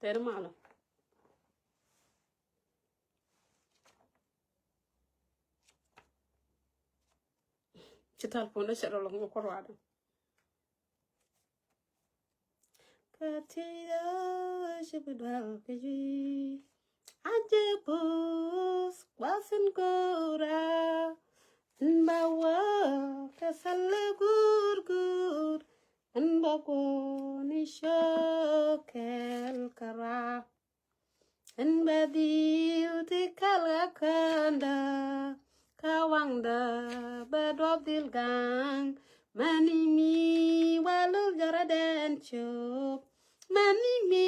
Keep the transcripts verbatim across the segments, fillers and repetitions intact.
Tɛr malä. Ci tal pun dä cɛ rɔ lɔ ŋu kɔ ruadä. Kä ti dä cɛ bi dual kä jui. A jɛ bus kuasin gura. N ba wä kä sälä gur gur. N ba guɔ ni cä kɛl kɛ rua. N bɛ dhil ti kɛl kä kändä, kä waŋdä bɛ duɔp dhil gaŋ. Mɛni mi walul jɔrɔdɛn cop, mɛni mi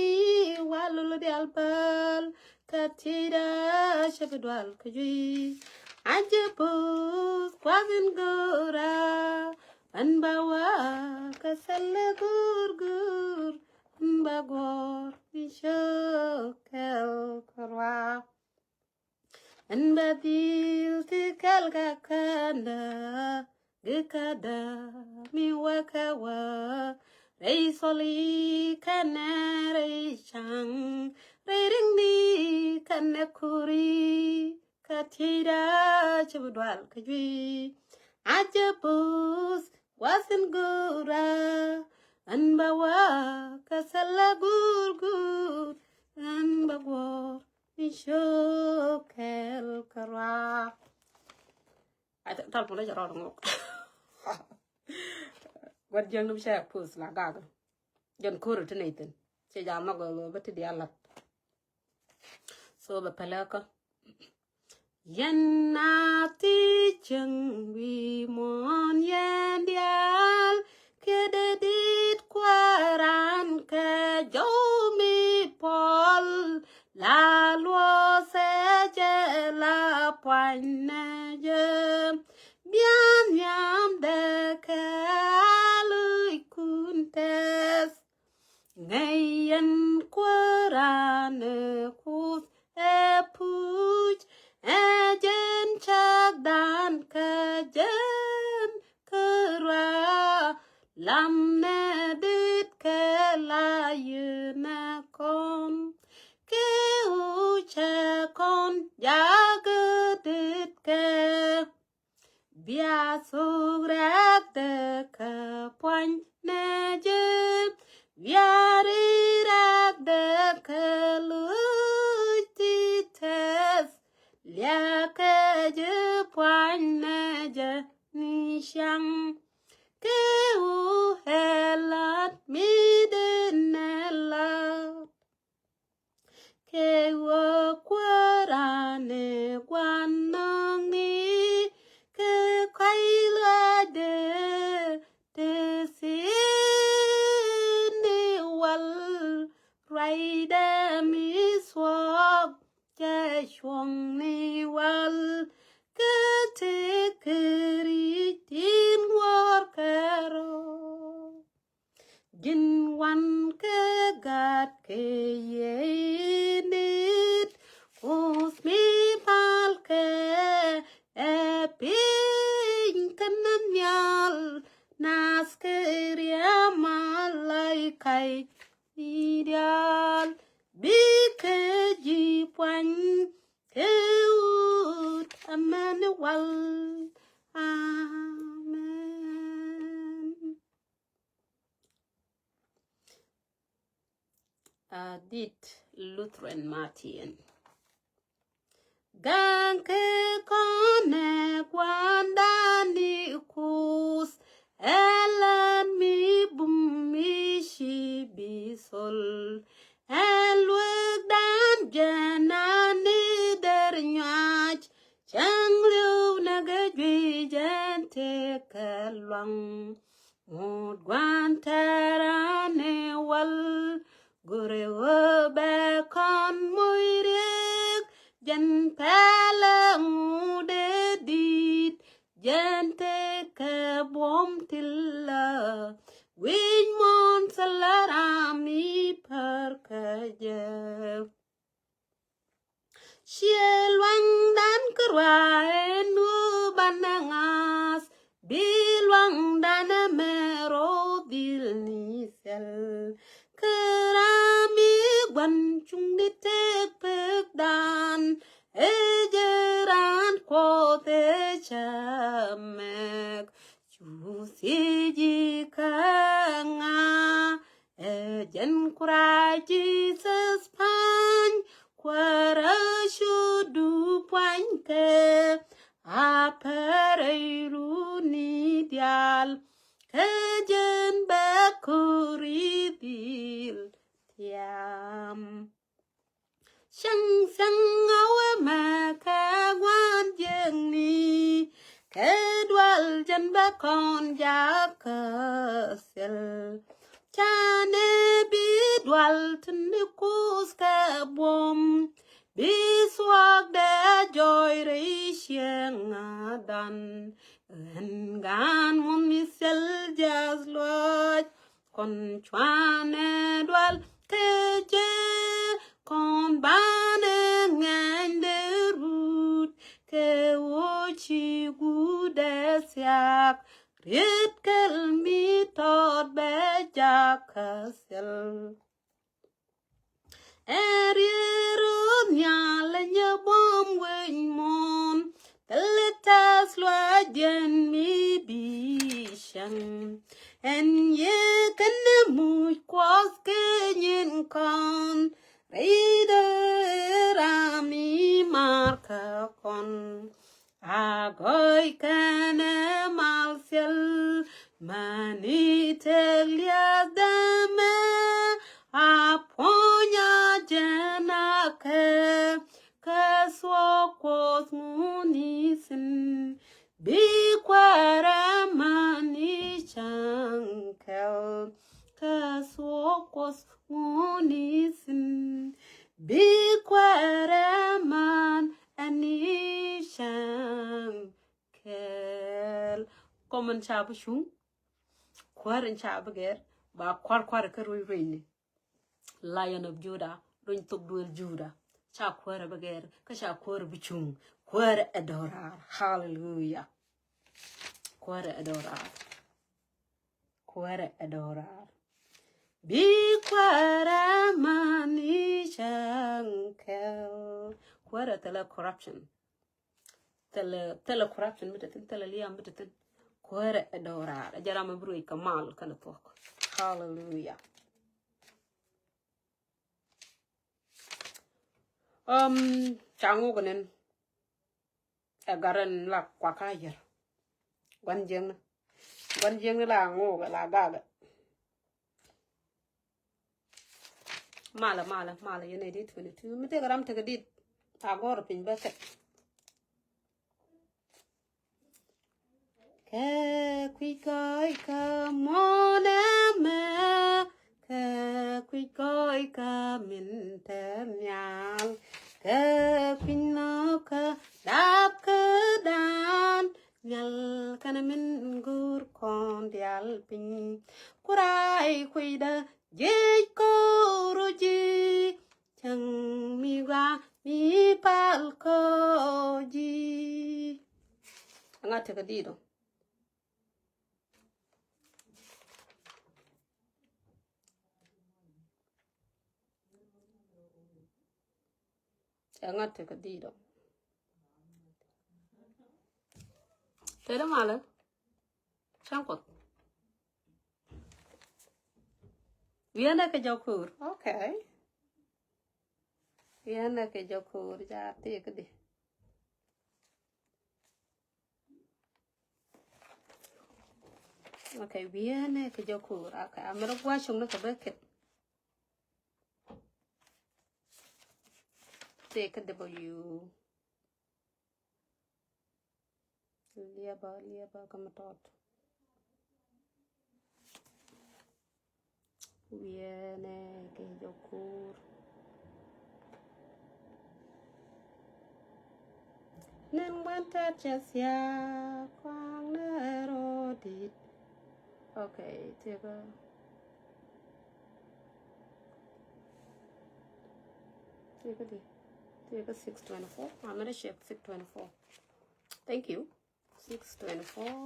walul dial päl. Kä ti dä cɛ bi dual kä jui. A jɛ puth kuath in gura. N ba wä kä sälä gur gur. N ba guɔr ni cä kɛl kɛ rua. N bɛ dhil ti kɛl kä kändä, gi kädä mi wä kä wä. Rɛy tholi kɛnɛ rɛy caŋ, rɛy riŋni kɛnɛ kuri. Kä ti dä cɛ bi dual kä jui. A jɛ puth kuath in gura. N ba wä kä sälä gur gur. N ba guɔr ni cä kɛl kɛ rua. Ai, tal pun dä cɛ rɔ ŋu. Gua̱t jiäkni bi cɛ puth la gak. Jɛn ko̱r ti nɛy thi̱n. Cɛ jam ma gɔl bä ti diaal lat. So bɛ pälä kä. Yɛn a ti cieŋ wi̱i̱ muɔ̱ɔ̱n yɛn diaal, kɛ dee dit kuääran kɛ jɔw mi puɔl. La luɔsɛ jɛ la puany nɛ jɛ, bia nhiamdɛ kɛ a luc kun tɛth. Ŋäc yɛn kuääran ɛ kuth ɛ puc, ɛ jɛn cakdan kä jɛn kärua. Lam nɛ dit kɛ la yinɛ kɔn, kɛ wucɛ kɔn jakä dit kɛ. Bia thuk rɛ̈kdɛ kä puany nɛ jɛ, bia ri rɛ̈kdɛ kä luc ti tɛth. Liakɛ jɛ puany nɛ jɛ ni ciaŋ, kɛ wu ɛ lat mi den ɛ lat. Kɛ wä kuääran ɛ gua̱n nɔŋni, kɛ kɔ̱a̱c luaacdɛ te thi̱n ni wal. Ruacdɛ mi thuɔ̱k cɛ cuɔ̱ŋ ni wal, kä te kɛ ri̱c tin wäär kɛ rɔ. Ji̱n wan kɛ gat kɛ yiëë init, Kuoth mi palkɛ ɛ piny kɛnɛ nhial. Nath kɛ ria̱a̱ malaika ni diaal, bikɛ ji̱ puany kɛ wut amäni wal. Amen. A dit Lutheran Martin. Gaŋ kɛ kɔnɛ gua̱ndan ni Kuoth, ɛlɛn mi bum mi ci bi thol. Ɛn luekdan jɛn ani der nyuac, cäŋ liw nɛ gɛ juey jɛn tekɛ luaŋ. Ŋut gua̱n tɛ̈rani wal, gure wä bɛ kɔn moc riek. Jɛn pɛlɛ ŋut ɛ di̱t, jɛn tekɛ buɔ̱m tilä. Wi̱c muɔ̱ɔ̱n thilɛ ram mi pär kä jɛ. Ciɛ luaŋdan kärua ɛn ɣöö banɛ ŋa̱th, bi luaŋdan ɛmɛ rɔ dhil ni thil. Kä ram mi gua̱n Jɛn Kurac Jesus pa̱ny, Kuäärä cu du pua̱nykɛ, a pärɛ runi diaal, kä jɛn bɛ ko̱ri dhil thiam. Cäŋ thiaŋ a wemɛ kɛ gua̱a̱n jiäkni, kɛ dual jɛn bɛ kɔn jakä thil. Canɛ bi dual tin di kuth kɛ buɔ̱m, bi thuɔ̱k dee jɔɔc rɛy cieŋ a dan. Ɣän gaan mun mi thil jiath luɔc, kɔn cuanɛ dual kɛ jɛ, kɔn banɛ ŋɛny dee rut kɛ ɣöö ci guut dee thiaak, riet kɛl mi tɔt bɛ jakä thil. Ɛ riet rut nhial ɛ nyɛ buɔ̱m wec muɔ̱ɔ̱n, thilɛ tɛth luaacdiɛn mi bi cäŋ. Ɛn yee kɛn muc Kuɔth kɛ nyin kɔn, rɛydɛ ram mi mar kä kɔn. A gɔɔy kɛnɛ mal thil, mani tëk liath dämɛ, a puɔ̱ny a jɛn a kɛ, kɛ thuɔ̱k Kuɔth ŋuni thi̱n. Bi Kuäärä mani cäŋ kɛl, kɛ thuɔ̱k Kuɔth ŋuni thi̱n. Bi Kuäärä man ɛn i̱ cäŋ kɛl. Kɔm in ca bi cuŋ, Kuäär in ca bi gɛr, ba kua̱r kua̱r kä ruec ruecni. Lion of Judah, luny thok duël Judah. Ca Kuäär bi gɛr, kä ca Kuäär bi cuŋ. Kuäär ɛ dɔ̱raar. Hallelujah. Kuäär ɛ dɔ̱raar. Kuäär ɛ dɔ̱raar. Bi Kuäärä mani cäŋ kɛl. Kuäär ɛ thilɛ corruption. Thilɛ, thilɛ corruption mi te thi̱n, thilɛ lia̱a̱ mi te thi̱n. Kuäär ɛ dɔ̱raar. Ɛ jɛ ram mi bi ruec kɛ mal kɛnɛ thuɔ̱k. Hallelujah. Um, ca ŋuk nin. Ɛ gat in la kuakä yɛr. Gua̱n jiäkni. Gua̱n jiäkni la ŋuk la gagɛ. Malɛ, malɛ, malɛ, yɛn ɛ dit twenty two. Mi tëëkɛ ram tekɛ dit. A gɔ̱r piny bä kɛt. Kɛ kui̱ gɔɔy kä muɔ̱ɔ̱n ɛmɛ, kɛ kui̱ gɔɔy kä min te nhial, kɛ kui̱ nɔkä dap kä dan nhial kɛnɛ min go̱o̱r kɔn diaal piny. Kuraay kui̱dä jiec ko̱o̱r ji̱. Cäŋ mi gua mi pal kɔ ji̱. Ɛŋa tekɛ dit ɔ? Ɛŋa tekɛ dit ɔ? Tëë dä malä. Cäŋ Kuɔth. Wi̱i̱ ɛnɛ kɛ jɔk ko̱o̱r. Okay. Wi̱i̱ ɛnɛ kɛ jɔk ko̱o̱r, ca tëë kä di. Okay, wi̱i̱ ɛnɛ kɛ jɔk ko̱o̱r. Okay, a mi rɔ gua̱c cuŋ ni kɛ bä kɛt. Tëë kä W. Liɛpä, liɛpä kä mi tɔt. Wi̱i̱ ɛnɛ kɛ jɔk ko̱o̱r. Nɛn gua̱n tɛt cɛ thia̱a̱ kua̱a̱ŋ nɛ rɔ di̱t. Okay, tëëkä. Tëëkä di. Tëëkä six twenty-four. I'm gonna check six twenty-four. Thank you. Six twenty-four.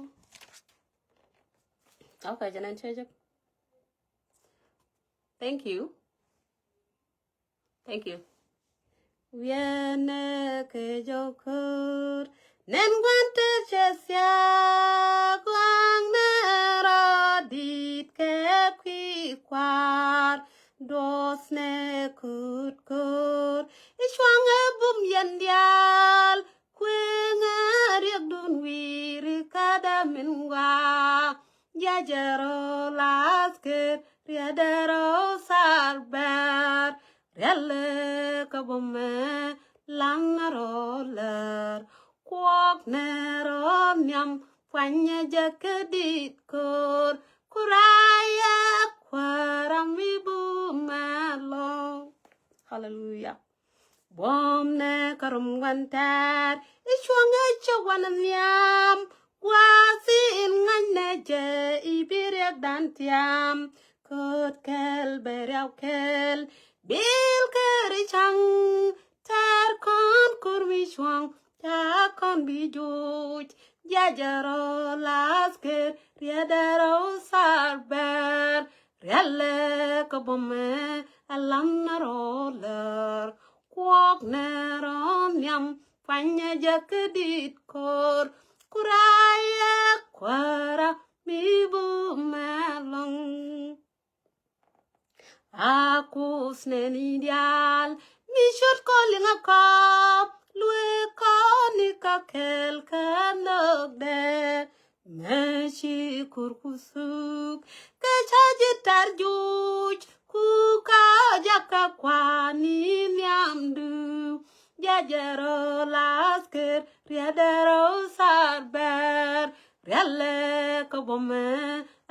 Okay, jɛ nɛn cɛ jɛ. Thank you. Thank you. Wi̱i̱ ɛnɛ kɛ jɔk ko̱o̱r. Nɛn gua̱n tëë cɛ thia̱a̱ kua̱a̱ŋ nɛ rɔ di̱t kɛ kui̱ kua̱r. Duɔth nɛ köt köt i̱ cuaŋɛ bum yɛn diaal. Kueŋɛ riɛkdun wi̱i̱ri kädɛ min gɔaa. Jiac ɛ rɔ lath ker riɛdɛ rɔ thar bɛr. Riɛlɛ kä bumɛ lan rɔ lär. Kuɔk nɛ rɔ nhiam puanyɛ jɛ kä dit kor. Kurayɛ kuäärä mi bumɛ lɔŋ. Haleluya. Buɔ̱m nɛ kä rum gua̱n tɛ̈r i̱ cuɔ̱ŋ ɛ cä gua̱n nhiam. Gua̱a̱th in ŋa̱cnɛ jɛ i̱ bi riɛkdan thiam. Kööt kɛl bɛ riaw kɛl bil keri ca̱ŋ. Tɛ̈r kɔn kur mi cuɔ̱ŋ ca kɔn bi juuc. Jiac ɛ rɔ lath ker riɛdɛ rɔ thar bɛr. Riɛlɛ kä bumɛ a lam na rɔ lär. Kuɔk nɛ rɔ nhiam puanyɛ jɛ kä dit kor. Kurayɛ kuäärä mi bumɛ lɔŋ. A kuth nɛni diaal mi cot kɔ liŋ a kɔp. Luee kɔn ni kä kɛl kä nhökdɛ. Mɛ ci kur ku thuk kɛ ca ji̱ tar juuc ku ka jakä kuani nhiamdu. Jiac ɛ rɔ lath ker riɛdɛ rɔ thar bɛr. Riɛlɛ kä bumɛ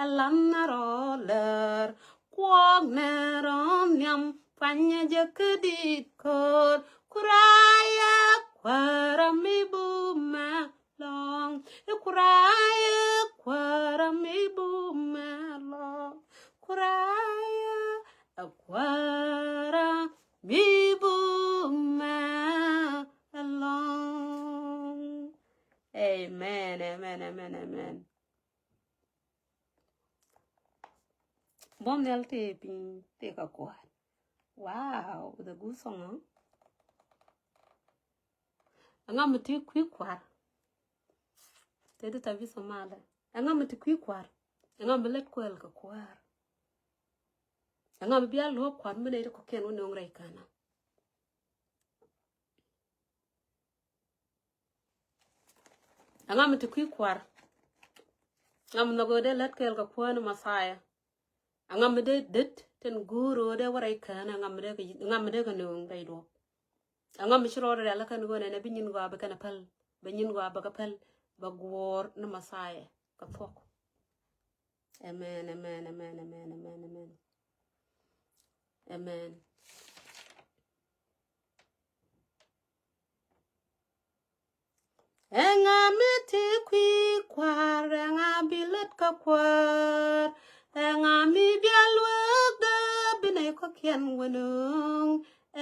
a lan na rɔ lär. Kuɔk nɛ rɔ nhiam puanyɛ jɛ kä dit kor. Kurayɛ kuäärä mi bumɛ lɔŋ. I̱ kurayɛ kuäärä mi bumɛ lɔŋ. Kurayɛ a kuäärä mi bumɛ lɔŋ. Amen, amen, amen, amen. Buɔ̱m nhial tëë piny tëë kä kua̱r. Wow, with a good song, huh? Ɛŋa mi ti kui̱ kua̱r? Tëë di tabi Somali. Ɛŋa mi ti kui̱ kua̱r? Ɛŋa mi lät kuɛl kɛ kua̱r? Ɛŋa mi bia luɔ̱k kua̱r mi nɛy ti kɔ̱kiɛn wä nöŋ rɛy känä? Ɛŋa mi ti kui̱ kua̱r? Ɛŋa mi nhɔk ɣöö dee lät kɛɛl kɛ kuäär ni Mɛthia? Ɛŋa mi dee det tin go̱o̱r ɣöö dee wä rɛy kään? Ɛŋa mi dee kɛ, ɛŋa mi dee kɛ nööŋ rɛy duɔ̱ɔ̱p? Ɛŋa mi ci rɔɔdɛ rial kä kɛn ɣöö nɛnɛ bi nyin gɔaa bi kɛn ɛ päl, bɛ nyin gɔaa bɛ kɛ päl, bɛ guɔ̱ɔ̱r ni Mɛthia kɛ thuɔ̱k? Amen, amen, amen, amen, amen, amen. Amen. Ɛŋa mi ti kui̱ kua̱r, ɛŋa bi lät kä kuäär? Ɛŋa mi bia luäk dee bi nɛy kɔ̱kiɛn wä nööŋ?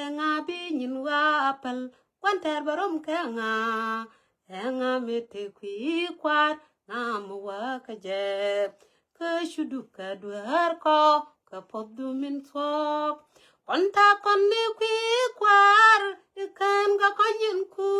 Ɛŋa bi nyin wa päl gua̱n tɛ̈r bɛ rom kɛ ŋa? Ɛŋa mi ti kui̱ kua̱r, ŋa mi wä kä jɛ? Kä cu duk kɛ dueer kɔ kɛ puɔ̱thdu min thuɔ̱k. Kɔn ta̱a̱ kɔn ni kui̱ kua̱r, i̱ kään kɛ kɔ̱ nyin ku.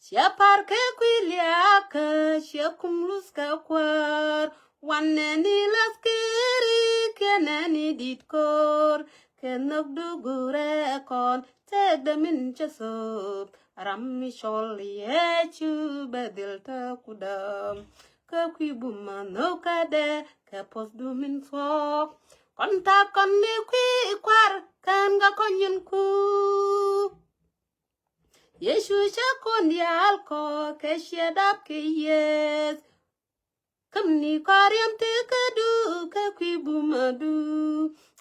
Ciɛ pa̱r kɛ kui̱ liakä, ciɛ kum luth kɛ kuäär. Wan nɛni lath keri kɛ nɛni dit ko̱r. Kɛ nhök dugurɛ kɔn tëëkdɛ min cɛ thöp. Ram mi cɔl Yecu bɛ dhil te kudä. Kä kui̱ bumä nhök kädɛ kɛ puɔ̱thdu min thuɔ̱k. Kɔn ta̱a̱ kɔn ni kui̱ kua̱r, kään kɛ kɔ̱ nyin ku. Yecu cä kɔn diaal kɔ kɛ ciɛ dap kɛ yieth. Käm ni kɔriɛm tekädu kä kui̱ bumädu.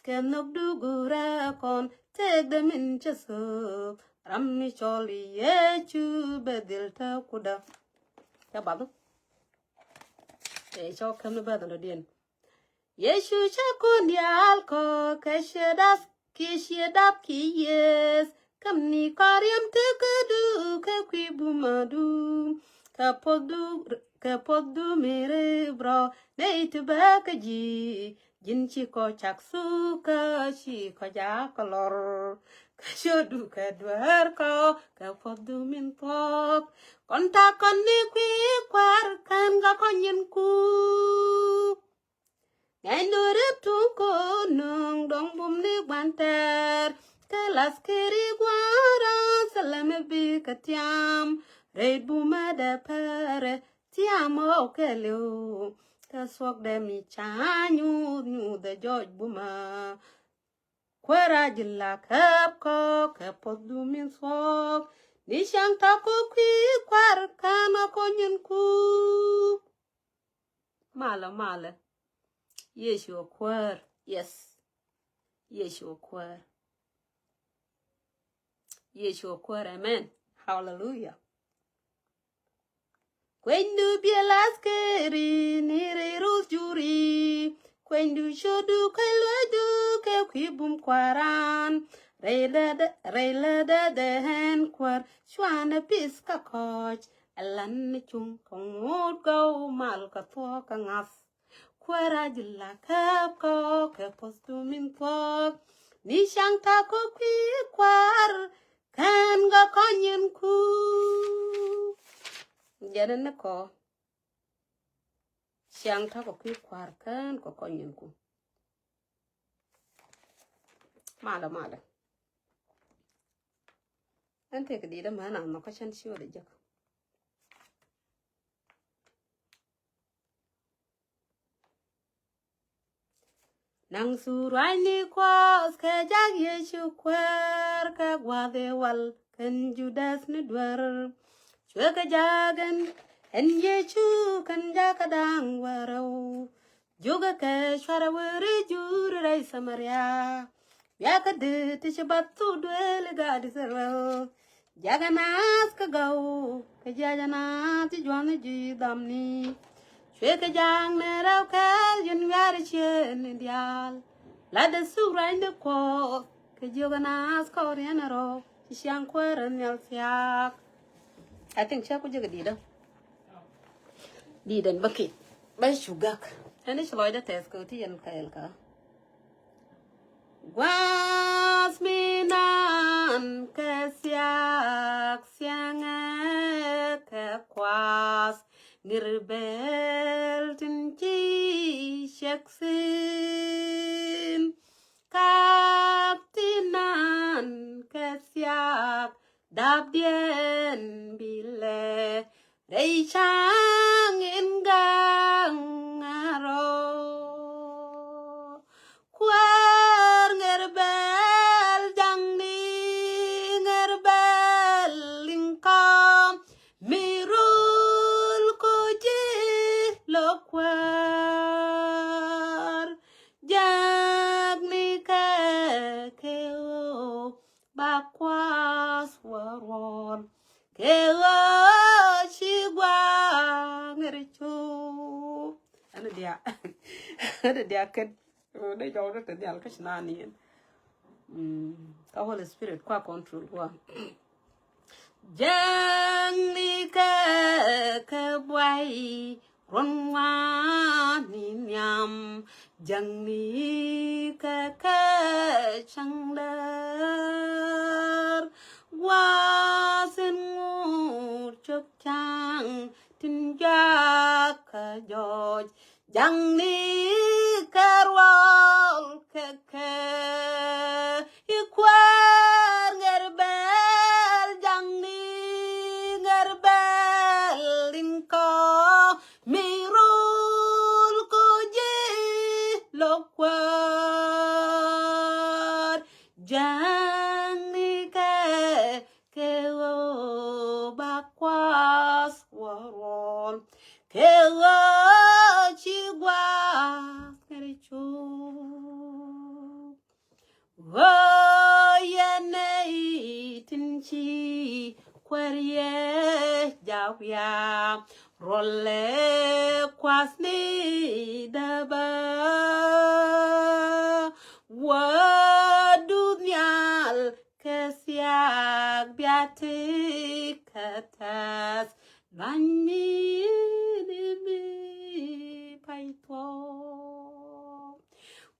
Kɛ nhök dugurɛ kɔn tëëkdɛ min cɛ thöp. Ram mi cɔl Yecu bɛ dhil te kudä. Cä bath. Ɛ cɔ käm ni bäth dɔ̱diɛn. Yecu cä kɔn diaal kɔ kɛ ciɛ dap kiɛ ciɛ dap kiɛ yieth. Käm ni kɔriɛm tekädu kä kui̱ bumädu. Kɛ puɔ̱thdu, kɛ puɔ̱thdu mi rip rɔ nɛy ti bä kä ji̱. Ji̱n ci kɔ cak thuk kä ci kɔ jak kɔ lɔr. Kä cio̱du kɛ dueer kɔ kɛ puɔ̱thdu min thuɔ̱k. Kɔn ta̱a̱ kɔn ni kui̱ kua̱r, kään kɛ kɔ̱ nyin ku. Ɛn du rep tuŋ ko nuŋ dɔŋ bum ni guan tɛr. Kɛ laskeri guan ran thalɛ mɛ bi kɛ tiam. Rɛy bumɛ dɛ pɛrɛ tiam ɔ kɛ liw. Kɛ thuɔk dɛ mi ca nyuth nyuth ɛ jɔc bumɛ. Kuäär a ji̱ la käp kɔ kɛ puɔth du min thuɔk. Ni cäŋ ta̱k kɔ kui̱ kua̱r kän a kɔ nyin ku. Malɛ, malɛ. Yecu a kuäär. Yes. Yecu a kuäär. Yecu a kuäär. Amen. Hallelujah. Kuenydu biɛ laskeri ni rɛy ruth juri. Kuenydu codu kɛ luɛdu kɛ kui̱ bum kuaran. Rɛy lädä, rɛy lädä dɛ ɣän kuäär cuanɛ pith kä kɔc. Ɛlan ni cuŋ kɛ ŋot gɔw mal kɛ thuɔk kɛ ŋa̱th. Kuäär a ji̱ la käp kɔ kɛ puɔth du min thuɔk. Ni caŋ ta̱k kɔ kui̱ kua̱r kän kɛ kɔny in ku. Jɛn ni kɔ. Ciaŋ ta̱k kɔ kui̱ kua̱r kän kɛ kɔny in ku. Malɛ, malɛ. Ɛn tëëk di̱i̱t ɛmɛ ɛn a nhɔk kä cän ciööt ɛ jek. Naŋ thur ruacni kuɔth kɛ jak Yecu kuäär kɛ gua̱a̱th ëë wal kɛn Judas ni duer. Cuɛ kɛ jak ɛn, ɛn Yecu kɛn jak kä da̱ŋ wärɛw. Jukɛ kɛ cuarɛ weri juri rɛy Samaria. Bia kä dee ti ci bath thuk duel i̱ gaat Israel. Jakɛ naath kä gɔw kɛ jiac ɛ naath ci juɔ̱n ji̱ dhamni. Cuɛ kɛ ja̱a̱ŋ ni rɛw kɛɛl ji̱n wiaar i̱ cieen ni diaal. Latdɛ thuk ruacni kuɔth kɛ jiök ɛ naath kɔɔriɛn ɛ rɔ̱ ci ciaŋ kuäär ɛ nhial thiaak. I think cä ku jek ɛ di̱i̱t ɛ. Di̱i̱t ɛn bä kit bä cu gak. Ɛn i̱ ci lɔcdä tɛth kɛ ti yɛn kɛɛl kä. Gua̱a̱th mi naan kɛ thia̱a̱k thia̱ŋɛ kɛ kua̱a̱th ŋir bɛl tin ci ciɛk thi̱n. Ka̱a̱k ti naan kɛ thia̱a̱k dapdiɛn bilɛ rɛy ca̱ŋ in ga̱ŋ arɔ. Kuäär ŋer bɛl jaŋni ŋer bɛl liŋ kɔm mi rul ko ji̱ lɔ kuäär jaŋni kɛ kɛ ɣöö ba kua̱a̱th wä ruɔ̱ɔ̱n kɛ ɣöö ci gua̱a̱ŋ ri cu. Ɛn dia, ɛn dia kɛn. Dee jɔw dee te nhial kä ci naan yɛn. Mm, kä Holy Spirit kua control kua. Jaŋni kɛ kɛ buay ruɔ̱n ŋuan ni nhiam. Jaŋni kɛ kɛ cäŋ däär gua̱a̱th in ŋut cop ca̱ŋ tin jakä jɔc. Jaŋni kɛ ruɔl kɛ kɛ i̱ kuäär ŋer bɛl jaŋni ŋer bɛl in kɔ mi rul ko ji̱ lɔ kuäär. Jaŋni kɛ kɛ ɣöö ba kua̱a̱th wä ruɔ̱ɔ̱n kɛ ɣöö ci gua̱a̱th kɛ ri cu. Ɣöö yɛn nɛy tin ci kuäär yɛ jaw ya ruɔlɛ kua̱thni däbä. Wä duth nhial kɛ thiaak bia ti kɛ tɛth luany mi ni mi pay thuɔ̱k.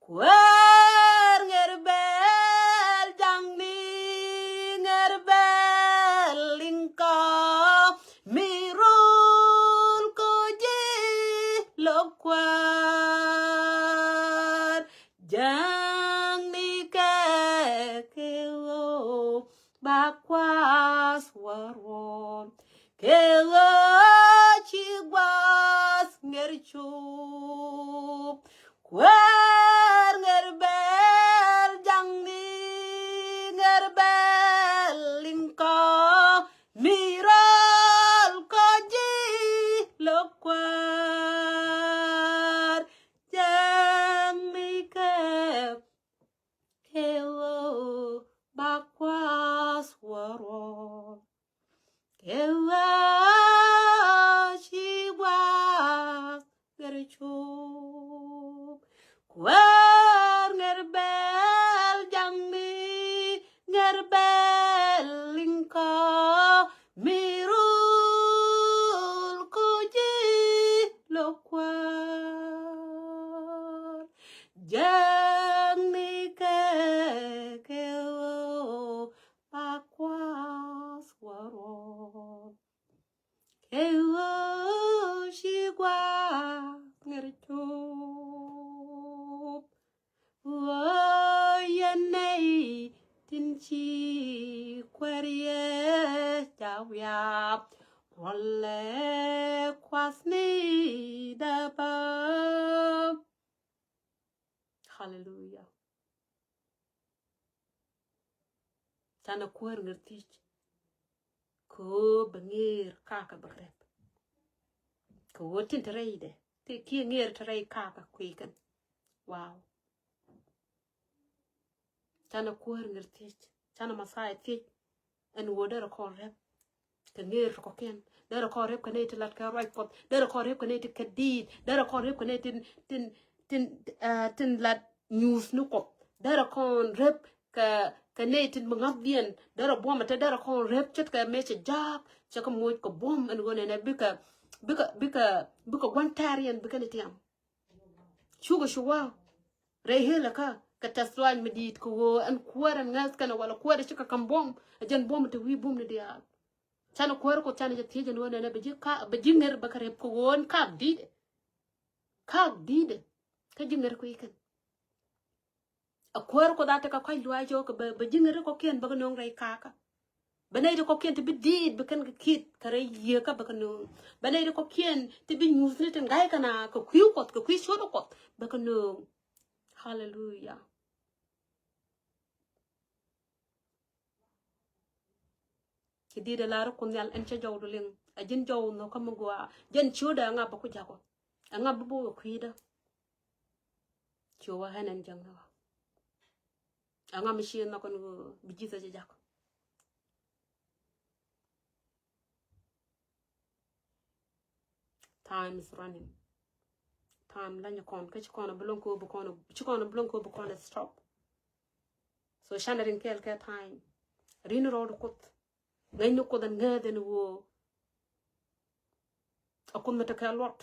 Kuäär ŋer bɛl jaŋni ŋer bɛl liŋ kɔ mi rul ko ji̱ lɔ kuäär. Ruɔ̱n kɛ ɣöö ci gua̱a̱th ŋer cup. Kuäär ŋer bɛl jaŋni ŋer bɛl liŋ kɔ mi rɔl kɔ ji̱ lo̱k kuäär jaŋni kɛ kɛ ɣöö ba kua̱a̱th wä ruɔ̱n. Kɛ ɣöö ci gua̱a̱th ŋer cup. Kuäär ŋer bɛl jaŋni ŋer bɛl liŋ kɔ mi rul ku ji̱ lo̱k kuäär. Jaŋni kɛ kɛ ɣöö ba kua̱a̱th wä ruɔ̱n. Kɛ ɣöö ci gua̱a̱th ŋer cup. Ɣöö yɛn nɛy tin ci kuäär yɛ ca wiap. Ruɔlɛ kua̱thni däbä. Haleluya. Canɛ kuäär ŋer thiec. Kɛ ɣöö bɛ ŋer kakä bɛ rɛp. Kɛ ɣöö tin te rɛydɛ te kiɛ ŋer te rɛy kakä kui̱ kɛn. Wow. Canɛ kuäär ŋer thiec. Canɛ Mɛthia thiec. Ɛn ɣöö derɛ kɔn rɛp kɛ ŋer ti kɔ̱kiɛn. Derɛ kɔn rɛp kɛ nɛy ti lat kɛ ruac Kuɔth. Derɛ kɔn rɛp kɛ nɛy ti kɛ diit. Derɛ kɔn rɛp kɛ nɛy tin, tin, tin, ah, tin lat nyuuth ni Kuɔth. Derɛ kɔn rɛp kɛ, kɛ nɛy tin bi ŋa̱thdiɛn. Derɛ buɔmɛ te derɛ kɔn rɛp ce̱tkɛ mëë cɛ jaak. Cɛ kɛ moc kɛ buɔm ɛn ɣöö nɛnɛ bikɛ, bikɛ, bikɛ, bikɛ gua̱n tɛ̈riɛn bikɛ ni tiam. Cukɛ cu wä rɛy helikä kɛ tɛth luaany mi di̱i̱t kɛ ɣöö ɛn kuäär ɛn ŋäth kɛnɛ wala kuäär ɛ cikɛ ka̱m buɔ̱m. Ɛ jɛn buɔ̱m ɛ te wi̱i̱ bum ni diaal. Canɛ kuäär Kuɔth canɛ jɛ thiec ɛn ɣöö nɛnɛ bɛ ji̱ ka, bɛ ji̱ ŋer bɛ kɛ rep kɛ ɣöö ɛn kaak di̱i̱t. Kaak di̱i̱t kä ji̱ ŋer kui̱ kɛn. A kuäär Kuɔth a tekɛ kɔ̱a̱c luaac cɛ ɣöö kɛ bɛ, bɛ ji̱ ŋer ti kɔ̱kiɛn bɛ kɛ nööŋ rɛy kakä. Bɛ nɛy ti kɔ̱kiɛn ti bi diit bi kɛn kɛ kiɛt kɛ rɛy yieekä bɛ kɛ nööŋ. Bɛ nɛy ti kɔ̱kiɛn ti bi nyuuthni tin ga̱ykɛ na kɛ kui̱ Kuɔth kɛ kui̱ ciötdɛ Kuɔth bɛ kɛ nööŋ. Haleluya. Ci di̱t ɛ lar Kuoth Nhial ɛn cä jɔwdu liŋ. A ji̱n jɔw nhɔkä mi gɔaa. Jɛn ciötdɛ ɛŋa bɛ ku ja̱kɔ. Ɛŋa bi bok ɛ kui̱dä. Ci wä ɣän ɛn jäŋ nhɔkä. Ɛŋa mi ci nhɔkä ni ɣöö bi Jesus jɛ ja̱kɔ. Time is running. Time lany kɔn kä ci kɔn a bi loŋ kɛ ɣöö bi kɔn a, ci kɔn a bi loŋ kɛ ɣöö bi kɔn a stop. So canɛ rin kɛɛl kɛ time. Rin rɔɔd Kuoth. Ŋäcni Kuoth ɛn ŋääth ɛn ɣöö a Kuoth mi tekɛ luɔt.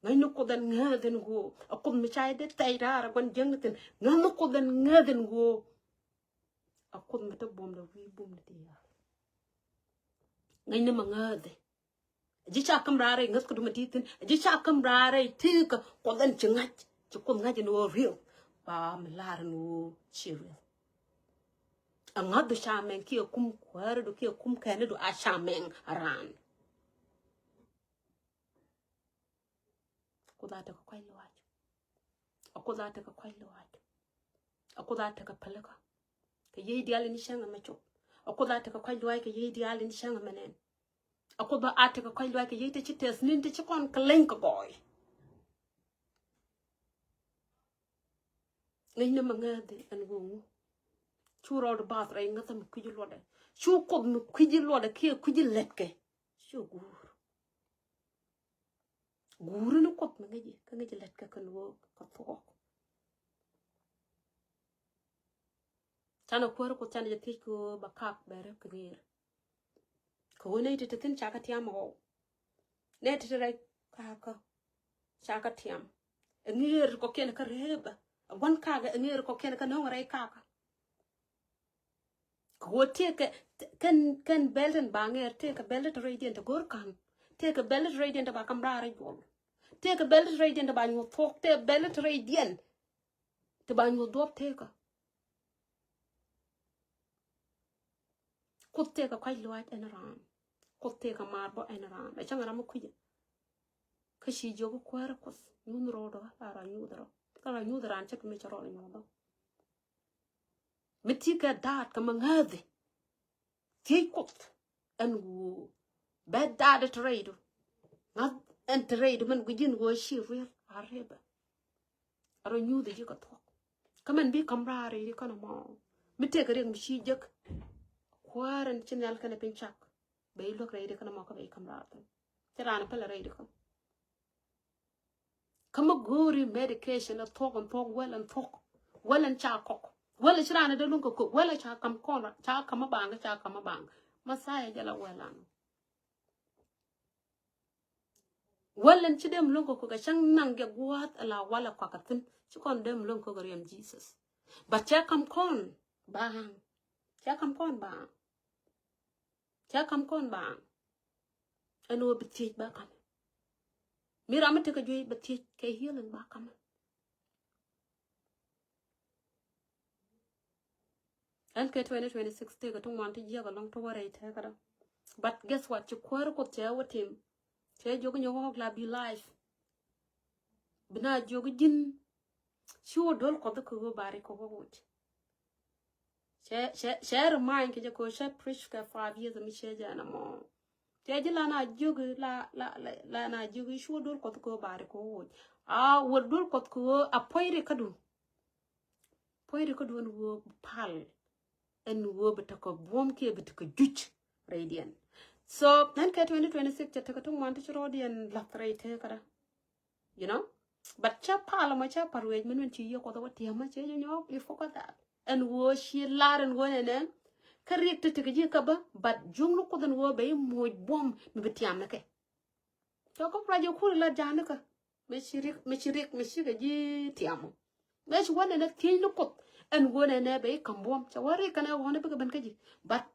Ŋäcni Kuoth ɛn ŋääth ɛn ɣöö a Kuoth mi ca jɛ dee thɛy raar ɛ gua̱n jiäkni thi̱n. Ŋäcni Kuoth ɛn ŋääth ɛn ɣöö a Kuoth mi te buɔ̱mdɛ wi̱i̱ bumni diaal. Ŋäcni mɛ ŋääth ɛ. A ji̱ ca käm raar rɛy ŋäth kä duŋ mi di̱i̱t thi̱n. A ji̱ ca käm raar rɛy tëëkä Kuoth ɛn ci ŋa̱c. Ci Kuoth ŋa̱c ɛn ɣöö riɛk. Ba mi lar ɛn ɣöö ci riɛk. A ŋa̱thdu ca mɛŋ kiɛ kum kuääridu kiɛ kum kɛnidu a ca mɛŋ a raan. A Kuoth a tekɛ kɔ̱a̱c luaac. A Kuoth a tekɛ kɔ̱a̱c luaac. A Kuoth a tekɛ pälikä. Kɛ yiey diaal in cäŋ ɛmɛ cop. A Kuoth a tekɛ kɔ̱a̱c luaac kɛ yiey diaal in cäŋ ɛmɛ nɛn. A Kuoth a tekɛ kɔ̱a̱c luaac kɛ yiey te ci tɛth ni̱n te ci kɔn kɛ leny kɛ gɔɔy. Ŋäcni mɛ ŋääth ɛn ɣöö ŋu. Cu rɔɔdu bath rɛy ŋäthä mi kui̱ci luɔtdɛ. Cu Kuoth mi kui̱ci luɔtdɛ kiɛ kui̱ci lätkɛ. Cu guur. Guuri ni Kuoth mi ŋäci kä ŋäci lätkɛ kɛn ɣöö kɛ thuɔɔk. Canɛ kuäär Kuoth canɛ jɛ thiec kɛ ɣöö ba kaak bɛ rep kɛ ŋeer. Kɛ ɣöö nɛy ti te thi̱n ca kɛ tiam ɣɔw. Nɛy ti te rɛy kakä ca kɛ tiam. Ɛ ŋeer kɔ̱kiɛn kä rep ɛ gua̱n kakä, ɛ ŋeer kɔ̱kiɛn kä nööŋ rɛy kakä. Kɛ ɣöö tëëkɛ kɛn, kɛn bɛl tin ba ŋɛr, tëëkɛ bɛl ti rɛydiɛn ti go̱o̱r ka̱n. Tëëkɛ bɛl ti rɛydiɛn ti ba ka̱m raar rɛy juɔl. Tëëkɛ bɛl ti rɛydiɛn ti ba nyuɔ̱th thuɔ̱k. Tëëkɛ bɛl ti rɛydiɛn ti ba nyuɔ̱th duɔ̱p tëëkä. Kuoth tëëkɛ kɔ̱a̱c luaac ɛn raan. Kuoth tëëkɛ maar bä ɛn raan. Ɛ cäŋ ram mi kui̱cɛ. Kä ci jiök kuäärä Kuoth nyuuth rɔɔdɔ la rɔ nyuuth rɔ. La rɔ nyuuth raan cäk mi cɛ rɔɔd nyuuth rɔ. Mi ti kɛ daat kɛ mi ŋääthi. Thiec Kuoth ɛn ɣöö bɛ daat ti rɛydu. Ŋa̱th ɛn ti rɛydu min guic ji̱n ɣöö ci riel a rɛpɛ. A rɔ nyuuth ji̱ kɛ thuɔ̱k. Kä min bi ka̱m raar rɛydi kɔn ɛmɔ. Mi tëëkɛ riɛk mi ci jek. Kuäär ɛn ci nhial kɛnɛ piny cak. Bɛ i̱ luäk rɛydi kɔn ɛmɔ kä bɛ i̱ ka̱m raar thi̱n. Ci raan pɛlɛ rɛydi kɔn. Kä mi go̱o̱ri medication ɛ thuɔ̱k ɛn thuɔ̱k wɛl ɛn thuɔ̱k. Wɛl ɛn ca kɔk. Wɛl ɛ ci raan ɛ dee luŋ kɛ kok. Wɛl ɛ ca ka̱m kɔn ca ka̱m ɛ baŋ ca ka̱m ɛ baŋ. Messiah jɛ la wɛl an. Wälɛn ci dem lo̱ŋ kä kɛ cäŋ naŋ gɛ gua̱a̱th ala walɛ kuak a thi̱n. Ci kɔn dem lo̱ŋ kä kɛ riɛm Jesus. But cɛ kam kɔn baŋ. Cɛ kam kɔn baŋ. Cɛ kam kɔn baŋ. Ɛn ɣöö bi thiec ba kamɛ. Mi ram mi tekɛ juey bɛ thiec kɛ healing ba kamɛ. Ɛn kɛ twenty twenty-six tëëkɛ ti ŋuan ti jiäk alɔŋ ti wä rɛy tëëkädä. But guess what? Ci kuäär Kuoth cɛ wä tim. Cɛ jiök nyɛ wä ɣɔk la bi life. Bi na jiök ji̱n. Ci wä do̱l Kuɔth kɛ wä bari kɛ wä woc. Cɛ, cɛ, cɛ remind kɛ jɛ kɛ cɛ preach kɛ five years mi cɛ jɛ ɛn ɛmɔ. Cɛ ji̱ la na jiök la, la, la, la na jiök cu wä do̱l Kuɔth kɛ wä bari kɛ wä woc. A wä do̱l Kuɔth kɛ wä a puɔ̱ny ri kädu. Puɔ̱ny ri kädu ɛn wä pal. Ɛn wä bi tekɛ buɔ̱m kiɛ bi tekɛ juc rɛydiɛn. So ɛn kɛ twenty twenty-six cɛ tekɛ ti ŋuan ti ci rɔɔdiɛn lath rɛy tëëkädä. You know? But cä pal mɔ cä par wec mi nuen ci yiëë Kuɔth wä tiɛmä cɛ jɛ nyɔk, you forgot that. Ɛn wä ci lar ɛn wä nɛnɛ. Kä riɛk ti tekɛ ji̱ kä bä, but juŋni Kuoth ɛn wä bɛ i̱ moc buɔ̱m mi bi tiam ni kɛ. Cɔ kä pra jɛ kur la ja̱a̱n ni kä. Mi ci riɛk, mi ci riɛk, mi ci kɛ ji̱ tiamɔ. Mi ci wä nɛnɛ thiec ni Kuoth ɛn wä nɛnɛ bɛ i̱ kam buɔ̱m. Cɛ wä riɛk kɛnɛ ɣɔ̱n i̱ bikɛ ben kä ji̱. But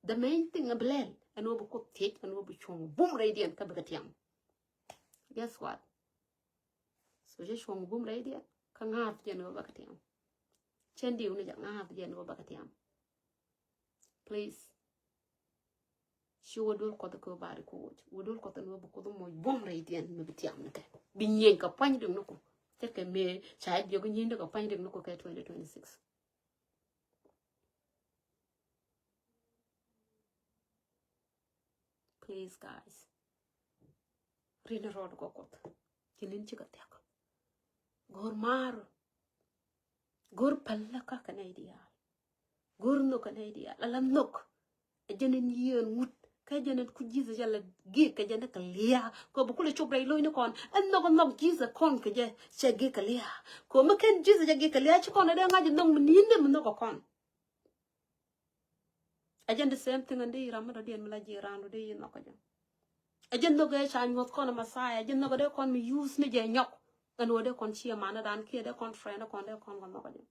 the main thing a bi lɛl ɛn wä bi Kuoth thiec ɛn wä bi cuɔ̱ŋ bum rɛydiɛn kä bikɛ tiam. Guess what? So cɛ cuɔ̱ŋ bum rɛydiɛn kä ŋa̱a̱th jɛn wä bikɛ tiam. Cɛn diw ni jɛ ŋa̱a̱th jɛn wä bikɛ tiam. Please. Ci wä duel Kuɔth kɛ wä bari kɛ woc. Wä duel Kuɔth ɛn wä bi Kuoth moc bum rɛydiɛn mi bi tiam ni kɛ. Bi nyieny kɛ pua̱ny rik ni ku. Cɛ kɛ mëë ca jiök nyieny di kɛ pua̱ny rik ni ku kɛ twenty twenty-six. Please, guys. Rin rɔɔd kɔ Kuoth. Ci nin cikɛ thiak. Go̱o̱r maar. Go̱o̱r päl la ka kɛ nɛy diaal. Go̱o̱r nhök kɛ nɛy diaal. Ala nhök. Ɛ jɛn in yieen ŋut. Kä jɛn in ku Jesus jɛ la gi̱i̱k kɛ jɛn kɛ lia̱a̱. Kɛ bi kulɛ cop rɛy lo̱cni kɔn. Ɛn nhök nhök Jesus kɔn kɛ jɛ cɛ gi̱i̱k kɛ lia̱a̱. Kɛ mi ken Jesus jɛ gi̱i̱k kɛ lia̱a̱ ci kɔn ɛ dee ŋa̱c nhök mi ni̱n dee mi nhök kɛ kɔn. Ɛ jɛn the same thing ɛn di ram mi dɔ̱diɛn mi la ji̱ ran dɔ̱di yi nhɔk kɛ jɛ. Ɛ jɛn nhök ɛ ca nyuɔth kɔn ɛ Messiah. Ɛ jɛn nhök ɛ dee kɔn mi use ni jɛ nyɔk. Ɛn wä dee kɔn ci ɛ man ɛ dan kiɛ dee kɔn friend ɛ kɔn dee kɔn kɛ nhɔk kɛ jɛ.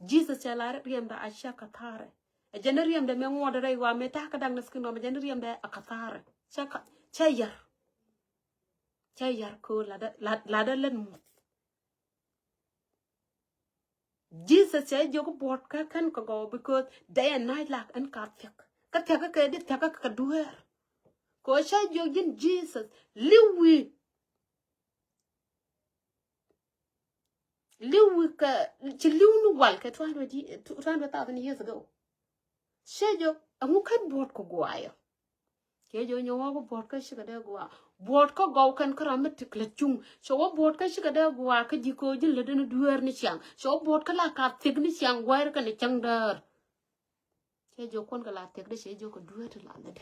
Jesus cɛ la riɛmdɛ a cia kathare. Ɛ jɛn riɛmdɛ mɛ ŋuɔdɛ rɛy wa mɛ ta̱a̱ kä da̱ŋ ni skin dɔm ɛ jɛn riɛmdɛ a kathare. Cɛ ka, cɛ yar. Cɛ yar köör ladɛ, la, ladɛ lät muth. Jesus cɛ jiök buɔ̱t kä kɛn kɛ gɔw because day and night lak ɛn ka thiäk. Kä thiäk kä kɛ di thiäk kä kɛ dueer. Kɛ cɛ jiök ji̱n Jesus li̱w wi̱i̱. Li̱w wi̱i̱ kɛ ci li̱w ni wal kɛ two hundred, two hundred thousand years ago. Cɛ jiök ɛŋu kɛn buɔ̱t kɛ guayɔ. Cɛ jiök nyɛ wä buɔ̱t kä cikɛ dee guayɔ. Buɔ̱t kä gɔw kɛn kä ram mi ti kɛ lät cuŋ. Cɛ wä buɔ̱t kä cikɛ dee guayɔ kä ji̱ ko̱ ji̱n lät ni dueer ni ciaŋ. Cɛ wä buɔ̱t kä la ka thiek ni ciaŋ guayr kɛn ni cäŋ däär. Cɛ jiök kuɔn kɛ la thiek dee cɛ jiök kɛ dueer ti la lät.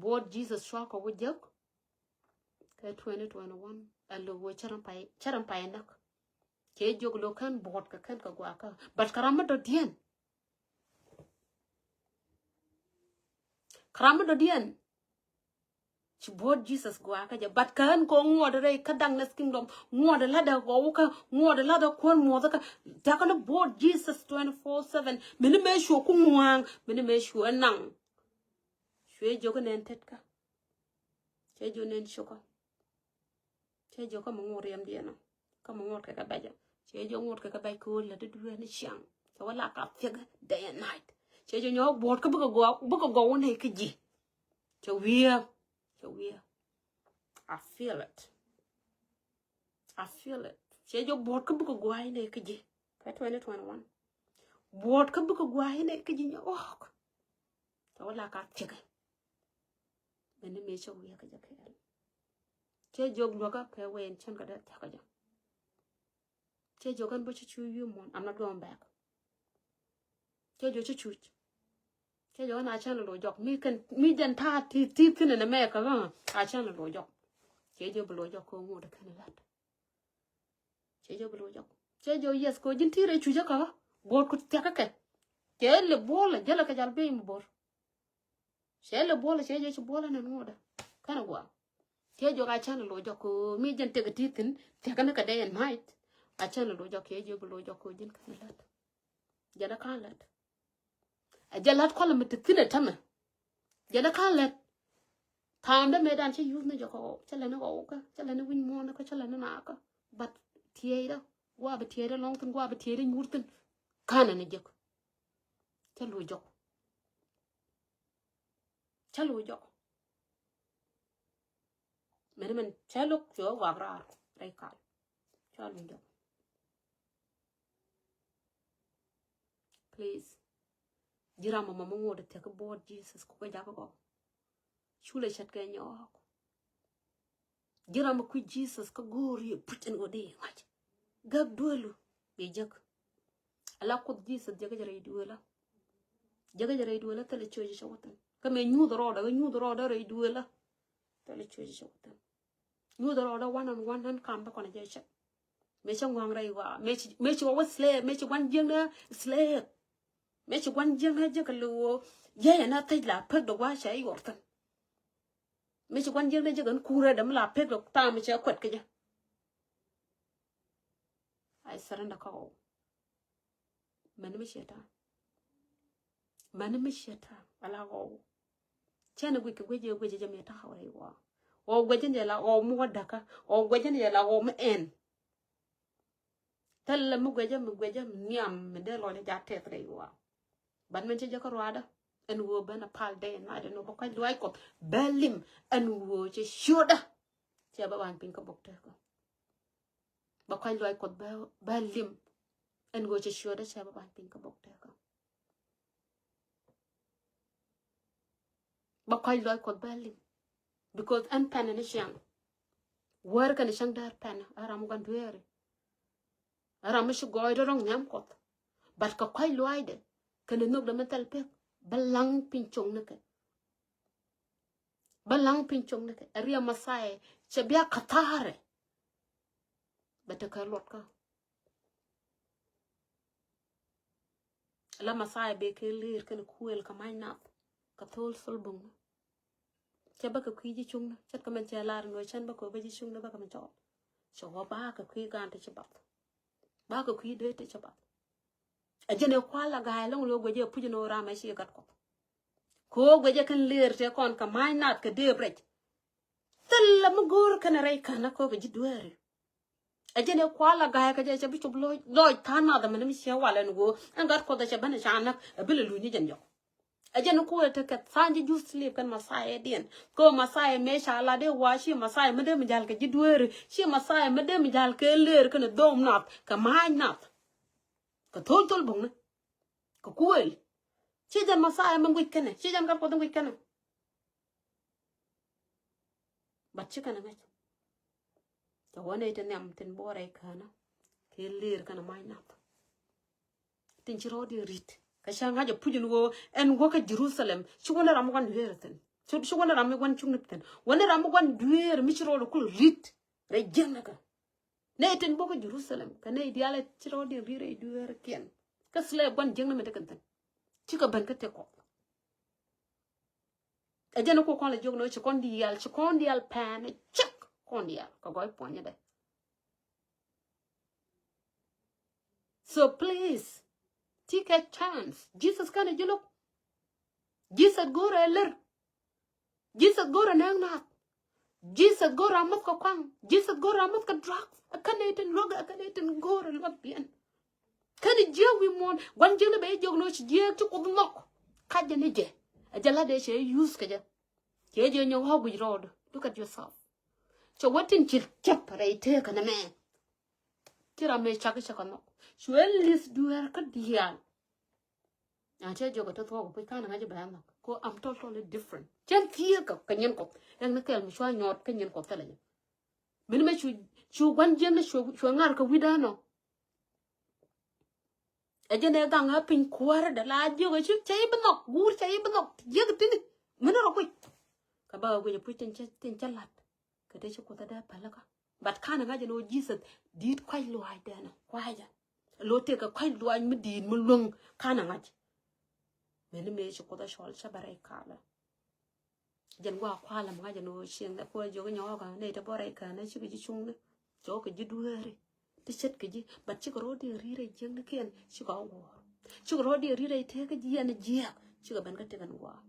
Buɔt Jesus cua kɛ wä jek. Kɛ twenty twenty-one ɛ lo̱ wä cä ram pay, cä ram pay näk. Cɛ jiök lo̱ kɛn buɔt kɛ kɛn kɛ guakä. But kɛ ram mi dɔ̱diɛn. Kɛ ram mi dɔ̱diɛn. Ci buɔt Jesus guakä jɛ. But kɛ ɣän kɛ ŋuɔt rɛy kä darkness kingdom. Ŋuɔt ladɛ gɔw kä, ŋuɔt ladɛ kuɔn muɔth kä. Tekɛ ni buɔt Jesus twenty-four seven. Mini mëë cuɔ ku ŋuaŋ, mini mëë cuɔ naŋ. Cuɛ jiök nɛn tetkä. Cɛ jiök nɛn cukä. Cɛ jiök kä mi ŋuɔt riɛmdiɛn ɔ. Kä mi ŋuɔt kɛ kɛ bɛcä. Cɛ jɛ ŋot kɛ kɛ bɛc ko̱o̱l lät i̱ dueeni ciaŋ. Cɛ wä la ka thiek day and night. Cɛ jɛ nyɔɔk buɔ̱ɔ̱t kä bikɛ gɔw, bikɛ gɔw wä nɛy kä ji̱. Cɛ wiee. Cɛ wiee. I feel it. I feel it. Cɛ jɛ buɔ̱ɔ̱t kä bikɛ gɔw wä nɛy kä ji̱. Kä twenty twenty-one. Buɔ̱ɔ̱t kä bikɛ gɔw wä nɛy kä ji̱ nyɔɔk. Cɛ wä la ka thiek. Mɛn ni mëë cɛ wiee kä jɛ kɛɛl. Cɛ jɔk luäkä kɛ wee in cɛn kɛ dee thiakä jɛ. Cɛ jɔk ɛn bä ci cuc wi̱i̱ muɔ̱n, I'm not going back. Cɛ jɔk ci cuc. Cɛ jɔk ɛn a cɛn lɛ lo̱c jɔk. Mi kɛn, mi jɛn ta̱a̱ ti, ti thi̱n ɛn ɛmɛ kä ɣä, a cɛn lɛ lo̱c jɔk. Cɛ jɔk bi lo̱c jɔk kɛ ŋot ɛ kɛn lät. Cɛ jɔk bi lo̱c jɔk. Cɛ jɔk yes kɛ ji̱n ti rɛy cuc ɛ kä ɣä. Buɔ̱ɔ̱t ku thiakä kɛ. Cɛ lɛ buɔlɛ, jälɛ kɛ jal biey mi bo̱r. Cɛ lɛ buɔlɛ, cɛ jɛ ci buɔlɛ nɛn ŋuɔdɛ. Kɛnɛ gua̱a̱. Cɛ jɔk a cɛn lɛ lo̱c jɔk kɛ mi jɛn tëk ti thi̱n, thiakä ni kɛ day and night. A cɛn lɛ lo̱c jɔk, cɛ jɛ bi lo̱c jɔk kɛ ji̱n kɛn lät. Jɛn ɛ ka̱n lät. Ɛ jɛ lät kualɛ mi te thi̱n ɛ tämɛ. Jɛn ɛ ka̱n lät. Thaamdä mëëdan cä yuth ni jɛ kɛ ɣɔw, cä lɛni ɣɔw kä, cä lɛni wi̱ny muɔ̱ɔ̱n kä, cä lɛni nakä. But tiɛɛcdä, gua̱a̱ bi tiɛɛcdä lɔ̱ŋ thi̱n, gua̱a̱ bi tiɛɛcdä nyuur thi̱n. Ka̱nɛ ni jek. Cä lo̱c jɔk. Cä lo̱c jɔk. Mɛn mɛn cä lo̱k cɛ wä guak raar rɛy kal. Cä lo̱c jɔk. Please. Ji̱ ram mɔmɔ mi ŋot thiäk buɔt Jesus kukɛ jakä gɔw. Culɛ cät kɛ nyɔɔk. Ji̱ ram mi kui̱ Jesus kä go̱o̱ri puc ɛn ɣöö di ŋa̱c. Gäk duelu bi jek. Ala Kuoth Jesus jek jɛ rɛy duela. Jek jɛ rɛy duela thilɛ cuec cɛ wä thin. Kä mëë nyuuth rɔɔdɛ, kä nyuuth rɔɔdɛ rɛy duela. Thilɛ cuec cɛ wä thin. Nyuuth rɔɔdä one on one, ɛn kam bä kɔn jɛ cɛ. Mëë cɛ ŋuaŋ rɛy ɣɔaa, mëë ci, mëë ci wä wä slave, mëë ci gua̱n jiäknä slave. Mëë ci gua̱n jiäknä jek kɛ lo̱o̱, yɛy ɛn a thäc la pek dɔ̱k gua̱a̱ cɛ yuɔr thi̱n. Mëë ci gua̱n jiäknä jek ɛn kuurɛ däm la pek dɔ̱k thaam cɛ kuɛt kɛ jɛ. I surrender kä ɣɔw. Mɛn mi ciɛ ta̱a̱. Mɛn mi ciɛ ta̱a̱ ala ɣɔw. Cɛn guic kɛ guic jɛ guic jɛ mi ta̱a̱ ɣɔw rɛy ɣɔw. Ɣɔw guic jɛ la ɣɔw mi wä dakä. Ɣɔw guic jɛ la ɣɔw mi ɛn. Thilɛ mi guic jɛ mi guic jɛ mi nhiam mi dee lɔcdä ja̱ tɛth rɛy ɣɔw. But mɛn cɛ jɛ kä ruaadä. Ɛn ɣöö ben a pal dee na dee nɔ bä kɔc luaac Kuɔth bä lim. Ɛn ɣöö cɛ ciötdä. Cɛ bä ban piny kä bok tekä. Bä kɔc luaac Kuɔth bä, bä lim. Ɛn ɣöö cɛ ciötdä cɛ bä ban piny kä bok tekä. Bä kɔc luaac Kuɔth bä lim. Because ɛn pɛn ni ciaŋ. Wäär kɛn ciaŋ däär pɛn ɛ ram gua̱n dueeri. Ɛ ram mi ci gɔɔydɛ rɔ̱ŋ nhiam Kuɔth. But kɛ kɔc luaacdɛ kɛn nhökdɛ mi thil pek bä laŋ piny coŋ ni kɛ. Bä laŋ piny coŋ ni kɛ ɛ riɛm Mɛthia cɛ bia ka̱thaarɛ. Bɛ tekɛ luɔtkä. La Mɛthia bɛ kɛ lëër kɛnɛ kuël kɛ mac nath kɛ thol thol bo̱ŋni. Cɛ bä kɛ kui̱ ji̱ cuŋni ce̱tkɛ mɛn cɛ lar ni wee cɛn bä kɛ wee bä ji̱ cuŋni bä kɛ mɛn cɔɔl. Cɛ wä ba kɛ kui̱ gaan ti ci bath. Ba kɛ kui̱ dee ti ci bath. Ɛ jɛn ɛ kual a ga̱a̱c ɛlɔ̱ŋ lo̱o̱ guecɛ puc ni wä ram ɛ ci gat Kuɔth. Kɛ wä guecɛ kɛn lëër tëë kɔn kɛ ma̱a̱ny nath kɛ dëëp rɛc. Thilɛ mi go̱o̱r kɛn rɛy känä kɛ wä kɛ ji̱ dueeri. Ɛ jɛn ɛ kual a ga̱a̱c kɛ jɛ cɛ bi cop lɔc, lɔc tha̱a̱ŋ nath ɛmɛn mi ciɛ wal ɛn ɣöö ɛn gat Kuɔth ɛ cɛ ben ɛ ca näk ɛ bi lɛ luny ni jɛn jɔk. Ɛ jɛn ɛ kual ɛ tekɛ tha̱a̱ŋ ji̱ Juudh slave kɛn Mɛthia diɛn. Kɛ wä Mɛthia mëë ca lat dee wa ci Mɛthia mi dee mi ja̱l kɛ ji̱ dueeri. Ci Mɛthia mi dee mi ja̱l kɛ lëër kɛn dhom nath kɛ ma̱a̱ny nath. Kɛ thol thol bo̱ŋni. Kɛ kuël. Ci jɛn Mɛthia mi guic kɛnɛ. Ci jɛn gat Kuɔth mi guic kɛnɛ. But ci kɛn ɛ ŋäc. Cɛ wä nɛy ti nhiam tin buɔrɛ känä. Kɛ lëër kɛn ɛ ma̱a̱ny nath. Tin ci rɔɔdiɛn ri̱t. Kä cä ŋa̱c ɛ puc ni ɣöö ɛn wä kä Jerusalem. Ci wä ni ram mi gua̱n dueer thi̱n. Ci, ci wä ni ram mi gua̱n cuŋni thi̱n. Wä ni ram mi gua̱n dueer mi ci rɔɔdɛ kul ri̱t. Rɛy jiäknä kɛ. Nɛy tin bä kä Jerusalem. Kɛ nɛy diaal ɛ ci rɔɔdiɛn ri̱t rɛy dueerkiɛn. Kä slave gua̱n jiäknä mi te kɛn thi̱n. Cikɛ ben kä tëk Kuɔth. Ɛ jɛn ku kɔn lɛ jiök ni ci kɔn diaal, ci kɔn diaal pɛn cik kɔn diaal kɛ gɔɔy puɔ̱nydɛ. So please, take a chance. Jesus kɛnɛ ji̱ lo̱k. Jesus go̱o̱rɛ lär. Jesus go̱o̱rɛ nɛɛk naath. Jesus go̱o̱r a mäth kɛ kuaŋ. Jesus go̱o̱r a mäth kɛ drugs. Ɛ kɛn nɛy tin luäk, ɛ kɛn nɛy tin go̱o̱r a luäk diɛn. Kɛn jiääk wi̱i̱ muɔ̱ɔ̱n, gua̱n jiäkni bɛ jiök ni ɣöö ci jiääk ci Kuoth nhɔk. Ka jɛ ni jɛ. Ɛ jɛ la dee cɛ use kɛ jɛ. Cɛ jɛ nyɔk ɣɔ̱k guic rɔɔd. Look at yourself. Cɛ wä tin ci cäp rɛy tëëkä nɛmɛ. Ci ram mëë cak cɛ kɛ nhɔk. Cuɛ li̱th dueer kä diaal. A cɛ jiök ɛ te thuɔ̱k ɛ puc ka̱n ɛ ŋa̱c ɛ bɛ nhɔk. Ko I'm totally different. Cɛn thieekä kɛ nyin Kuɔth. Ɛn ni kɛɛl mi cua nyɔɔt kä nyin Kuɔth thilɛ jɛ. Min mɛ cu, cu gua̱n jiäkni cu, cu ŋa̱r kɛ wi̱cdä nɔ. Ɛ jɛn ɛ gaŋ ɛ piny kuäärädɛ la jiök ɛ ci cɛ i̱ bi nhɔk, guur cɛ i̱ bi nhɔk, jiäk tini. Min rɔ guic. Kɛ bä ɛ guic ɛ puc tin cɛ, tin cɛ la̱t. Kɛ te ci Kuoth ɛ dee päl kä. But ka̱n ɛ ŋa̱c ɛn ɣöö Jesus di̱t kua̱c luaacdɛn ɛ kua̱cä. Lo tëëkɛ kua̱c luaac mi di̱i̱t mi luäŋ ka̱n ɛ ŋa̱c. Mɛni mëë ci Kuoth ɛ cɔl cä bɛ rɛy kalä. Jɛn gua̱a̱ kua̱l ɛmɛ ŋa̱c ɛn ɣöö cieŋ ɛ kuäär jiök inyɔɔkä nɛy te bɔrɛ ikä nɛ cikɛ ji̱ cuŋni. Cɔɔkɛ ji̱ dueeri ti ce̱tkɛ ji̱, but cikɛ rɔɔdiɛn ri̱t rɛy jiäknikiɛn cikɛ ɣä guɔ̱ɔ̱r. Cikɛ rɔɔdiɛn ri̱t rɛy tëëkä ji̱ ɛn jiääk cikɛ ben kä tëk ɛn gua̱a̱.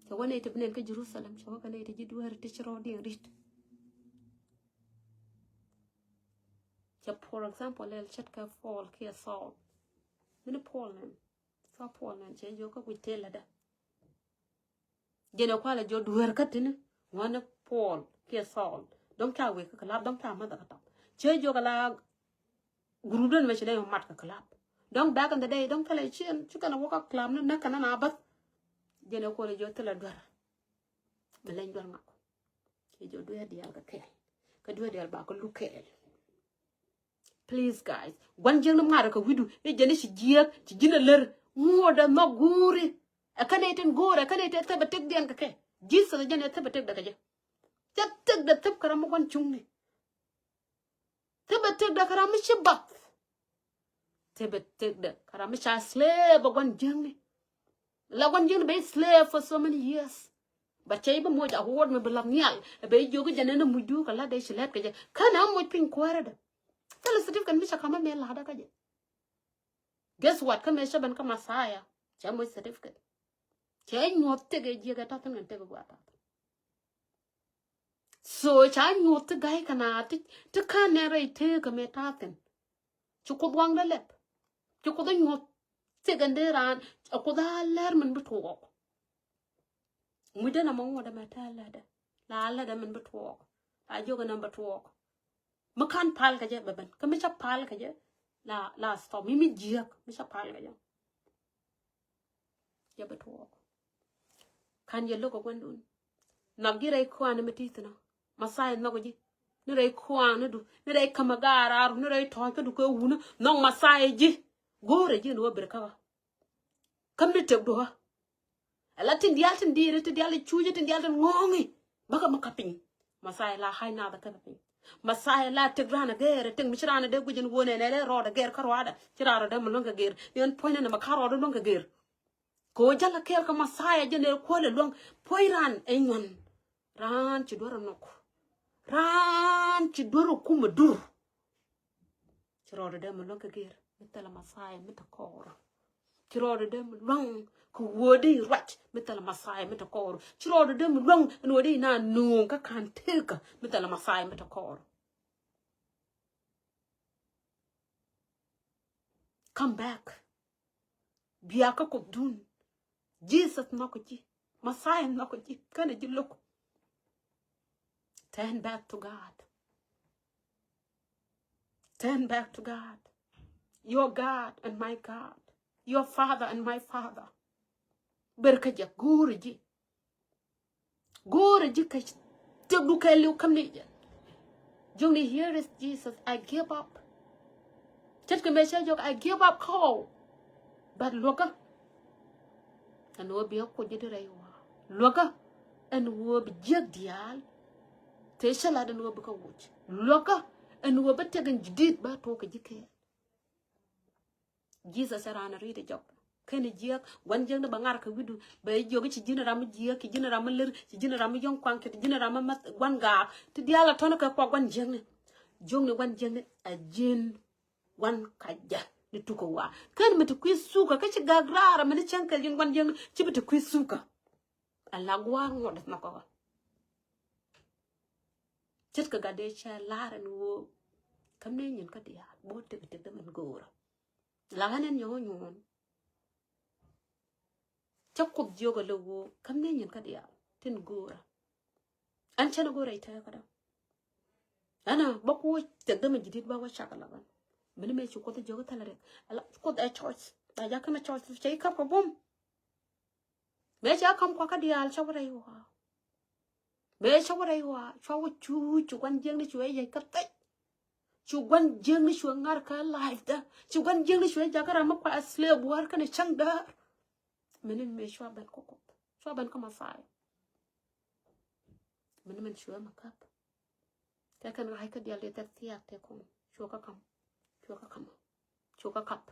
Cɛ wä nɛy te bi nɛn kä Jerusalem, cɛ wä kɛ nɛy te ji̱ dueeri ti ci rɔɔdiɛn ri̱t. Cɛ for example, lɛl ce̱tkɛ Paul kiɛ Saul. Mini Paul nɛn? Tha Paul nɛn cɛ jiök kä guic tëë lätdä. Jɛn ɛ kualɛ jiök dueer kä tini ŋuɔ̱tni Paul kiɛ Saul. Dɔ̱ŋ ca wek kä club, dɔ̱ŋ ca mäth kä tap. Cɛ jiök ala group dɛn mɛ ci dee mat kä club. Dɔ̱ŋ back in the day, dɔ̱ŋ thilɛ ciɛn, ci kɛn a wä kä club ni näk kɛn na bath. Jɛn ɛ kualɛ jiök thilɛ duer. Bɛ leny duer ŋak. Cɛ jiök duer diaal kä kɛɛl. Kä duer diaal ba kä luk kɛɛl. Please guys, gua̱n jiäkni ŋa̱rä kɛ wi̱du i̱ jɛn i̱ ci jiääk, ci ji̱n a lär. Ŋuɔ̱t ɛ nhɔk guuri. Ɛ kɛn i̱ tin go̱o̱rɛ, ɛ kɛn i̱ tin thäpɛ tëkdiɛn kɛ kɛ. Jesus ɛ jɛn ɛ thäpɛ tëkdɛ kɛ jɛ. Thäp tëkdɛ thäp kɛ ram mi gua̱n cuŋni. Thäpɛ tëkdɛ kɛ ram mi ci bath. Thäpɛ tëkdɛ kɛ ram mi ca slave ɛ gua̱n jiäkni. La gua̱n jiäkni bɛ slave for so many years. But cɛ i̱ bi moc a word mi bi lath nhial. Ɛ bɛ jiök i̱ jɛn ɛn ɛ mucdu kɛ la dee ci lɛt kɛ jɛ. Kän ɛ moc piny kuäärädɛ. Thilɛ certificate mi cɛ ka̱m ɛ mëë la̱tdä kä jɛ. Guess what? Kä mëë cä ben kä Messiah cɛ moc certificate. Cɛ nyuɔ̱th tëk ɛ jiäk ɛ ta̱thi̱n kɛn tëk ɛ gua̱a̱ ta̱thi̱n. So ca nyuɔ̱th ti ga̱y kɛ na ti, ti ka̱n nɛ rɛy tëëkä mëë ta̱thi̱n. Ci Kuoth waŋdä lɛp. Ci Kuoth a nyuɔ̱th tëk ɛn dee raan. A Kuoth a lɛr min bi tuɔɔk. Ŋucdä nɔmɔ ŋuɔ̱t ɛmɛ tɛ̈ lätdɛ. La lätdɛ min bi tuɔɔk. La jiök ɛn ɛm bi tuɔɔk. Mi ka̱n pal kɛ jɛ bɛ ben. Kä mi cä pal kɛ jɛ la, la stop. Mi, mi jiäk mi cä pal kɛ jɛ. Jɛ bi tuɔɔk. Ka̱n jɛ lo̱k ɛ gua̱ndun. Nhɔk ji̱ rɛy kua̱a̱n mi ti̱thi̱n ɔ. Messiah nhɔk ji̱. Ni rɛy kua̱a̱n ni du. Ni rɛy kämɛ gaaraar. Ni rɛy tɔ̱ɔ̱c kä du kɛ wunä. Nhɔk Messiah ji̱. Go̱o̱rɛ ji̱ ni wä bir kä ɣä. Kä mi tëk duɔ̱kä. Ala tin diaal tin di̱i̱ri, tin diaal tin cuuci, tin diaal tin ŋɔ̱ɔ̱ŋi. Bäkɛ mi kä piny. Messiah la ha̱y naath kä piny. Messiah la tëk raan a gɛɛr, tëk mi ci raan a dee guic in wun ɛn ɛ rɔɔd a gɛɛr kä ruaadä. Ci raan rɔ dee mi luäŋ kɛ gɛɛr. Yɛn puɔ̱nynɛ ni ma ka̱r rɔɔd luäŋ kɛ gɛɛr. Kɛ ɣöö jälɛ kɛɛl kä Messiah jɛn ɛ kuäl ɛ luäŋ. Puɔ̱ny raan ɛ nyuan. Raan ci duer ɛ nhɔk. Raan ci duer ɛ kum ɛ dur. Ci rɔɔdɛ dee mi luäŋ kɛ gɛr mi thilɛ Messiah mi te kɔɔr. Ci rɔɔdɛ dee mi luäŋ kɛ wuɔ̱ɔ̱di ruac mi thilɛ Messiah mi te kɔɔr. Ci rɔɔdɛ dee mi luäŋ ɛn wuɔ̱ɔ̱di na nuɔ̱ɔ̱ŋ kä ka̱n tekä mi thilɛ Messiah mi te kɔɔr. Come back. Bia kä Kuothdun. Jesus nhɔk ji̱. Messiah nhɔk ji̱. Kɛnɛ ji̱ lo̱k. Turn back to God. Turn back to God. Your God and my God. Your Father and my Father. Ber kä jɛ go̱o̱rɛ ji̱. Go̱o̱rɛ ji̱ kä tëkdu kɛɛliw käm ni jɛ. Jiökni, here is Jesus, I give up. Ce̱tkɛ mëë cä jiök, I give up kä ɣɔw. But luäkä ɛn ɣöö bi ɣä kuc ji̱ di rɛy ɣɔaa. Luäkä ɛn ɣöö bi jiäk diaal tëë cä lat ɛn ɣöö bi kä wuc. Luäkä ɛn ɣöö bä tëk in jidit bä tuɔɔk kɛ ji̱ kɛɛl. Jesus ɛ raan ɛ ri̱t ɛ jɔk. Kɛn jiääk, gua̱n jiäkni bɛ ŋa̱r kɛ wi̱du, bɛ jiök ci ji̱n ram mi jiääk, ci ji̱n ram mi lär, ci ji̱n ram mi yɔ̱ŋ kuaŋ, ci ji̱n ram mi mäth gua̱n gaak. Ti diaal a tɔ̱n kɛ kuak gua̱n jiäkni. Jiökni gua̱n jiäkni a ji̱n gua̱n kac jɛ ni tukä wa. Kɛn mi ti kui̱ thukä, kä ci gak raar mi ni cäŋ kɛ ji̱n gua̱n jiäkni, ci bi ti kui̱ thukä. A la gua̱a̱r ŋuɔt nhɔkä ɣä. Ce̱tkɛ gat dee cɛ lar ɛn ɣöö käm ni nyin kä diaal bä tëk tëk dee mɛn go̱o̱rä. La ɣän ɛn nyɔ̱ŋ nyuɔ̱ɔ̱n. Cä Kuoth jiök ɛ lɛ ɣöö käm ni nyin kä diaal tin go̱o̱rä. Ɛn cɛn ɛ go̱o̱rä i̱ tɛɛkä dä. Ɛn a bä Kuoth tëk dee mɛn ji̱ di̱t bä wä cak ɛ la ɣän. Mini mëë ci Kuoth jiök ɛ thilɛ riɛk. Ala Kuoth ɛ choice. La jakä mɛ choice cɛ i̱ käp kɛ bum. Mëë cɛ ka̱m kua kä diaal cɛ wä rɛy ɣɔaa. Mëë cɛ wä rɛy ɣɔaa cua wä cuuc cu gua̱n jiäkni cu ɛ yɛc kä thɛc. Cu gua̱n jiäkni cu ɛ ŋa̱r kä life dä. Cu gua̱n jiäkni cu ɛ jakä ram mi kua ɛ slave wäär kɛnɛ cäŋ däär. Mini mëë cua ben kä Kuoth cua ben kä Messiah. Mini mɛn cu ɛ ma kap. Kɛ kɛn ɣa̱c kä diaal dee thɛk thiaak tëë kɔn cu kä ka̱m. Cu kä ka̱m. Cu kä kap.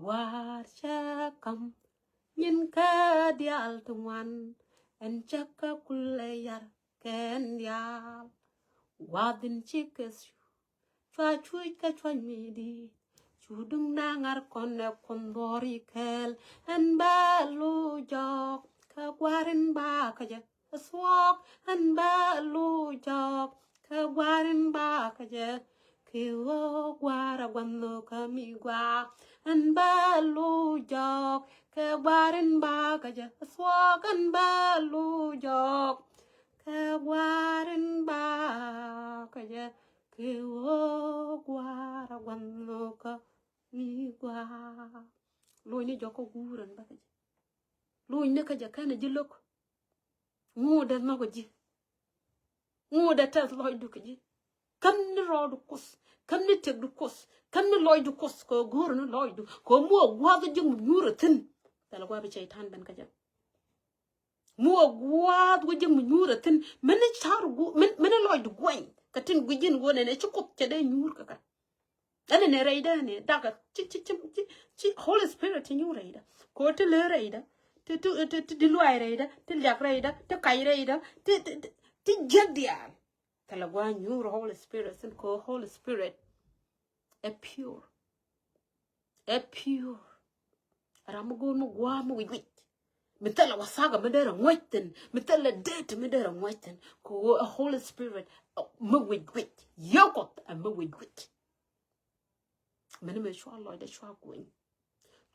Wäär cɛ ka̱m nyin kä diaal ti ŋuan ɛn cä kä kulɛ yar kɛn diaal. Wa̱dhin ci keth cu cua cuc kä cua̱c mi di̱i̱t cu duŋ na ŋa̱r kɔn ɛ kun dhuɔ̱ri kɛɛl. Ɛn bä lu jɔk kä gua̱r in ba kä jɛ. Thuɔ̱k ɛn bä lu jɔk kɛ gua̱r in ba kä jɛ. Kɛ ɣöö gua̱r a gua̱n nhök kä mi gɔaa ɛn bä lu jɔk kɛ gua̱r in ba kä jɛ. Thuɔ̱k ɛn bä lu jɔk kɛ gua̱r in ba kä jɛ. Kɛ ɣöö gua̱r a gua̱n nhök kä mi gɔaa. Luny ni jɔk kä guur ɛn bä kä jɛ. Luny ni kä jɛ kɛn a ji̱ lo̱k. Ŋu dee nhɔk ji̱? Ŋu dee tɛth lɔcdu kɛ ji̱? Käm ni rɔɔdu Kuoth, käm ni tëkdu Kuoth, käm ni lɔcdu Kuoth, kɛ go̱o̱r ni lɔcdu, kɛ muɔ gua̱a̱th ji̱ mi nyuur a thi̱n. Thilɛ gua̱a̱th bi cɛy-tan ben kä jɛ. Muɔ gua̱a̱th wä ji̱ mi nyuur a thi̱n. Mini car gu, min, mini lɔcdu guany. Kɛ tin gui̱c ji̱n ɣöö nɛnɛ ci Kuoth cɛ dee nyuur kɛ kɛ. Ɛn ni rɛydä ni dakä ci, ci, ci, ci, ci Holy Spirit ci nyuur rɛydä. Kɛ ɣöö ti lɛ rɛydä, ti, ti, ti, ti, ti luay rɛydä, ti liak rɛydä, ti kac rɛydä, ti, ti, ti, ti jiäk diaal. Thilɛ gua̱a̱th nyuur Holy Spirit thi̱n kɛ ɣöö Holy Spirit ɛ pure. Ɛ pure. Ram mi go̱o̱r mi gua̱a̱th mi wic wic. Mi thilɛ wathaka mi derɛ ŋuäc thi̱n. Mi thilɛ det mi derɛ ŋuäc thi̱n. Kɛ ɣöö ɛ Holy Spirit, ɛ, mi wic wic. Yio̱w Kuɔth ɛ mi wic wic. Mini mëë cua lɔcdɛ cua gueny.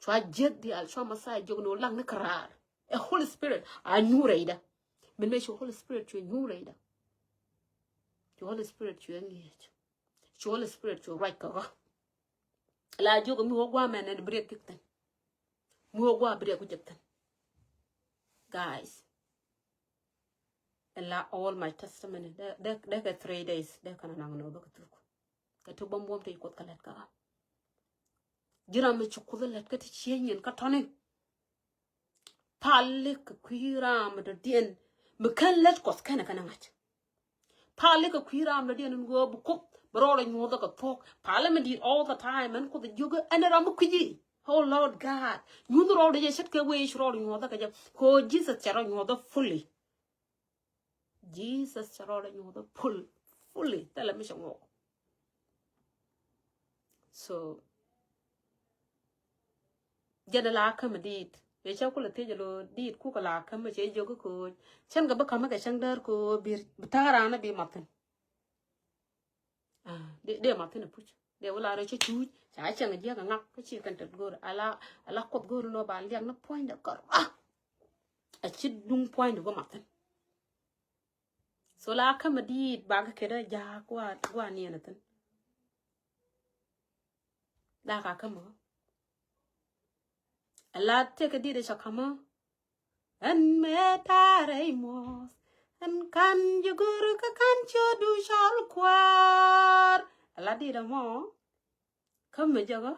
Cua jiäk diaal cua Messiah jiök ni ɣöö laŋni kɛ raar. Ɛ Holy Spirit a nyuur rɛydä. Mini mëë cu Holy Spirit cuɛ nyuur rɛydä. Cu Holy Spirit cuɛ ŋi̱eec. Cu Holy Spirit cu ruac kä ɣä. La jiök mi wä gua̱a̱ mɛn ni bi riɛk ji̱k thi̱n. Mi wä gua̱a̱ bi riɛk ji̱k thi̱n. Guys. Ala all my testimony. Dee, dee, dee kɛ three days. Dee kɛn a naŋ ni wä bä kɛ thuk. Kɛ ti buɔ̱m buɔ̱m ti Kuoth kɛ lät kä ɣä. Ji̱ ram mi ci Kuoth lät kä ti cie nyin kä tɔ̱ni. Pali kɛ kui̱ ram mi dɔ̱diɛn mi kän lät Kuɔth kɛnɛ kɛn ŋa̱c. Pali kɛ kui̱ ram dɔ̱diɛn in ɣöö bi Kuoth bi rɔɔdɛ nyuɔ̱thä kɛ thuɔ̱k. Pali mi di̱i̱t all the time ɛn Kuoth jiök ɛn ram mi kui̱ci. Oh Lord God. Nyuth rɔɔdɛ jɛ ce̱tkɛ wec rɔɔdɛ nyuɔ̱thä kɛ jɛ. Kɛ ɣöö Jesus cɛ rɔ nyuɔ̱thä fully. Jesus cɛ rɔɔdɛ nyuɔ̱thä full, fully. Thilɛ mi cɛ ŋuɔk. So jɛn la käm di̱i̱t. Mëë cä kulɛ thiec ɛ lo̱ di̱i̱t kukɛ la käm cɛ jiök kä ko̱o̱c. Cɛn kɛ bi ka̱m kɛ cäŋ däär ko̱o̱c bi, bi ta̱a̱ raan bi mathin. Ah, dee, dee mathin a puc. Dee wä la rɛ cä cuuc ca cɛŋ jiäk a ŋak kä ci kɛn tet go̱o̱r. Ala, ala Kuoth go̱o̱r nɔ ba liak ni puɔ̱nydɛ kɔr. Ah! A ci duŋ puɔ̱nydɛ wä mathin. So la käm a di̱i̱t ba kɛ kɛ dee jaak gua, gua niɛn a thin. La ka käm a. A la tëk a di̱i̱t a ca käm a. Ɛn mëë ta̱a̱ rɛy muɔ̱th. Ɛn ka̱n ji̱ go̱r kä ka̱n ciötdu cɔl kuäär. A la di̱i̱t a mɔ. Käm a jäkä.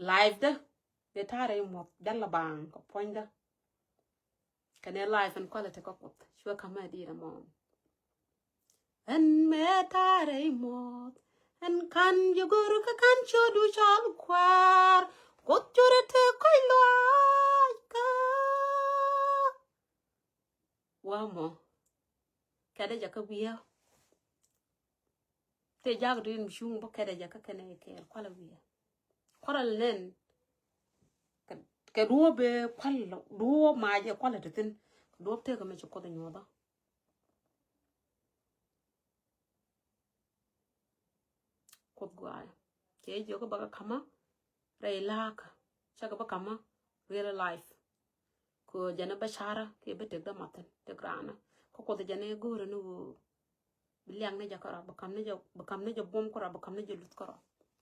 Life dä. Mëë ta̱a̱ rɛy muɔ̱th. Däl a baaŋ kɛ puɔ̱nydä. Kɛnɛ life and quality kä Kuoth. Cuɛ ka̱m a di̱i̱t ɛmɔ. Ɛn mëë ta̱a̱ rɛy muɔ̱th. Ɛn ka̱n ji̱ go̱r kä ka̱n ciötdu cɔl kuäär. Kuoth curɛ te kɔc luaac kä. Wa mɔ. Kɛdɛ jɛ kä wi̱i̱. Tëë jak rin cuŋ bä kɛdɛ jɛ kä kɛnɛ kɛɛl kualɛ wi̱i̱. Kualɛ nɛn. Kɛ, Kɛ duɔ̱ɔ̱p bɛ kual, duɔ̱ɔ̱p mac ɛ kual ɛ ti thi̱n. Kɛ duɔ̱ɔ̱p tëëk ɛmɛ ci Kuoth ɛ nyuɔ̱thä. Kuoth gua̱a̱ cɛ jiök bä kɛ ka̱mä rɛy la̱a̱kä, cakɛ bä ka̱mä real life. Kɛ jɛn bä carä kiɛ bä tëk dämath thi̱n, tëk raanä. Kä Kuoth jɛn i̱ go̱o̱rä ni ɣöö bi liak ni jɛ kärɔa, bi ka̱m ni jɛ, bi ka̱m ni jɛ buɔ̱m kärɔa, bi ka̱m ni jɛ luth kärɔa.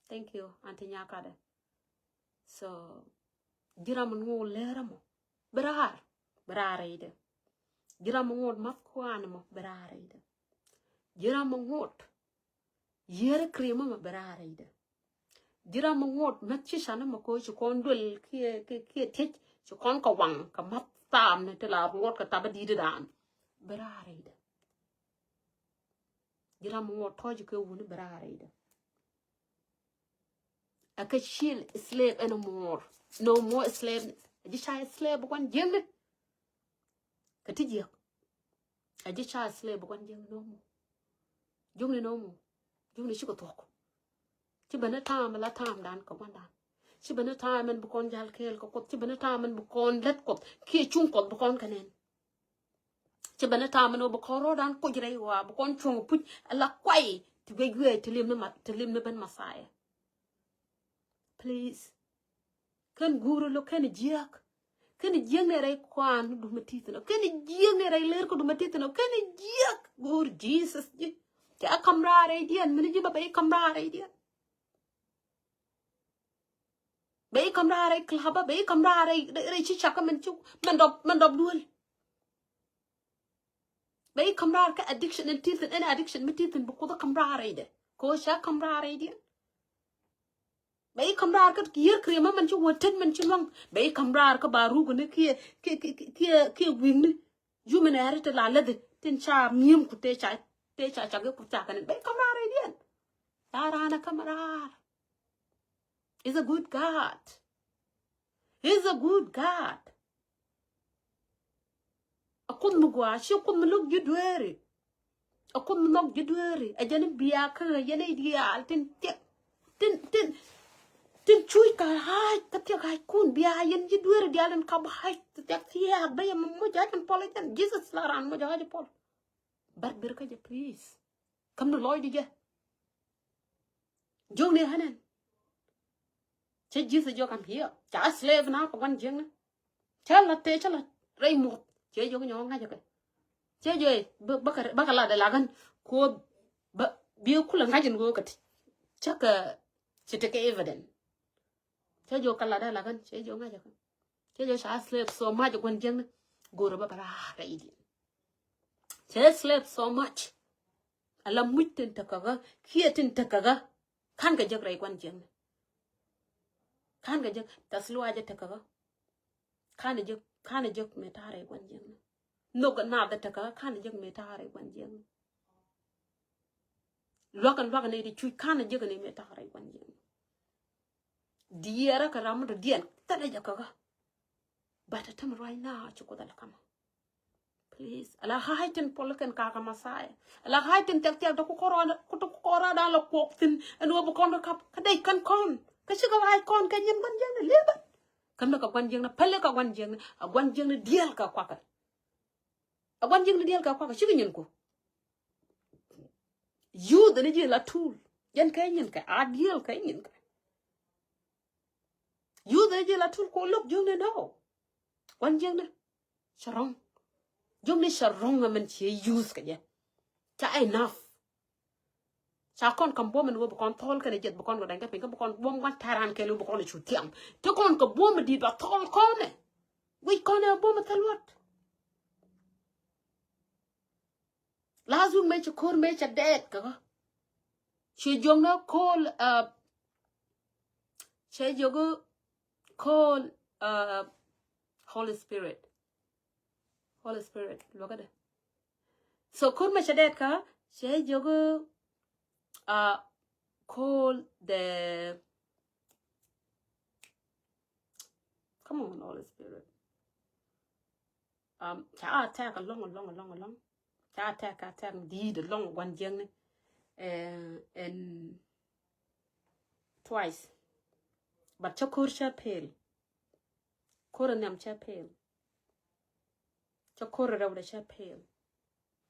Thank you, Auntie Nyakadɛ. So ji̱ ram mi ŋot lɛr ɛmɔ bi raar, bi raar rɛydɛ. Ji̱ ram mi ŋot math kuan ɛmɔ bi raar rɛydɛ. Ji̱ ram mi ŋot yier krim ɛmɔ bi raar rɛydɛ. Ji̱ ram mi ŋot math ci can ɛmɔ ko ci kɔn duel kiɛ, kiɛ, kiɛ tiec ci kɔn kɛ waŋ kɛ math thaam ni ti la ruɔt kɛ tap a di̱t dan bi raar rɛydɛ. Ji̱ ram mi ŋot tɔ̱ɔ̱c kɛ wuni bi raar rɛydɛ. A kä cil slave anymore. No more slave. A ji̱ ca slave bi gua̱n jiäkni. Kä ti jiäk. A ji̱ ca slave bi gua̱n jiäkni no more. Jiäkni no more. Jiäkni cikɛ thuɔ̱k. Ci beni ta̱a̱m la ta̱a̱m dan kɛ gua̱n dan. Ci beni ta̱a̱m ɛn bi kɔn jal kɛɛl kɛ Kuoth. Ci beni ta̱a̱m ɛn bi kɔn lät Kuɔth kiɛ cuŋ Kuɔth bi kɔn kɛ nɛn. Ci beni ta̱a̱m ɛn ɣöö bi kɔn rɔɔdan kuc rɛy ɣɔaa bi kɔn cuɔ̱ŋ puc ala kuay ti guic guic ti lim ni ma, ti lim ni ben Messiah. Please. Kɛn guur lo kɛn jiäk. Kɛn jiäk ni rɛy kuan dum a tithin ɔ. Kɛn jiäk ni rɛy lɛr kä dum a tithin ɔ. Kɛn jiäk guur Jesus ji̱. Cɛ a ka̱m raar rɛydiɛn, mini ji̱ ba bɛ i̱ ka̱m raar rɛydiɛn. Bɛ i̱ ka̱m raar rɛy klaba, bɛ i̱ ka̱m raar rɛy, rɛy, rɛy ci cak kä mɛn ci, mɛn dɔp, mɛn dɔp duel. Bɛ i̱ ka̱m raar kä addiction ɛn tithin, ɛn addiction mi tithin bi Kuoth a ka̱m raar rɛydɛ. Kɛ ɣöö ca ka̱m raar rɛydiɛn. Bɛ i̱ ka̱m raar kä yier krim mɛn ci wä tet mɛn ci luaŋ. Bɛ i̱ ka̱m raar kä ba ruk ni kiɛ, kiɛ, kiɛ, kiɛ, kiɛ wi̱i̱ni. Yumɛn ɛri ti la läthi tin ca mi̱em ku tëë ca, tëë ca cak i̱ ku cak kɛn. Bɛ i̱ ka̱m raar rɛydiɛn. Ca raan a ka̱m raar. He's a good God. He's a good God. A Kuoth mi gɔaa, /ciɛ Kuoth mi lo̱k ji̱ dueeri. A Kuoth mi nhɔk ji̱ dueeri. Ɛ jɛn i̱ bia kä ɣä yɛn i̱ diaal tin thiɛk. Tin, tin, tin cuc ka ɣaac, kä thiɛk ɣaackun bia yɛn ji̱ dueeri diaal in kap ɣaac, thiɛk thiaak, bä yɛ moc ɣaac in puɔl ɛ jɛn. Jesus la raan moc ɣaac in puɔl. Bär ber kä jɛ, please. Käm ni lɔcdi jɛ. Jiökni ɣän ɛn. Cä Jesus jiök, "I'm here." Ca slave na kɛ gua̱n jiäkni. Cä la tëë, cä la rɛy muɔth. Cɛ jiök nyɔk ŋa̱cä kɛ. Cɛ jiök, "Bä, bä kɛ, bä kɛ lat ɛ la ɣän." Ko bä, bi kulɛ ŋa̱c in ɣöö kɛ ti. Cä kɛ, ci tekɛ evidence. Cɛ jiök kɛ lat ɛ la ɣän. Cɛ jiök ŋa̱cä kɛ. Cɛ jiök ca slave so much gua̱n jiäkni. Go̱o̱rä bä bä raar rɛydiɛn. Cɛ slave so much. Ala muc tin te kä ɣä, kiɛ tin te kä ɣä. /Ka̱n kɛ jek rɛy gua̱n jiäkni. /Ka̱n kɛ jek, tɛ̈th luaacä te kä ɣä. /Ka̱n kɛ jek, /ka̱n kɛ jek mëë ta̱a̱ rɛy gua̱n jiäkni. Nhök ɛ naath te kä ɣä, /ka̱n kɛ jek mëë ta̱a̱ rɛy gua̱n jiäkni. Lua̱k ɛn lua̱k ɛn nɛy ti cuc, /ka̱n kɛ jek ɛn nɛy mëë ta̱a̱ rɛy gua̱n jiäkni. Diɛɛrä kɛ ram mi dɔ̱diɛn, thilɛ jɛ kä ɣä. But ɛ tämɛ ruac na ci Kuoth ala kamä. Please. Ala ɣaac tin puɔl kɛn kakä Messiah. Ala ɣaac tin thiak thiak dɔ̱ku kɔrɔda, ku dɔ̱ku kɔrɔda la kuɔk thi̱n. Ɛn ɣöö bi kɔn kä kap. Kä dec kɛn kɔn. Kä cikɛ ɣaac kɔn kɛ nyin gua̱n jiäkni li̱bä. Kä mi kɛ gua̱n jiäkni, päli kɛ gua̱n jiäkni. A gua̱n jiäkni diɛl kɛ kuakä. A gua̱n jiäkni diɛl kɛ kuakä. Cikɛ nyin ku. Youth ni ji̱ la tool. Jɛn kɛ nyin kɛ. A diɛl kɛ nyin kɛ. Youth ni ji̱ la tool ko lo̱k jiökni nɔ. Gua̱n jiäkni. Cɛ rɔ̱ŋ. Jiökni cɛ rɔ̱ŋ ɛmɛn ciɛ youth kɛ jɛ. Ca enough. Ca kɔn ka̱m buɔ̱m ɛn ɣöö bi kɔn thɔɔl kɛnɛ jiɛth bi kɔn kɛ dɛŋ kɛ piny kä bi kɔn buɔ̱m gua̱n ta̱ran kɛɛliw bi kɔn cu thiaŋ. Ti kɔn kɛ buɔ̱m di̱i̱t ba thɔɔl kɔnɛ. Guic kɔnɛ buɔ̱m thil luɔt. Last week mëë ci ko̱r mëë cɛ dɛɛt kä ɣä. Ci jiök ni call, uh, cɛ jiök call, uh, Holy Spirit. Holy Spirit, luäkädɛ. So ko̱r mëë cɛ dɛɛt kä ɣä, cɛ jiök, uh, call the, come on, Holy Spirit. Um, ca attack alɔŋ, alɔŋ, alɔŋ, alɔŋ. Ca attack, attack di̱i̱t alɔŋ gua̱n jiäkni. Eh, and twice. But cä ko̱r cä pel. Ko̱r in nhiam cɛ fail. Cɛ ko̱r in rɛwdɛ cɛ fail.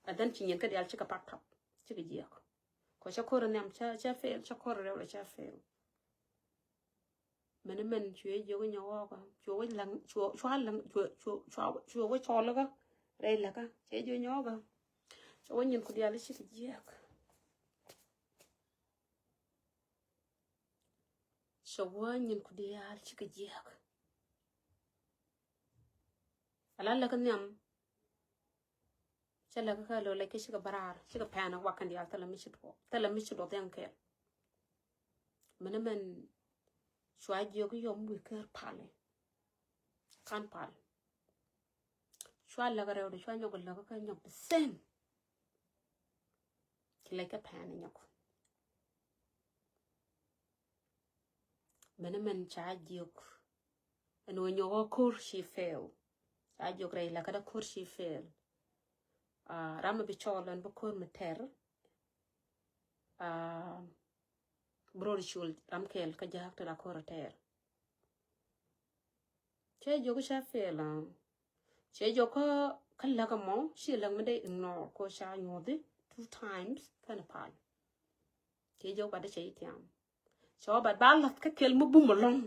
And then ci nyin kä diaal cikɛ pack up, cikɛ jiɛk. Kɔ cɛ ko̱r in nhiam cɛ, cɛ fail, cɛ ko̱r in rɛwdɛ cɛ fail. Mɛn mɛn cuɛ jiök nyɔk ɣɔkä, cuɛ wä laŋ, cuɛ, cuɛ laŋ, cuɛ, cuɛ, cuɛ, cuɛ wä cɔl kä rɛy läkä, cɛ jiök nyɔk ɣɔkä. Cɛ wä nyin ku diaal cikɛ jiɛk. Cɛ wä nyin ku diaal cikɛ jiɛk. Ala läkä nhiam. Cä lɛ kä kɛ lo̱ lɛ kɛ cikɛ bä raar, cikɛ pɛn ɛ wakan diaal, thilɛ mi ci duɔth, thilɛ mi ci duɔth yɛn kɛɛl. Mɛn mɛn cua jiök yɔm wi̱i̱ ker pal i̱. Kan pal. Cua läk rɛw di cua nyɔk läk kä nyɔk the same. Ci lɛ kɛ pɛn ɛ nyɔk. Mɛn mɛn ca jiök. Ɛn wä nyɔk ɔ ko̱r ci fail. Ca jiök rɛy lɛ kä dee ko̱r ci fail. Ah, ram mi bi cɔɔl ɛn bi ko̱r mi tɛr. Ah, bi rɔ di cul ram kɛl kä ja̱a̱k ti la ko̱r a tɛr. Cɛ jiök cɛ fail, ah. Cɛ jiök kä, kä läk ɛmɔ ci läk mi dee ignore ko ca nyuɔthi two times kɛn pal. Cɛ jiök ba dee cɛ ithiam. Cɛ wä ba, ba lath kä kɛl mi bum ɛlɔ̱ŋ.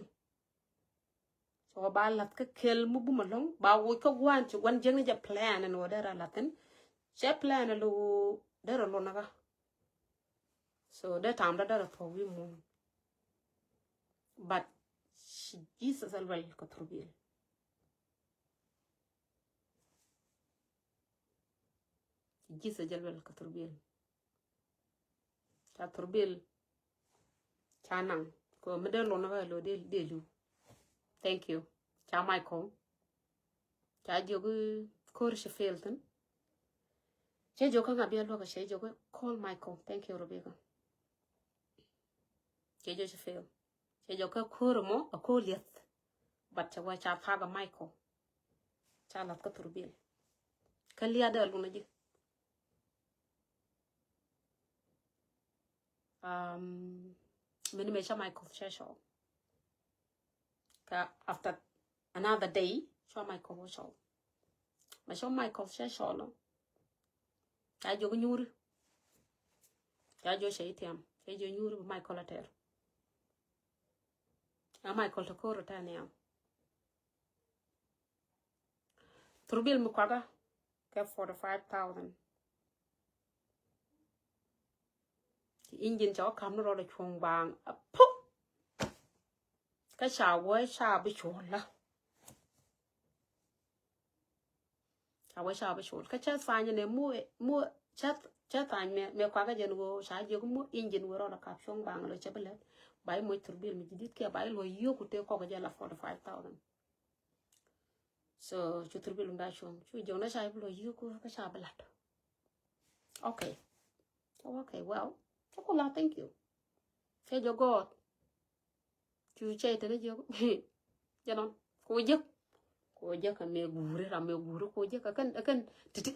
Cɛ wä ba lath kä kɛl mi bum ɛlɔ̱ŋ. Ba woc kä gua̱n ci gua̱n jiäkni jɛ plan ɛn wä derɛ lath thi̱n. Cɛ plan ɛn lo derɛ lon kä. So dee tam dee derɛ thuɔ̱k wi̱i̱ muɔ̱ɔ̱n. But ci Jesus ɛ luɛl kɛ thurbil. Ci Jesus jɛ luɛl kɛ thurbil. Ca thurbil. Ca naŋ. Kɛ mi dee lon kä lo dee, dee li̱w. Thank you. Ca Michael. Ca jiök ko̱r ci fail thi̱n. Cɛ jiök kä ŋa bia luäk, cɛ jiök call Michael. Thank you, Rebecca. Cɛ jiök ci fail. Cɛ jiök kä ko̱r ɛmɔ a ko̱r liɛth. But cɛ wä ca thaak a Michael. Ca lath kä thurbil. Kä liath dee lun a ji̱. Um, mini mɛ ca Michael cɛ cɔl. Kä after another day, ca Michael wä cɔl. Mɛ ca Michael cɛ cɔl. Ca jiök nyuuri. Ca jiök cɛ ithiam. Cɛ jiök nyuuri bi Michael a tɛr. A Michael te ko̱r tɛ niam. Thurbil mi kuakä kɛ forty five thousand. Engine cɛ wä kam ni rɔɔdɛ cuɔ̱ŋ baaŋ a puk. Kä ca wä ca bi cuɔl la. Ca wä ca bi cuɔl. Kä cɛ thany ni mu, mu cɛ, cɛ thany mɛ, mɛ kuakä jɛn wä ca jiök mu engine wä rɔɔdɛ kap cuɔ̱ŋ baaŋ lo cɛ bi lät. Ba i̱ moc thurbil mi ji̱ di̱t kɛ ba i̱ luɔ̱c yio̱k ku tëë kɔk jɛ la forty five thousand. So cu thurbil wunda cuɔ̱ŋ cu jiök na ca i̱ bi luɔ̱c yio̱k kä ca bi la̱t. Okay. Okay, well, cu ku la, thank you. Cɛ jiök gɔɔt. Cu cɛ itɛ ni jiök jɛ nɔn ku jiök. Ku jiök kɛ mɛ guuri, ram mɛ guuri ku jiök kɛ kɛn, kɛn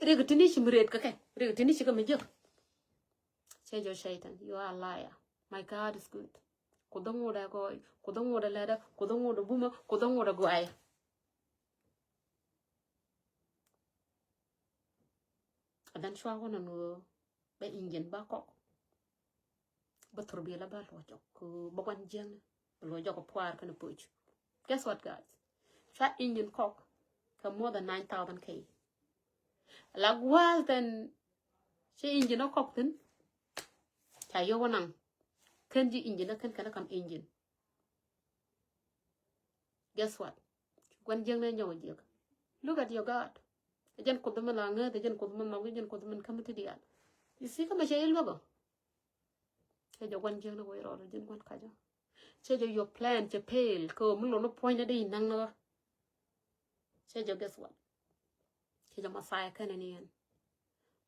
rik ti ni ci mi ret kɛ kɛ, rik ti ni ci kɛ mi jiök. Cɛ jiök Satan, you are a liar. My God is good. Ku dhɔŋ wudɛ gɔɔy, ku dhɔŋ wudɛ lɛdɛ, ku dhɔŋ wudɛ bumä, ku dhɔŋ wudɛ gɔɔy. And then cua wä nɔn wä bɛ engine ba kɔk. Bä thurbil a bä luɔc jɔk, bä guan jiäŋni bä luɔc jɔk puar kɛnɛ puc. Guess what, guys? Cua engine kɔk kɛ more than nine thousand K. La gual than ci engine a kɔk thin. Ca yio̱k wä naŋ kɛn ji̱ engine a kɛn kɛn a kam engine. Guess what? Guan jiäŋni nyɔk jiäk. Look at your God. Ɛ jɛn Kuoth mi la ŋäth, ɛ jɛn Kuoth mi nhɔk, ɛ jɛn Kuoth mi käm ti diaal. You see, kä mɛ cɛ i̱ luäk ɔ. Cɛ jɛ guan jiäkni wec rɔɔdɛ ji̱n guan kacä. Cɛ jɛ your plan cɛ fail. Kɛ ɣöö mi lon ni puɔ̱nydɛ dee inaŋ ni ɣä. Cɛ jɛ guess what? Cɛ jɛ Messiah kɛnɛ ni ɛn.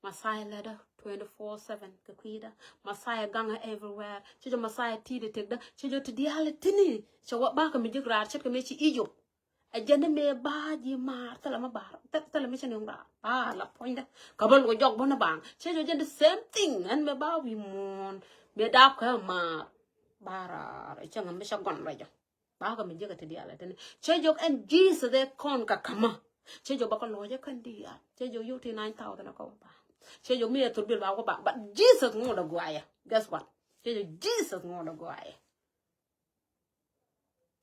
Messiah lätdä twenty four seven kɛ kui̱dä. Messiah gaŋä everywhere. Cɛ jɛ Messiah ti̱i̱dɛ tëkdä. Cɛ jɛ ti diaal tini. Cɛ wä bakɛ mi ji̱k raar ce̱tkɛ mëë ci Egypt. Ɛ jɛn ni mëë ba ji̱ maar thilɛ mi bar, thilɛ mi cɛ ni ŋuŋ raar. Ba la puɔ̱nydä. Kä bä luɔc jɔk bä ni baaŋ. Cɛ jɛ jɛn the same thing. Ɛn mëë ba wi̱i̱ muɔ̱ɔ̱n. Mëë dap kä maar. Ba raar. Cɛ ŋa mi cɛ gɔn rɛc jɛ. Ba kɛ mi jiäkä ti diaal a tini. Cɛ jɔk ɛn Jesus ɛ kɔn ka kama. Cɛ jɔk ba kɛ lɔcɛ kɛn diaal. Cɛ jɔk yio̱w ti nine thousand a kɔ ba. Cɛ jɔk mi ɛ thurbil ba kɔ ba. But Jesus ŋuɔt a guayɛ. Guess what? Cɛ jɔk Jesus ŋuɔt a guayɛ.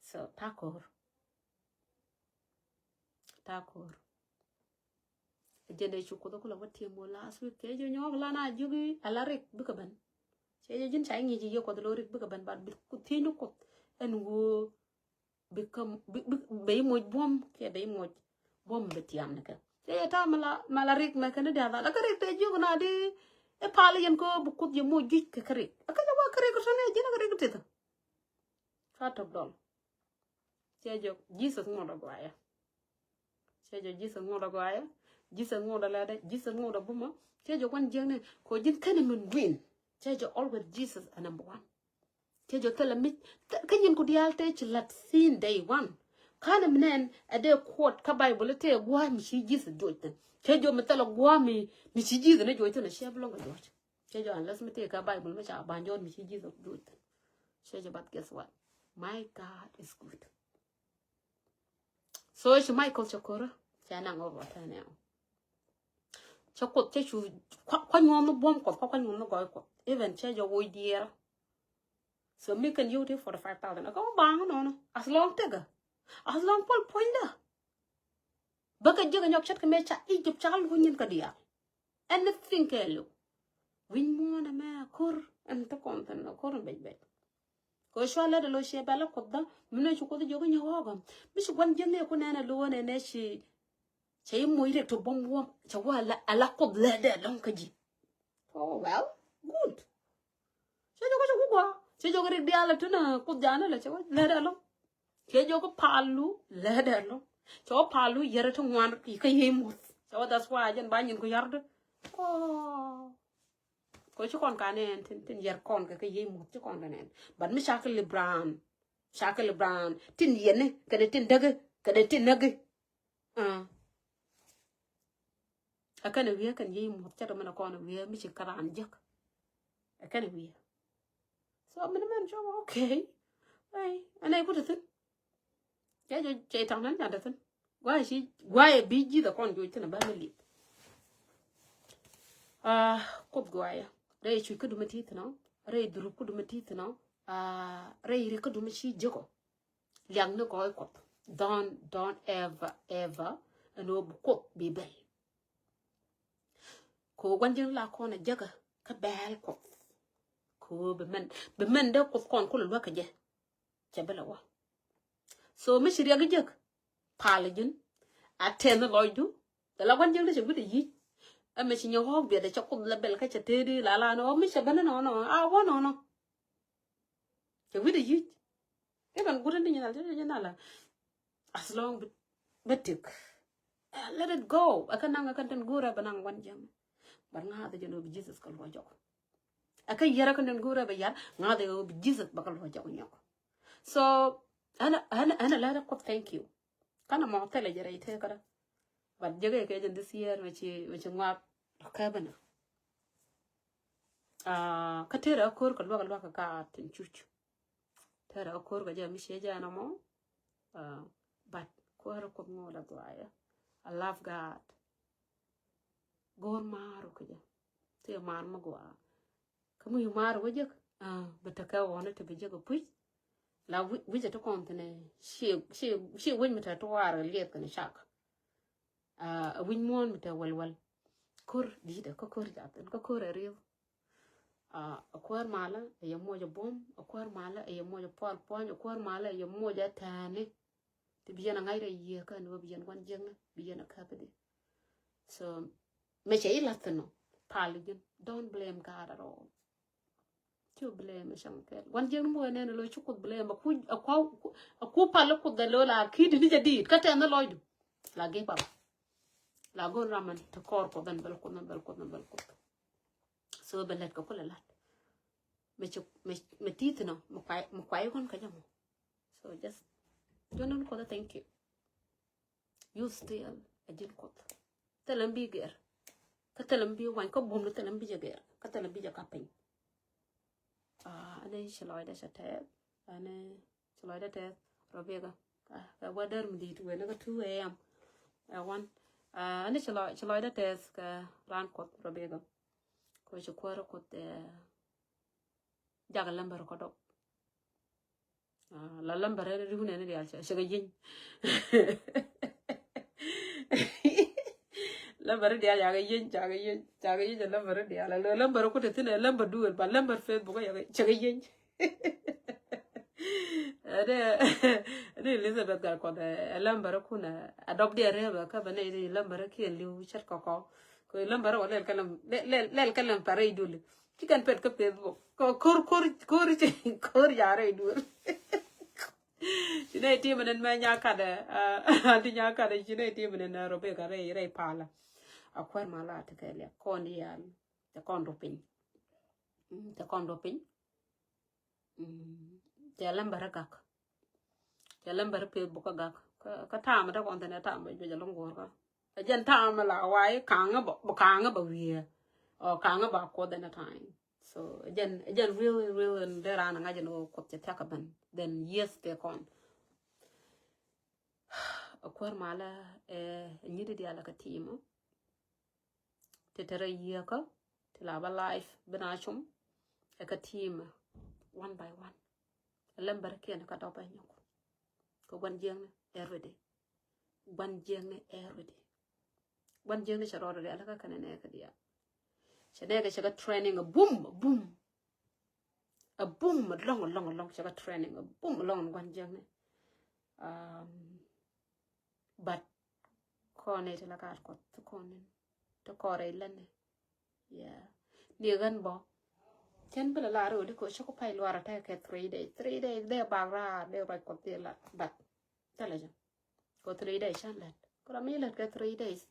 So, ta̱a̱ ko̱r. Ta̱a̱ ko̱r. A jɛn dee cu Kuoth a kulɛ wä tiɛm wä last week. Cɛ jɛ nyɔk la na jiök i̱ a la rik bikɛ ben. Cɛ jɛ ji̱n ca i̱ ŋi̱i̱c i̱ yɛ Kuoth lo rik bikɛ ben, but bi Kuoth thiec ni Kuoth ɛn woo bi kä bi bi bi moc buɔ̱m kiɛ bi moc buɔ̱m bi tiam ni kɛ. Cɛ jɛ ta̱a̱ ma la ma la rik mɛ kɛn di diath a la kä rik tɛ jiök na di i̱ pal yɛn kä bi Kuoth yɛ moc juic kɛ kä rik. A kä jɛ wa kä rik tɔ̱ ni ji̱n kä rik tith. Cua tɔk dɔl. Cɛ jɔk Jesus ŋuɔt a guayɛ. Cɛ jɔk Jesus ŋuɔt a guayɛ. Jesus ŋuɔt a lɛdɛ. Jesus ŋuɔt a bumä. Cɛ jɔk wan jiäkni kɛ ji̱n kɛn min guin. Cɛ jɔk always Jesus a number one. Cɛ jɔk thilɛ mi kä nyin ku diaal tëë ci lat sin day one. Ka̱n mi nɛn a dee kuɔt kä Bible tëë gua̱a̱ mi ci Jesus juɔc thin. Cɛ jɔk mi thilɛ gua̱a̱ mi mi ci Jesus ni juɔc thin a ciɛ bi lɔŋ kɛ juɔc. Cɛ jɔk unless mi tëë kä Bible mi ca ba̱ny jɔɔt mi ci Jesus juɔc thin. Cɛ jɔk, but guess what? My God is good. So ci Michael cɛ ko̱rä cɛ naŋ ɔbɔ tɛn ɛn. Cɛ Kuoth cɛ cu kua nyuɔn ni buɔ̱m Kuɔth kua nyuɔn ni gɔɔy Kuɔth. Even cɛ jɔk woc diɛɛrä. So mi kɛn yio̱w ti forty five thousand. Kä wä baŋ nɔnɔ as long tëkä as long puɔl puɔ̱nydä. Bä kɛ jiäk ɛ nyɔk ce̱tkɛ mëë ca Egypt ca luɔ̱ny nyin kä diaal. Anything kɛ liw. Wi̱ny muɔ̱ɔ̱n ɛmɛ a ko̱r ɛn te kɔn thin a ko̱r ɛn bec bec. Kɛ cua lät ɛ lo̱c ciɛ bɛl ɛ Kuoth bä mi nɛ cu Kuoth jiök inyɛ ɣɔ̱ɔ̱k ɛ mi ci gua̱n jiäkni ɛ ku nɛn ɛ lo̱o̱n ɛ nɛ ci cɛ i̱ moc riɛk ti buɔ̱m wuɔ̱m cɛ wä ala Kuoth lät ɛ lɔ̱ŋ kä ji̱. Oh well, good. Cɛ jɔk cɛ ku gua cɛ jɔk rik diaal a tun a Kuoth jaanɛ lɛ cɛ wä lät ɛ lɔ̱ŋ. Cɛ jɔk palu lɛ dɛ lɔ̱ŋ. Cɛ wä palu yɛrɛ ti ŋuan kä yey muth. Cɛ wä that's why jɛn ba nyin ku yar dɛ. Oh. Kɛ ci kɔn ka nɛn tin tin yɛr kɔn kɛ kä yey muth ci kɔn ka nɛn. But mi cakɛ lip raan cakɛ lip raan tin yɛni kɛnɛ tin däki kɛnɛ tin näki. Ah. Ɛ kɛn ɛ wi̱i̱ ɛ kɛn yiey muɔth cɛ tɔmɛn ɛ kɔn ɛ wi̱i̱ ɛ mi ci kä raan jek. Ɛ kɛn ɛ wi̱i̱. So min mɛn cɔm okay. Ai ɛn ɛ kut ɛ thin. Cɛ jɔ cɛ taŋ nɛn nyandɛ thin. Guay ci guay ɛ bi ji̱th ɛ kɔn joc thin ɛ bä mi lip. Ah, Kuoth guay ɛ rɛy cuc kä dumɛ ti thin ɔ rɛy dhurup kä dumɛ ti thin ɔ. Ah, rɛy rik kä dumɛ ci jek ɔ. Liak ni gɔɔy Kuɔth. Don't, don't ever, ever ɛn ɣöö bi Kuoth bi bɛl. Kɛ ɣöö gua̱n ji̱n la kɔn a jäkä kä bɛɛl Kuɔth. Kɛ ɣöö bi mɛn bi mɛn dee Kuoth kɔn kulɛ luäk kɛ jɛ. Cɛ bi lɛ wä. So mi ci riɛk jek pal ji̱n a tɛn lɔcdu. Dɛ la gua̱n ji̱n dee cɛ wi̱dɛ yic. Ɛmɛ ci nyɛ ɣɔɔk biɛt cɛ Kuoth lɛ bɛl kä cɛ tëëdi la la ni ɣɔɔk mi cɛ ben ni nɔnɔ a wä nɔnɔ. Cɛ wi̱dɛ yic. Even guut ni nyinal cɛ nyinal la. As long bi bi tik. Let it go. Ɛ kä naŋ ɛ kä den go̱o̱rɛ bɛ naŋ wan jiɛm. But ŋa̱a̱th jɛ ni bi Jesus kä luɔ jɔk. Ɛ kä yɛrɛ kä den go̱o̱rɛ bɛ yar ŋa̱a̱th ɛ bi Jesus bɛ kä luɔ jɔk nyɔk. So ɛn ɛn ɛn lɛt ɛ Kuoth thank you. Kanɛ mɔ thilɛ jɛ rɛy tëëkädä. But jɛ kɛ kɛ jɛ this year mɛ ci mɛ ci ŋuak kɛ bänä. Kä tëërɛ kä ko̱r kɛ luäk luäk kä tin cuc. Tëërɛ kä ko̱r kɛ jɛ mi ciɛ jɛ ɛn ɔmɔ. But kuäärä Kuoth ŋo̱o̱dä guayä. I love God. Go̱o̱r maar kä jɛ. Tëë maar mi gua̱a̱. Kä mi maar wä jek. Bɛ tekɛ ɣɔni te bɛ jek a puc. La wi̱cɛ ti kɔn thin ɛ ci ci ci wi̱c mi te tuaar liɛth kɛn cak. A wi̱c muɔ̱ɔ̱n mi te wɛl wɛl. Ko̱r di̱t ɛ kä ko̱r jathin kä ko̱r ɛ riw. A kuäär malä ɛ yɛ muɔc ɛ buɔ̱m, a kuäär malä ɛ yɛ muɔc ɛ pual pua̱ny, a kuäär malä ɛ yɛ muɔc ɛ tɛ̈ɛ̈ni. Ti bi yɛn a ŋa̱c rɛy yiëë kä ni wä bi yɛn gua̱n jiäkni bi yɛn a käp di. So mɛ cɛ i̱ la̱th thin nɔ pal ji̱n, don't blame God at all. Cu blame cäŋ kɛl gua̱n jiäkni muɔc ɛ nɛn ɛ lo̱c ci Kuoth blame a ku a kua a ku pal Kuoth ɛ lo̱c la ki̱t ni jɛ di̱i̱t kä tɛn ni lɔcdu. La give up. La go̱n ram mɛn ti kɔɔr Kuoth ɛn bɛl Kuoth ɛn bɛl Kuoth ɛn bɛl Kuoth. So bɛ lät kɛ kulɛ la̱t. Mɛ ci mɛ mɛ ti̱i̱ thin ɔ mɛ kuay mɛ kuay kɔn kä jɛ mɔ. So just jɔn dun Kuoth ɛ thank you. You still a ji̱n Kuoth. Thilɛ mi bi gɛr. Kä thilɛ mi bi wany kä buɔ̱m ni thilɛ mi bi jɛ gɛr kä thilɛ mi bi jɛ kap piny. Ɛn ci lɔcdɛ cɛ tɛth ɛn ci lɔcdɛ tɛth. Rebecca. Kɛ gua̱där mi di̱i̱t wen kä two a.m. Ɛ wan. Ani ci lɔcdä tɛth kɛ raan Kuɔth Rebecca. Kɛ ci kuäärä Kuoth ɛ jakɛ lämbär kɔ dɔk. La lämbär ri wunɛ ni dial cɛ cɛ kɛ yieny. Lämbär ri dial cakɛ yieny, cakɛ yieny, cakɛ yieny. Lämbär ri dial, lämbär ku te thin ɛ lämbär duel ba lämbär Facebook cɛ kɛ yieny. Ɛdɛ ɛdɛ Elizabeth Gatkuoth ɛ lämbär kun ɛ dɔp diɛ rɛbɛ kä bɛ nɛ di lämbär kiɛ liw cɛt kɔkɔ. Kɛ lämbär wä lɛl kɛ lämbär rɛ iduli. Ci kɛn pet kä Facebook kɛ kor kor kor kor yarɛ iduɔl. Ci nɛ ti mɛ nɛn mɛ nyakadɛ. Anti nyakadɛ ci nɛ ti mɛ nɛn Rebecca rɛy rɛy pala. A kuɛr ma la ti kɛ liak kɔn di yal. Tɛ kɔn ru piny. Tɛ kɔn ru piny. Tɛ lämbär gak. Tɛ lämbär Facebook gak. Kä taamɛ tɛ kɔn thin ɛ taamɛ juɔc a lɔŋ guɔrkä. Ɛ jɛn taamɛ la wai kaŋä bä kaŋä bä wiee. Ɔ kaŋä bä Kuoth ɛn a time. So ɛ jɛn ɛ jɛn real real ɛn dee raan ŋa̱c ɛn ɣöö Kuoth cɛ thiakä ben. Then yes tɛ kɔn. Ɛ kuäär malä ɛ nyit dial ɛ kä tiimä. Ti tɛrɛ yieekä ti la bä life bi na cum. Ɛ kä tiimä one by one. Ɛ lämbär kiɛn kä dɔp ɛ nyɔk. Kɛ gua̱n jiɛŋni everyday. Gua̱n jiɛŋni everyday. Gua̱n jiɛŋni cɛ rɔɔdɛ rial kä kɛnɛ nɛɛkä dial. Cɛ nɛɛkä cɛ kä training a bum a bum. A bum a lɔŋ a lɔŋ a lɔŋ cɛ kä training a bum a lɔŋ in gua̱n jiɛŋni. But kɔn ni ti la kaat Kuɔth ti kɔn ni ti kɔrɛ ilani. Yeah. Ni ɣän bɔ cɛn bi la lar odi ko cɛ ku pay luar a tɛ kɛ three days, three days dee bak raar dee ruac Kuɔth dee lat. But tɛ la jɛ ko three days cɛn lat ko ram mi lat kɛ three days.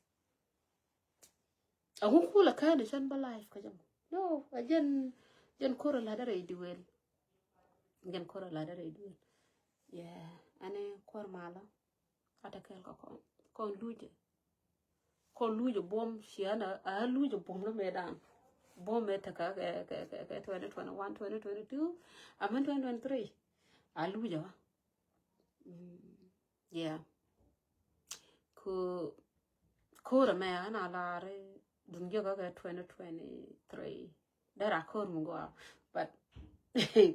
A ŋu kula kani cɛn ba life kä jɛ mɔ. No, a jɛn jɛn kor a lat a rɛy duel. Jɛn kor a lat a rɛy duel. Yeah. Ani kor malä. Ata kɛl kä kɔn kɔn lucɛ. Kɔn lucɛ buɔm ciɛ na a lucɛ buɔm ni mɛ dan. Buɔm mɛ tɛ kä kɛ kɛ kɛ twenty twenty one, twenty twenty two. Amen twenty twenty three. A lucɛ wa. Yeah. Ku kor mɛ ana lar dun jɛ kä kɛ twenty twenty three. Dera kor mi gua. But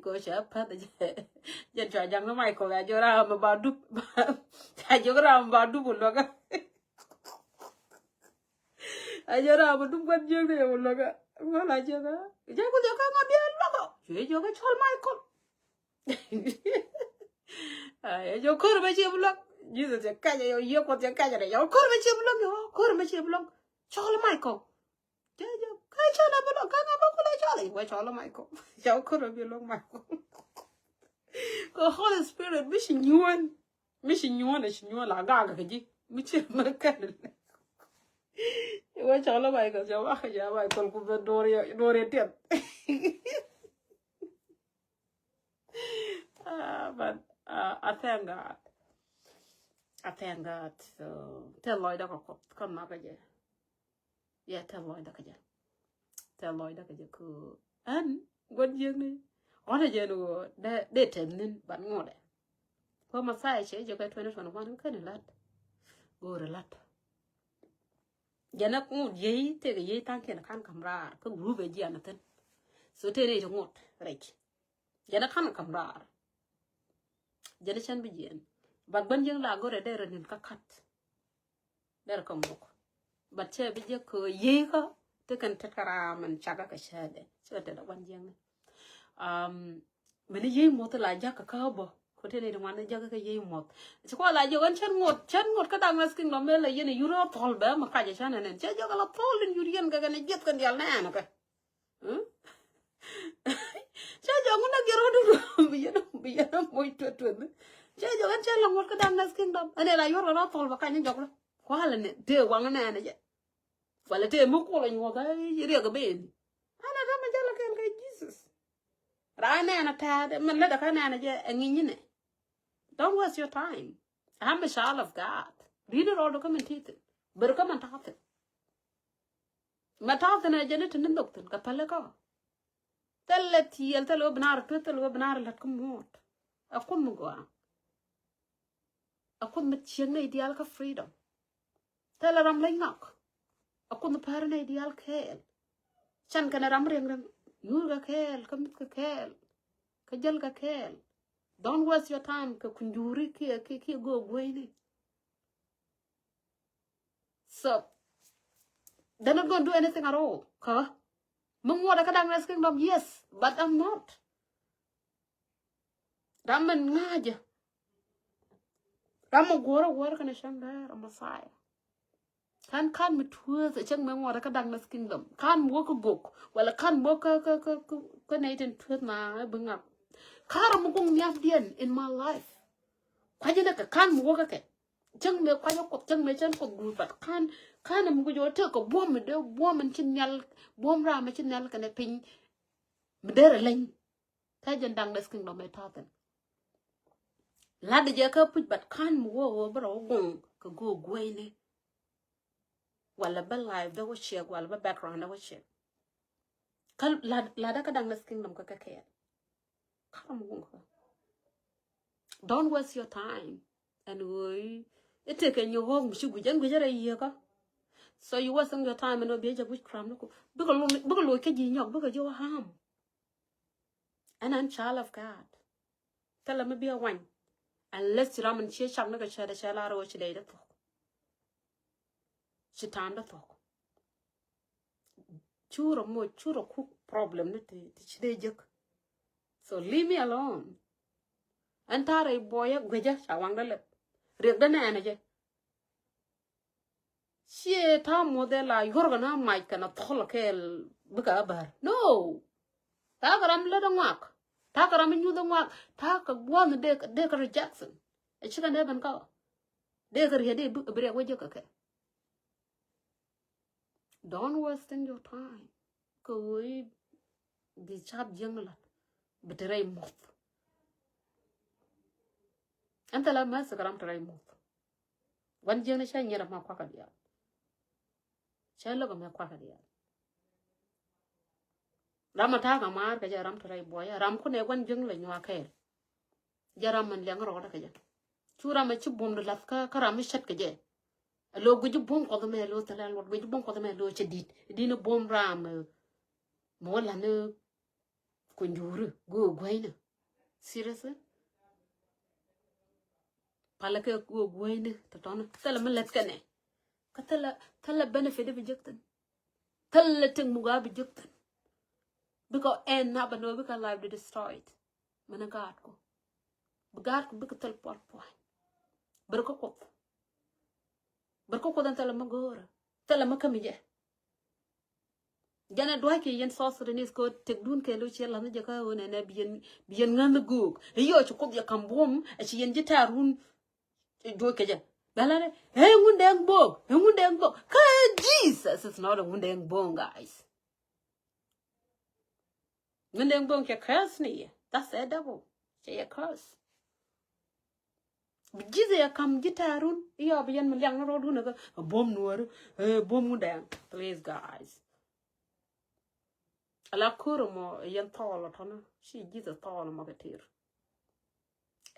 ko cɛ path jɛ jɛ cua jaŋ ni Michael a jɔ ram ba dup. A jɔ ram ba dup luɔka. A jɔ ram ba dup kan jɛ ni luɔka. Wala jɛ ka jɛ ku jɛ ka ŋa biɛ luɔka. Jɛ jɔ ka cɔl Michael. Ay, yo kor ba cie bulok. Jesus ya kaja yo yo kot ya kaja yo kor ba cie bulok yo kor ba cie bulok. Cɔl Michael. Jɛ jɛ ka cɔl ba bulok ka ŋa ba kula cɔl. Wa cɔl Michael. Yo kor ba bulok Michael. Ko Holy Spirit mi ci nyuɔn. Mi ci nyuɔn ci nyuɔn la gaga ka ji. Mi ci ma kan. Wa cɔl Michael ya wa ya Michael ku ba dor ya dor ya tiɛt. Ah, but uh, I thank God. I thank God. So tell Lloyd ako kop kon ma kaje. Yeah, tell Lloyd ako je. Tell Lloyd ako je ku an god jeng ni. Ona je no de de ten nin ban ngode. Ko Messiah che je ka twenty twenty one kan lat. Go lat. Jana ngud yei tege yei tanken kan kamrar ka group e jiana ten. So tene ito ngud rich. Jɛn ɛ ka̱n ka̱m raar. Jɛn ɛ cɛn bi jiɛn. But gua̱n jiäkni la go̱rɛ derɛ ni̱n kä ka̱t. Derɛ kä ŋok. But cɛ bi jiäk kɛ yiëë kä ti kɛn tet kä raam ɛn cakɛ kɛ cäätdɛ. Cɛ kɛ tet ɛ gua̱n jiäkni. Um, mɛn i̱ yiëë muɔth la jakä kä bä. Ko tëë ni ti ŋuan i̱ jakä kä yiëë muɔth. Ci kuɔ la jiäk ɛn cɛn ŋot, cɛn ŋot kä dak nɛth kiŋ lɔ mëë la yɛn i̱ yur ɛ thɔl bɛ mɛ kac ɛ cɛn ɛnɛn. Cɛ jiäk ɛ la thɔl in yur yɛn kɛ kɛn i̱ jiɛth kɛn diaal nɛɛnɛ kɛ. Cä jɔk ŋun a giɛr ɣä dun bi yɛn bi yɛn a moc tuet tuet. Cä jɔk ɛn cä la ŋuɔt kä dan nɛth kingdom ɛn ɛ la yuɔr kɛ rɔ thol bä kany jɔk lä. Kualɛ ni tëë waŋ nɛɛnɛ jɛ. Kualɛ tëë mi kuɔl a nyuɔth a riɛk a ben. An a ram a jal a kɛn kɛ Jesus. Raa nɛɛnɛ tɛɛt min lät a kä nɛɛnɛ jɛ ɛ ŋi̱ny inɛ. Don't waste your time. I'm a child of God. Rini rɔɔdu kä min ti̱thin. Ber kä min ta̱thin. Ma ta̱a̱ thi̱n ɛ jɛn i̱ te ni nhök thi̱n kɛ päl ikä. Thilɛ tiɛɛl, thilɛ wä bi naar tueeth, thilɛ wä bi naar lät kä muɔ̱ɔ̱t. Ɛ kum mi gɔaa. A Kuoth mi ciek nɛy diaal kä freedom. Thilɛ ram leny ŋak. A Kuoth mi pär nɛy diaal kɛɛl. Can kɛnɛ ram riɛŋ riɛŋ. Nyuur kɛ kɛɛl, kä mith kɛ kɛɛl. Kä jäl kɛ kɛɛl. Don't waste your time kɛ kunjuri kiɛ, kiɛ, kiɛ go̱o̱k gueyni. So, they're not gonna do anything at all. Kä mi ŋuɔtdɛ kä darkness kingdom, yes, but I'm not. Ram min ŋa̱cä. Ram mi guɔ̱rä guɔ̱rä kɛnɛ cäŋ däär a Messiah. Kan, kan mi tueeth a cäŋ mi ŋuɔtdɛ kä darkness kingdom. Kan mi wä kä gok. Wala kan mi wä kä, kä, kä, kä, kä nɛy tin tueeth na bi ŋak. Kan ram mi guŋ nhiamdiɛn in my life. Kuacä ni kɛ kan mi wä kä kɛ. Cäŋ mëë kuac ɛ Kuoth, cäŋ mëë cän Kuoth guur, but kan, kan mi guic ɣöö tëëkɛ buɔ̱m mi dee buɔ̱m in ci nhial, buɔ̱m ram mi ci nhial kɛnɛ piny mi dee rɛ leny. Kä jɛn darkness kingdom ɛ ta̱thin. La̱t jɛ kä puc, but kan mi wä ɣöö bä rɔ wä guŋ kɛ go̱o̱k gueyni. Wala bä life dee wä check, wala bä background dee wä check. Kä la̱t, la̱t kä darkness kingdom kä kɛ kɛɛl. Ka̱r mi guŋ kä. Don't waste your time. Ɛn ɣöö i̱, i̱ tëëkɛ nyɔk ɣɔ̱ɔ̱k mi ci guic, ɛn guic ɛ rɛy yieekä. So you wasting your time ɛn ɣöö biɛ jɛ witchcraft ni ku. Bikɛ loc, bikɛ loc kä ji̱ nyɔk, bikɛ ji̱ wä harm. Ɛn ɛn child of God. Thilɛ mi biɛ wany. Unless ci ram in cie cak ni kɛ cɛ dee cɛ lar ɣöö ci dee dee thuɔ̱k. Ci ta̱a̱m dee thuɔ̱k. Curɛ moc, curɛ kuk problem ni ti, ti ci dee jek. So leave me alone. Ɛn ta̱a̱ rɛy buɔyä guecä ca waŋdä lɛp. Riɛkdä nɛɛnɛ jɛ. Ciɛ ta̱a̱ muɔth ɛ la yuɔrkɛ na mac kɛnɛ thɔl kɛɛl bikɛ a bär. No. Ta̱a̱ kɛ ram lätdä ŋuak. Ta̱a̱ kɛ ram inyuthä ŋuak. Ta̱a̱ kɛ gua̱n dee, dee kɛ rejection. Ɛ cikɛ nɛ ben kä. Dee kɛ riet dee bi, bi riɛk wä jek kɛ kɛ. Don't wasting your time. Kɛ ɣöö i̱ bi cap jiäkni la̱t bi te rɛy muɔth. Ɛn thilɛ mɛth kɛ ram te rɛy muɔth. Gua̱n jiäkni cä nyier ɛmɛ kuakä diaal. Cä lo̱k ɛmɛ kuakä diaal. Ram a ta̱a̱ kɛ maar kɛ jɛ ram te rɛy buɔyä. Ram kunɛ gua̱n jiäkni lɛ nyuak kɛɛl. Jɛ ram min liɛŋ rɔɔdä kɛ jɛ. Cu ram a ci buɔ̱mdɛ la̱th kä, kä ram mi cät kɛ jɛ. A lo̱ guic buɔ̱m Kuɔth mɛ, a lo̱ thilɛ luɔt guic buɔ̱m Kuɔth mɛ, a lo̱ cɛ di̱t. Di̱n buɔ̱m ram, eh, mɛ wä la̱th ni kunjuri go̱o̱k guäyni. Seriously? Palä kɛ go̱o̱k guäyni tɔ̱tɔ̱ni. Thilɛ mi lät kɛnɛ. Kä thilɛ, thilɛ benefit bi jek thi̱n. Thilɛ tiŋ muk a bi jek thi̱n. Bikɛ ɛn na bɛ nɔ bikɛ life di destroyed. Mɛnɛ gaatku. Bi gaatku bikɛ thil puɔl puɔ̱ny. Bär kä Kuoth. Bär kä Kuoth ɛn thilɛ mi go̱o̱rä. Thilɛ mi kämi jɛ. Jɛn ɛ dua̱c kɛ yɛn South Sudanese kɛ ɣöö tëkdun kɛɛliw ciɛ la̱th ni jɛ kä ɣöö nɛnɛ bi yɛn, bi yɛn ŋäth ni göök. I̱ yɔc ci Kuoth yɛ ka̱m buɔ̱m, ɛ ci yɛn ji̱ ta̱a̱ run. Ɛ duɔ̱c kɛ jɛ. Bɛ la̱t ɛ, ɛ ŋun dee ŋ bo̱o̱k, ɛ ŋun dee ŋ bo̱o̱k. Kä Jesus is not a ŋun dee ŋ bo̱o̱k, guys. Ŋun dee ŋ bo̱o̱k cɛ curse ni yɛ. That's a devil. Cɛ yɛ curse. Bi Jesus yɛ ka̱m ji̱ ta̱a̱ run. I̱ yɔ bi yɛn mi liak ni rɔɔdun ɛ kä, ɛ buɔ̱m nuɔ̱ɔ̱ri, ɛ buɔ̱m ŋun dee ŋ. Please, guys. Ala ko̱r ɛmɔ ɛ yɛn thɔɔl ɔ tɔ̱nä. Ci Jesus thɔɔl ɛmɔ kɛ tir.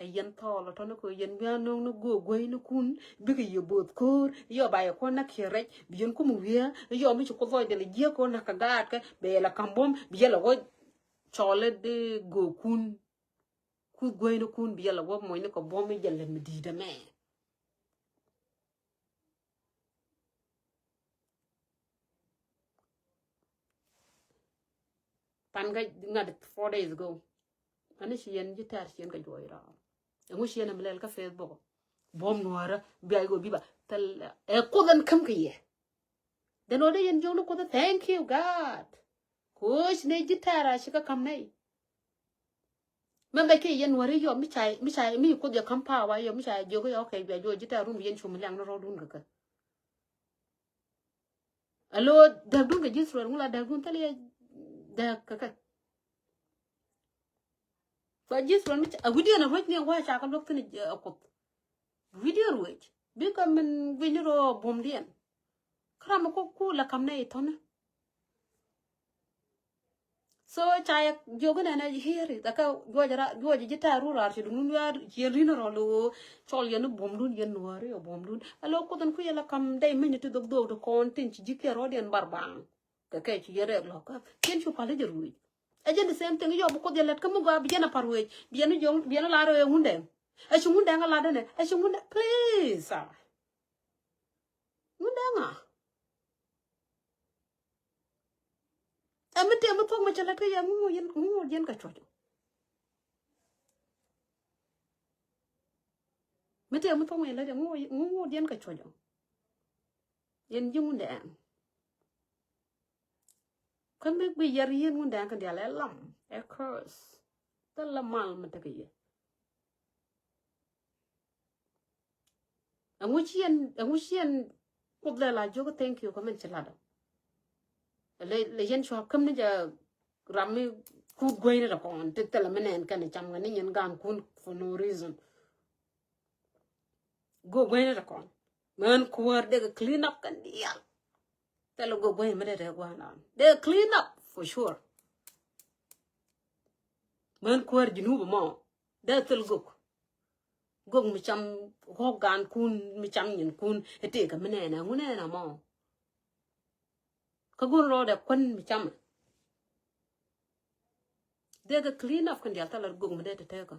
Ɛ yɛn thɔɔl ɔ tɔ̱nä kɛ yɛn wi̱i̱ a no̱o̱ŋ ni go̱o̱k guäynikun. Bikɛ yɛ bo̱o̱th ko̱r. Yɔ ba yɛ kuɔn na kiɛ rɛc. Bi yɛn kum wi̱i̱ a. Yɔ mi ci Kuoth dhɔc dɛl jiäk kɛ ɣöö na̱k kɛ gaatkɛ. Bɛ yɛ la ka̱m buɔ̱m. Bi yɛ la wä cɔɔl ɛ dee go̱o̱kun. Kuth guäynikun bi yɛ la wä mɔcni kɛ buɔ̱m i̱ jɛ lät mi di̱i̱t ɛmɛ. Pan kä ŋa̱t four days ago. Ani ci yɛn ji̱ tɛ̈r ci yɛn kɛ juɔc raar. Ɛŋu ci yɛn ɛmɛ lɛl kä Facebook. Buɔ̱m nuäärä bia i̱ ɣöö biba thil ɛ Kuoth ɛn käm kɛ yɛ. Dɛn ɣöö dee yɛn jiök ni Kuoth, thank you God. Koc ni ji̱ tɛ̈r a ci kä ka̱m nɛy. Mɛn bɛ kiɛ yɛn nuäärä yɔ mi ca, mi ca, mi Kuoth yɛ ka̱m power yɔ mi ca jiök yɔ, okay, bia juɔc ji̱ tɛ̈r run bi yɛn cum liaŋ ni rɔɔdun kɛ kɛ. Alo dääkdun kɛ ji̱ Israel ŋu la dääkdun thil yɛ dääk kɛ kɛ. Fa ji̱ Israel mi ca, a wi̱diɛn a ruec ni a wa̱a̱ ca kɛ luäk thi̱n a Kuoth. Wi̱diɛn ruec. Bikɛ min gui̱ny ni rɔ buɔ̱mdiɛn. Kä ram mi ku, ku la ka̱m nɛy i̱ thɔ̱ni. So ca yɛ jiök inɛnɛ, here it, kä juɔc ra, juɔc ji̱ tɛ̈r run raar ci duŋ wiaar ciɛ ri̱n rɔl ɣöö cɔl yɛn i̱ buɔ̱mdun, yɛn nuääri ɛ buɔ̱mdun. Ɛ lo̱ Kuoth in kui̱ yɛ la ka̱m dee meny ti dhok dhok ti kɔn tin ci ji̱ kiɛ rɔɔdiɛn bar baaŋ. Kɛ kɛ ci yɛ rɛɛk lɔ̱k kä kiɛn cu pal i̱ jɛ ruëëc. Ɛ jɛn the same thing, yɔ bi Kuoth yɛ lät kä mi gɔaa bi jɛn a par ruëëc, bi yɛn i̱ jiɔŋ, bi yɛn i̱ lar ɛ ŋundɛŋ. Ɛ ci ŋundɛŋ a lat ɛnɛ, ɛ ci ŋundɛŋ, please, ah. Ŋundɛŋ a. Ɛ mi tëë mi thuɔ̱k mi cɛ lät kä yɛ, ŋu ŋu yɛn, ŋu ŋu yɛn kɛ cuɔ̱c ɔ. Mi tëë mi thuɔ̱k mi cɛ lät yɛ, ŋu ŋu ŋu yɛn kɛ cuɔ̱c ɔ. Yɛn ji̱ ŋundɛŋ. Kä mi gui yɛr yɛn ŋundɛŋ kɛ diaal ɛ lam, ɛ curse. Thilɛ mal mi tekɛ yɛ. Ɛŋu ci yɛn, ɛŋu ci yɛn Kuoth lɛ la jiök thank you kä min ci lat ɔ. Lɛ, lɛ yɛn cua käm ni jɛ ram mi kut gueyni tɔ kɔn ti thilɛ mi nɛn kɛn cam ŋa ni nyin gaankun for no reason. Go gueyni tɔ kɔn. Män kuäär dee kɛ clean up kɛn diaal. Thilɛ go gueyni mi dee tɛ gua̱a̱n dan dee clean up for sure. Män kuäär Junub mɔ dee thil gok. Gok mi cam ɣɔ̱k gaankun, mi cam nyinkun, ɛ tëëkä mi nɛɛnɛ, ŋu nɛɛnɛ mɔ. Kä go̱n rɔɔdɛ kuän mi camɛ. Dee kɛ clean up kɛn diaal thilɛ gok mi dee te tekä.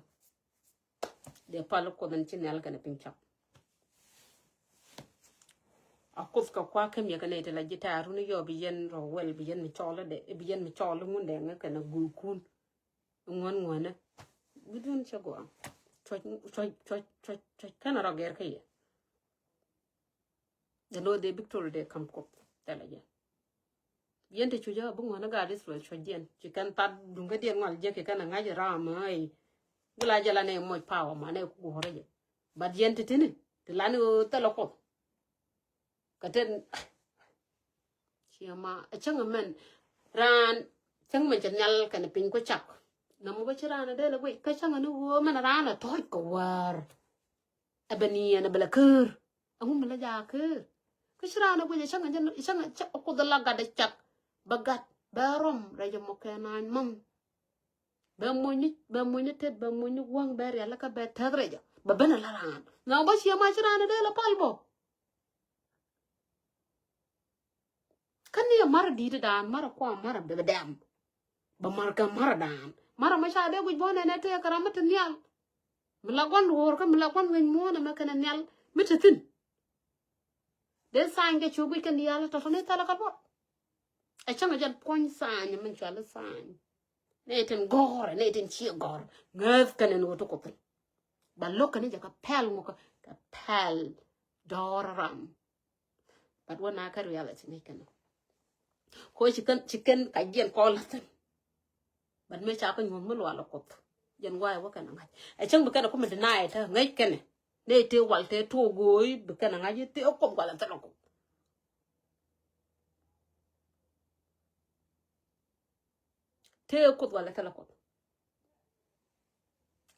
Dee pal Kuoth in ci nhial kɛnɛ piny cak. A Kuoth kɛ kua kem yɛ kɛ nɛy ti la ji̱ tɛ̈r run i̱ yɔ bi yɛn rɔ wɛl, bi yɛn mi cɔl i̱ dee, bi yɛn mi cɔl i̱ ŋundɛŋ kɛnɛ guukun. Ŋuän ŋuänä. Wi̱dun cɛ gɔaa. Cuɔc, cuɔc, cuɔc, cuɔc, cuɔc kɛnɛ rɔ gɛr kä yɛ. Jɛ lo̱ dee Victoria dee ka̱m Kuoth thilɛ jɛ. Yɛn te cucä bi ŋuänä gaat Israel cuɔc jiɛn. Ci kɛn that duŋkä diɛn ŋual jek ci kɛn a ŋa̱c ram ɛ. Bi la jɛ la nɛ much power ma nɛ ku guɔ̱rä jɛ. But yɛn te tini ti lani ɣöö thilɛ Kuoth. Kä ten ciɛ ma a cäŋ mɛn raan cäŋ mɛn cɛ nhial kɛn piny ku cak. Nɔmɔ kä ci raan a dee la guic kä cäŋ ni ɣöö mɛn raan a tɔ̱ɔ̱c kɛ wäär. Ɛ bɛ niɛn ɛ bɛ la käär. Ɛŋu mi la jaa käär? Kä ci raan a guic ɛ cäŋ, cäŋ, cäŋ Kuoth la gat ɛ cak. Bɛ gat bɛ rɔm rɛy jɛ mɔ kɛ naath mɔŋ. Bɛ mony ni, bɛ mony ni tet, bɛ mony ni wäŋ, bɛ rial kä bɛ tɛth rɛy jɛ. Bɛ ben ɛ la raan. Nɔmɔ bä ciɛ ma ci raan a dee la pal bɔ. Kä ni ɛ marɛ di̱i̱t dan, marɛ kuam, marɛ bɛ dɛm. Bɛ mar kɛ marɛ dan. Marɛ mɛ ca dee guic bɔ nɛnɛ tëë kɛ ram mi te nhial. Mi la gua̱n ruɔ̱ɔ̱r kä mi la gua̱n wec muɔ̱ɔ̱n ɛmɛ kɛnɛ nhial mi te thi̱n. Dee tha̱a̱ny kɛ cu guic kɛn diaal tɔ̱tɔ̱ ni thilɛ kɛ luɔt. Ɛ cäŋ ɛ jɛn puɔ̱ny tha̱a̱ny min cual i̱ tha̱a̱ny. Nɛ tin gɔ̱rɛ, nɛ tin ciɛ gɔ̱r. Ŋääth kɛn ɛn ɣöö ti Kuoth thi̱n. Ba lo̱k kɛn i̱ jɛ kɛ pɛl ŋukä, kɛ pɛl dɔ̱ɔ̱r ram. But wä na kä reality ŋäc kɛn. Ko ci kɛn, ci kɛn ka jiɛn kɔn la thi̱n. But mëë ca kä nyuɔ̱th mi lual ɛ Kuoth. Jɛn guay wä kɛn a ŋa̱c. Ɛ cäŋ bi kɛn a kumɛ deny tä ŋäc kɛn. Nɛ tëë wal tëë tuɔɔk go̱o̱y bi kɛn a ŋa̱c tëë Kuoth wal a thilɛ Kuoth. Tëë Kuoth wal a thilɛ Kuoth.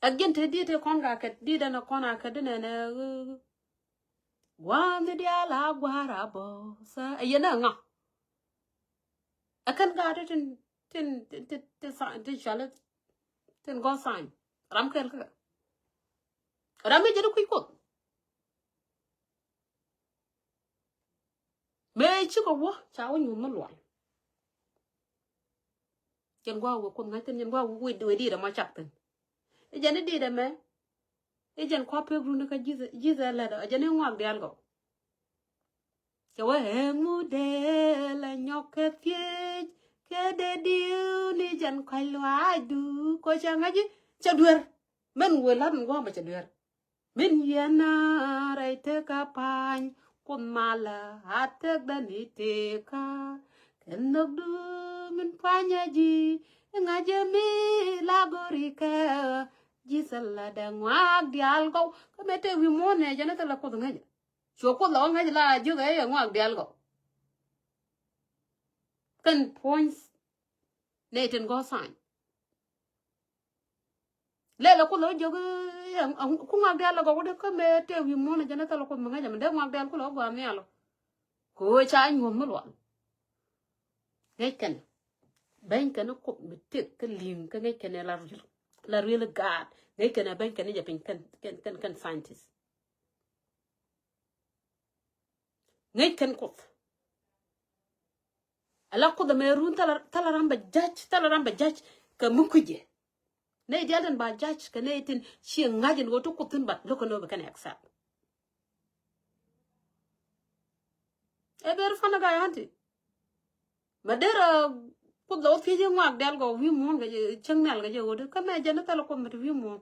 Ɛ jiɛn tëë diet tëë kɔn ka kɛt diet ɛn a kɔn a kɛt di nɛnɛ. Gua̱a̱th ni diaal a gua̱a̱r a bɔ̱. Sa ɛ yɛn a ŋa. Ɛ kɛn gaat tin, tin, tin, tin, tin, tin cuali, tin gɔ̱ tha̱a̱ny. Ram kɛl kä. Ram mi jɛ di kui̱ Kuoth. Mëë cikɛ wä ca wä nyuɔ̱th mi lual. Jɛn gua̱a̱k wä Kuoth ŋa̱c thi̱n, jɛn gua̱a̱k wä wä diit ɛmɔ cak thi̱n. I̱ jɛn i̱ diit ɛmɛ. I̱ jɛn kua pek run kä ji̱th, ji̱th ɛ lät ɔ, ɛ jɛn i̱ ŋuak diaal gɔw. Cɛ wee ŋu dee la nyɔk kɛ thiec kɛ dee diw ni jɛn kɔc luaacdu kɔ cɛ ŋäc i̱ cɛ duer. Mɛn wee la̱t in gua̱a̱k mɛ cɛ duer. Min yiɛn a rɛy tekä pa̱ny Kuoth malä a tekdä ni tekä. Kɛ nhökdu min pa̱ny a ji̱ iŋa jɛ mi la go̱ri kɛ. Ji̱ thilɛ dɛ ŋuak diaal gɔw kä mɛ tëë wi̱i̱ muɔ̱ɔ̱n nɛ jɛn thilɛ Kuoth ŋäcä. Cuɛ Kuoth lɛ wä ŋäc la jiök ɛ yɛ ŋuak diaal gɔw. Kɛn puɔ̱ny nɛ tin gɔ̱ tha̱a̱ny. Lɛl ɛ Kuoth ɛ wä jiök, ku ŋuak diaal lɛ gɔw wä dee kä mëë tëë wi̱i̱ muɔ̱ɔ̱n ɛ jɛn ɛ thilɛ Kuoth mi ŋäcä mi dee ŋuak diaal ku lɛ wä gɔaa nhial ɔ. Kɛ ɣöö ca nyuɔ̱th mi lual. Ŋäc kɛn. Beny kɛn Kuoth mi tëk kä li̱ŋ kä ŋäc kɛn la riel, la riel gaat. Ŋäc kɛn beny kɛn jɛ piny kɛn, kɛn, kɛn, kɛn scientist. Ŋäc kɛn Kuoth. Ala Kuoth ɛmɛ run thilɛ, thilɛ ram bɛ judge, thilɛ ram bɛ judge kɛ mi kui̱cɛ. Nɛy diaal tin ba judge kɛ nɛy tin ci ŋa̱c in ɣöö ti Kuoth thi̱n, but lo̱k kɛn ɣöö bi kɛn accept. Ɛ very funny guy, auntie. Ma derɛ Kuoth la wä thiec i̱ ŋɔak diaal gɔw wi̱i̱ muɔ̱ɔ̱n kɛ cäŋ nhial kɛ jɛ ɣöö di kä mɛ jɛn thilɛ Kuoth mi te wi̱i̱ muɔ̱ɔ̱n.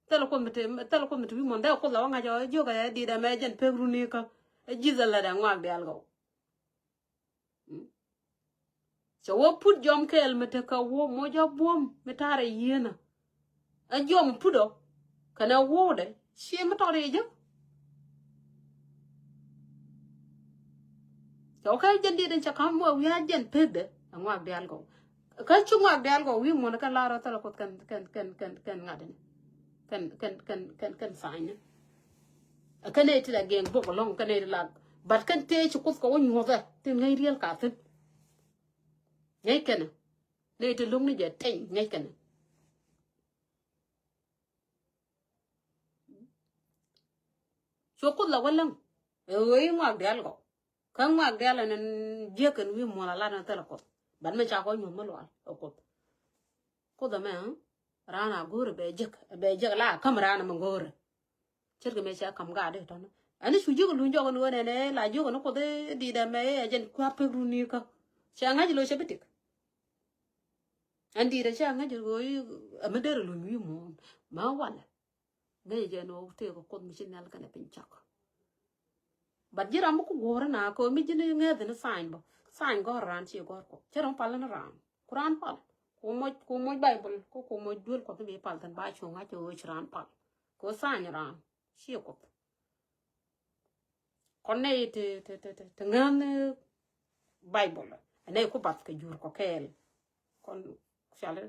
Thilɛ Kuoth mi te, thilɛ Kuoth mi te wi̱i̱ muɔ̱ɔ̱n. Dee Kuoth la wä ŋa̱c ɔ jiök ɛ di̱i̱t ɛmɛ jɛn pek runi kä. Ɛ Jesus la dee ŋɔak diaal gɔw. Mm. Cɛ wä put jɔm kɛɛl mi te kä wä moc a buɔ̱m mi ta̱rɛ yieenä. Ɛ jɔm put ɔ kɛnɛ wuudɛ ci mi tɔt i̱ jek. Cɛ wä kɛ jɛn diet in cɛ ka̱m wä wi̱i̱ a jɛn pekdɛ ɛ ŋɔak diaal gɔw. Kä ci ŋɔak diaal gɔw wi̱i̱ muɔ̱n kɛn lar ɔ thilɛ Kuoth kɛn, kɛn, kɛn, kɛn, kɛn ŋa̱tdɛ ni. Kɛn, kɛn, kɛn, kɛn, kɛn tha̱a̱ny ni. Ɛ kɛn nɛy ti la gɛŋ bok ɛlɔ̱ŋ kɛn nɛy ti la, but kɛn tëë ci Kuoth kɛ wä nyuɔ̱thɛ tin ŋäc riel ka thi̱n. Ŋäc kɛnɛ. Nɛy ti lo̱ŋ ni jɛ teny ŋäc kɛnɛ. Cu Kuoth la wä läŋ. Ɛ ɣöö i̱ ŋɔak diaal gɔw. Kä ŋɔak diaal ɛn jiäk kɛn wi̱i̱ muɔ̱ɔ̱n la lat ni thilɛ Kuoth. But mɛ ca kɔ nyuɔ̱th mi lual ɛ Kuoth. Kuoth ɛmɛ, ɛ? Raan a go̱o̱rɛ bɛ jek, bɛ jek la käm raan ɛmɛ go̱o̱rɛ. Ce̱tkɛ mëë cɛ ka̱m gaat i̱ tɔ̱nä. Ɛn cu ji̱ kɛ luny jɔk ɛn ɣöö nɛnɛ la jiök ɛn Kuoth i̱ di̱t ɛmɛ i̱ ɛ jɛn kua̱r pek runi kä. Cɛ ŋa̱c lo̱c cɛ bi tik. Ɛn di̱t ɛ cɛ ŋa̱c ɣöö i̱ ɛmɛ derɛ luny wi̱i̱ muɔ̱ɔ̱n. Ma walɛ. Ŋäcɛ jɛ ɛn ɣöö tëëkɛ Kuoth mi ci nhial kɛnɛ piny cak. But ji̱ ram mi ku guɔ̱ɔ̱r na kɛ mi ji̱n ŋäth ni sign bä. Sign gɔ̱r raan ci gɔ̱r Kuoth. Cɛ rɔ̱ŋ pal ni raan. Ku raan pal. Ku moc, ku moc Bible. Ku, ku moc duel Kuɔth mi pal thin ba cu ŋa̱c ɣöö ci raan pal. Kɛ ɣöö sign raan. Ci Kuoth. Kɔn nɛy ti, ti, ti, ti, ti ŋäth ni Bible. Nɛy ku bath kɛ jur kɔ kɛɛl. Kɔn cali.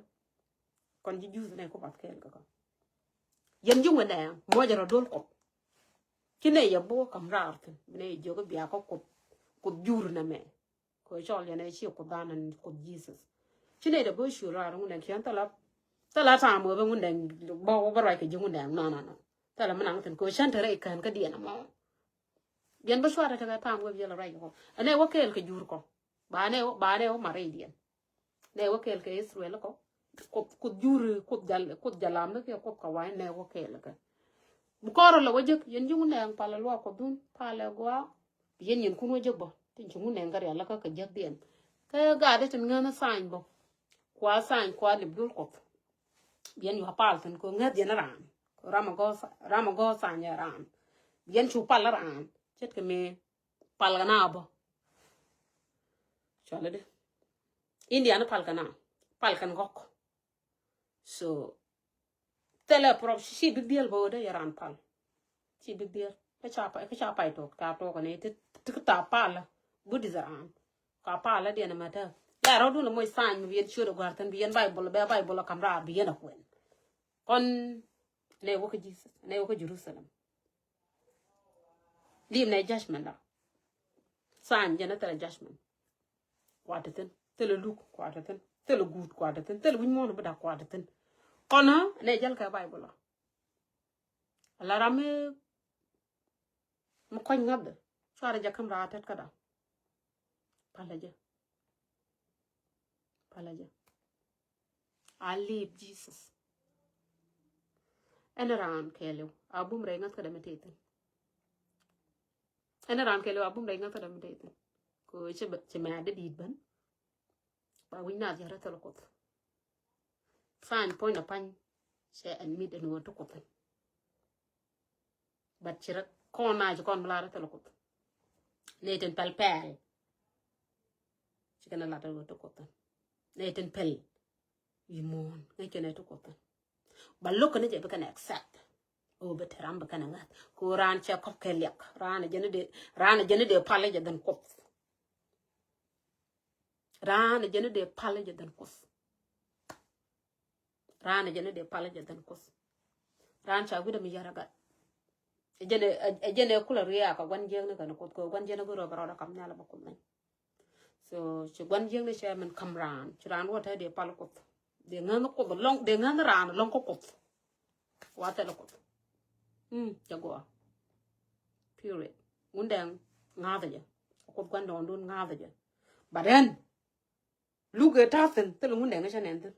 Kɔn ji̱ Jews nɛy ku bath kɛɛl kɛ kɔ. Yɛn ji̱ ŋuɛn dɛ muɔcɛ rɔ duel Kuɔth. Ci nɛy yɛ bok kam raar thi̱n. Nɛy jiök bia kɔ Kuoth, Kuoth jur nɛ mɛ. Kɛ cɔl yɛn ɛ ci Kuoth dan ɛn Kuoth Jesus. Ci nɛy dɛ bok cu raar ŋun dɛŋ kiɛn thilɛ, thilɛ tam wee bɛ ŋun dɛŋ bä, bä ruac kɛ ji̱ ŋun dɛŋ. No, no, no. Thilɛ mi naŋ thi̱n kɛ cän te rɛy kään kä diɛn ɛmɔ. Biɛn bä cuarɛ tekɛ tam wee bi jɛ lɛ ruac kɛ kɔ. Ɛn ɛ wä kɛɛl kɛ jur kɔ. Ba nɛ wä, ba nɛ wä ma rɛy diɛn. Nɛ wä kɛɛl kɛ Israel kɔ. Kuoth, Kuoth juri, Kuoth jal, Kuoth jalam ni kiɛ Kuoth kɛ wa̱i̱ nɛ wä kɛɛl kɛ. Bi kɔrɛ lɛ wä jek, yɛn ji̱ ŋun nɛɛŋ palɛ luaak Kuɔth dun, palɛ gɔaa. Bi yɛn yɛn kun wä jek bä. Tin ci ŋun nɛɛŋ kɛ rial lä kä kɛ jek diɛn. Kɛ gaat i̱ tin ŋäth ni sign bä. Kua sign kua lip duel Kuɔth. Bi yɛn yua pal thin kɛ ŋäth yɛn raan. Kɛ ram a gɔɔ sa-, ram a gɔɔ sign yɛ raan. Bi yɛn cu pal raan. Ce̱tkɛ mëë pal kɛ na bä. Cuali di. India ni pal kɛ na. Pal kɛn gɔk. So, thilɛ prop ci big deal bä wä dee yɛ raan pal. Ci big deal. Kä ca pa-, kä ca pay tok, ca tok ni ti, ti kä ta pal. Buddhist raan. Ka pal diɛn ma ta. Ya rɔ dun moc sign mi bi yɛn ciöt guar thin bi yɛn Bible, bɛ Bible kam raar bi yɛn a kuen. Kɔn nɛ wä kä Jesus, nɛ wä kä Jerusalem. Lim nɛ judgment da. Sign jɛn a thilɛ judgment. Kuat thin, thilɛ luk kuat thin, thilɛ guut kuat thin, thilɛ wi̱c muɔ̱ɔ̱n bi dak kuat thin. Kɔn nɛ jäl kɛ Bible. Ala ram mi, mi kɔc ŋa̱th cuarɛ jɛ käm raar tɛt käda. Palä jɛ. Palä jɛ. I live Jesus. Ɛn raan kɛɛliw a bum rɛy ŋa̱th kädɛ mi tëë thi̱n. Ɛn raan kɛɛliw a bum rɛy ŋa̱th kädɛ mi tëë thi̱n. Kɛ ɣöö ci bɛ, ci mɛ a dee di̱i̱t ben. Ba wi̱c naath yɛr a thil Kuoth. Sign puɔ̱ny na pa̱ny cɛ ɛn mit ɛn ɣöö ti Kuoth. But ci rɛ kɔn na ci kɔn mi lar a thil Kuoth. Nɛ tin pɛl pɛl. Ci kɛn a lat a ɣöö ti Kuoth. Nɛ tin pɛl. Yi muɔ̱ɔ̱n ŋäc kɛn a ti Kuoth. Ba lo̱k kɛn jɛ bi kɛn accept. O bɛ te ram bi kɛn a ŋa̱th. Ko raan cɛ kɔp kɛ liak. Raan a jɛn dee, raan a jɛn dee pal jɛ dhän Kuoth. Raan a jɛn dee pal jɛ dhän Kuoth. Raan a jɛn dee pal jɛ dhän Kuoth. Raan ca wi̱dɛ mi yar a gat. A jɛn, a jɛn kulɛ riaak a guan jiäk ni kɛn Kuoth, kɛ guan jiäk ni bi rɔ bɛ rɔɔdɛ kam nhial a bä Kuoth nɛn. So ci gua̱n jiäkni cɛ min ka̱m raan, ci raan wä te dee pal Kuoth. Dee ŋäth Kuoth lɔŋ, dee ŋäth raan lɔŋ kä Kuoth. Wa thilɛ Kuoth. Mm, cɛ gɔaa. Period. Ŋundɛŋ ŋa̱thä jɛ. Kuoth gua̱n dɔɔŋdun ŋa̱thä jɛ. But then, luk ëë ta̱thi̱n, thilɛ Ŋundɛŋ cä nɛn thi̱n.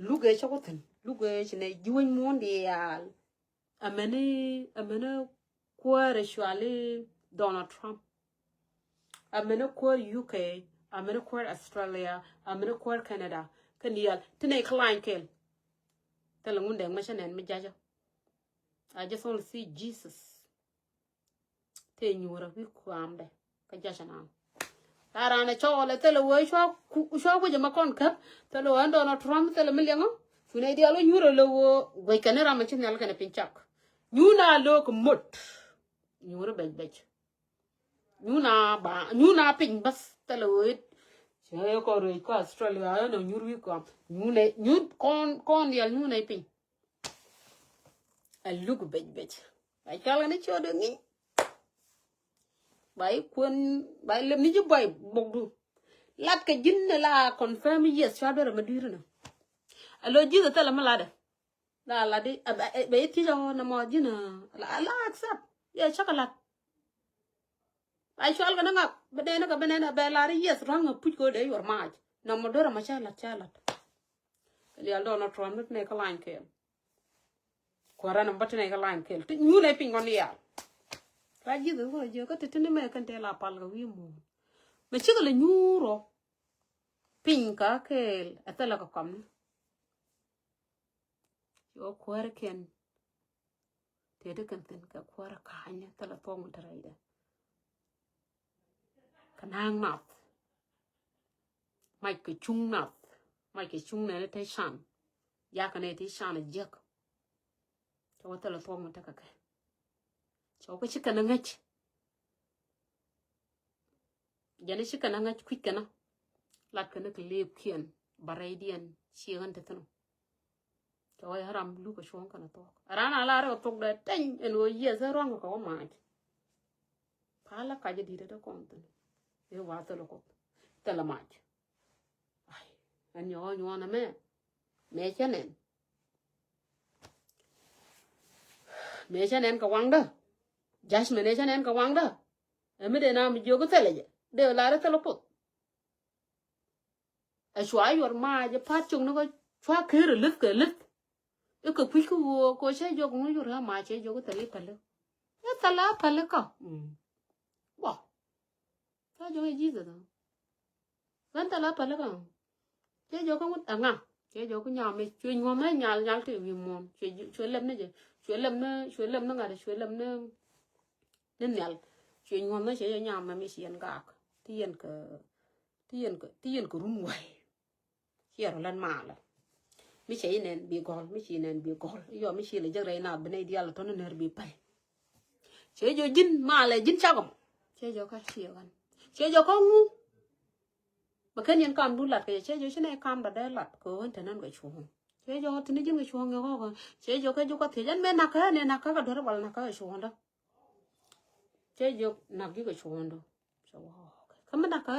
Luk ëë cä ku thi̱n. Luk ëë ci nɛ ji̱ wec muɔ̱ɔ̱n diaal. Amäni, amäni kuäär ëë cuali Donald Trump. Amäni kuäär U K, amäni kuäär Australia, amäni kuäär Canada. Kä diaal, ti nɛ kä lany kɛl. Thilɛ Ŋundɛŋ mɛ cä nɛn mi ja̱cä. I just want to see Jesus. Tëë nyuurä wi̱i̱ kuamdɛ kä ja̱cä naan. La raan ɛ cɔɔl ɛ thilɛ wee cua ku-, cua wec ɛmɛ kɔn käp. Thilɛ wee ɛn Donald Trump thilɛ mi liɛŋä. Cunɛ diaal wä nyuurä lɛ wee guɛc kɛn ram ɛ ci nhial kɛn ɛ piny cak. Nyuurä a lo̱o̱k mot. Nyuurä bɛc bɛc. Nyuurä ba, nyuurä piny bäth thilɛ wee. Cɛ kɔn ruec kä Australia ɛn ɔ nyuur wi̱i̱ kuam. Nyuurä, nyuur kɔn, kɔn diaal nyuurä piny. A luk bec bec. Ba cɔl kɛ ni ciötdu ŋi̱. Ba i̱ kuën, ba ilep ni ji̱ buay bokdu. Lat kɛ ji̱n ni la confirm yes cua duer ɛmɛ dui̱r ni. A lo ji̱th a thilɛ mi latdɛ. La lat i̱, a, a, a, ba i̱ thiec ɔ nɔmɔ ji̱n a, la, la accept. Yɛ cä kɛ lat. Ba cɔl kɛ ni ŋak, bi nɛn kɛ bi nɛn a bɛ lat i̱ yes rua̱ŋ a puc kɛ dee yuɔr mac. Nɔmɔ duer ɛmɛ cä lat, cä lat. Kɛ diaal Donald Trump ni ti nɛ kä lany kɛɛl. Kuäärä ni bä ti nɛ kä lany kɛɛl. Ti nyuur nɛ piny kɔn diaal. Ka ji̱th kɛ kɔ ji̱ kä ti ti ni mɛ kɛn tɛ la pal kɛ wi̱i̱ muɔ̱ɔ̱n. Mɛ cikɛ lɛ nyuur ɔ. Piny kä kɛɛl ɛ thilɛ kɛ kɔmni. Ci ɣä kuäärä kɛn. Tëë ti kɛn thi̱n kɛ kuäärä ka̱a̱cni thilɛ thuɔ̱k mi te rɛydɛ. Kɛ na̱a̱ŋ nath. Mac kɛ cuŋ nath. Mac kɛ cuŋ nɛni te can. Yakɛ nɛ te can a jiäk. Cɛ wä thilɛ thuɔ̱k mi tekɛ kɛ. Cɛ wä kä ci kɛn a ŋäc. Jɛn ci kɛn a ŋäc kui̱c kɛn a. Lat kɛn a kɛ lëëpkiɛn. Ba rɛydiɛn. Ciɛ ɣän te thi̱n ɔ. Cɛ wä ram luk kɛ cuɔ̱ŋ kɛn a thuɔ̱k. Ran a lar kɛ thuɔ̱k dee teny ɛn ɣöö yieth ɛ ruaŋ kɛ wä mac. Palä kac a di̱t a te kɔn thi̱n. Ëë wa thilɛ Kuoth. Thilɛ mac. Ai, ɛn nyɔk ɔ nyuɔn ɛmɛ. Mëë cä nɛn. Mëë cä nɛn kɛ waŋdä. Judgment ëë cä nɛn kɛ waŋdä. Ɛ mi dee na mi jiök thilɛ jɛ. Dee lar thilɛ Kuoth. Ɛ cua yuɔr mac ɛ pa̱t cok ni kɔ cua ker ɛ lith kɛ lith. I̱ kɛ kui̱c kä ɣöö kɛ cä jɔk ŋu yuɔr ɛ mac cɛ jɔk thilɛ päli. Ɛ thilɛ päli kä. Mm. Bɔ. Cä jɔk ɛ Jesus ɔ. Ɣän thilɛ päli kä. Cɛ jɔk kä ŋut ɛŋa. Cɛ jɔk kä nyam mi cuɛ nyuɔ̱m ɛ nyal nyal ti wi̱i̱ muɔ̱ɔ̱n. Cuɛ, cuɛ lɛm ni jɛ. Cuɛ lɛm ni, cuɛ lɛm ni ŋa̱t, cuɛ lɛm ni, ni nhial. Cuɛ nyuɔ̱m ni cɛ jɛ nyam mi ci yɛn gak. Ti yɛn kɛ, ti yɛn kɛ, ti yɛn kɛ run wa̱y. Ciɛ rɔ lät malɛ. Mi cɛ inɛn bi gɔl, mi ci inɛn bi gɔl. Yɔ mi ci lɛ jek rɛy na bi nɛy dial tɔn nɛr bi pay. Cɛ jɔ ji̱n malɛ ji̱n cakɔ. Cɛ jɔ ka ciɛ kan. Cɛ jɔ ka ŋu. Bɛ kɛn yɛn kam du lat kɛ cɛ jɔ ci nɛ kam da dee lat kɛ ɣän te nan kɛ cuɔ̱ŋ. Cɛ jɔ ti ni ji̱n kɛ cuɔ̱ŋ kɛ kɔkɔ. Cɛ jɔ kɛ jɔ ka thiec ɛn mɛ nak kɛ nɛ nak kɛ kɛ duer bal nak kɛ cuɔ̱ŋ da. Cɛ jɔ nak ji̱ kɛ cuɔ̱ŋ da. Cɛ wä kä mi nak kɛ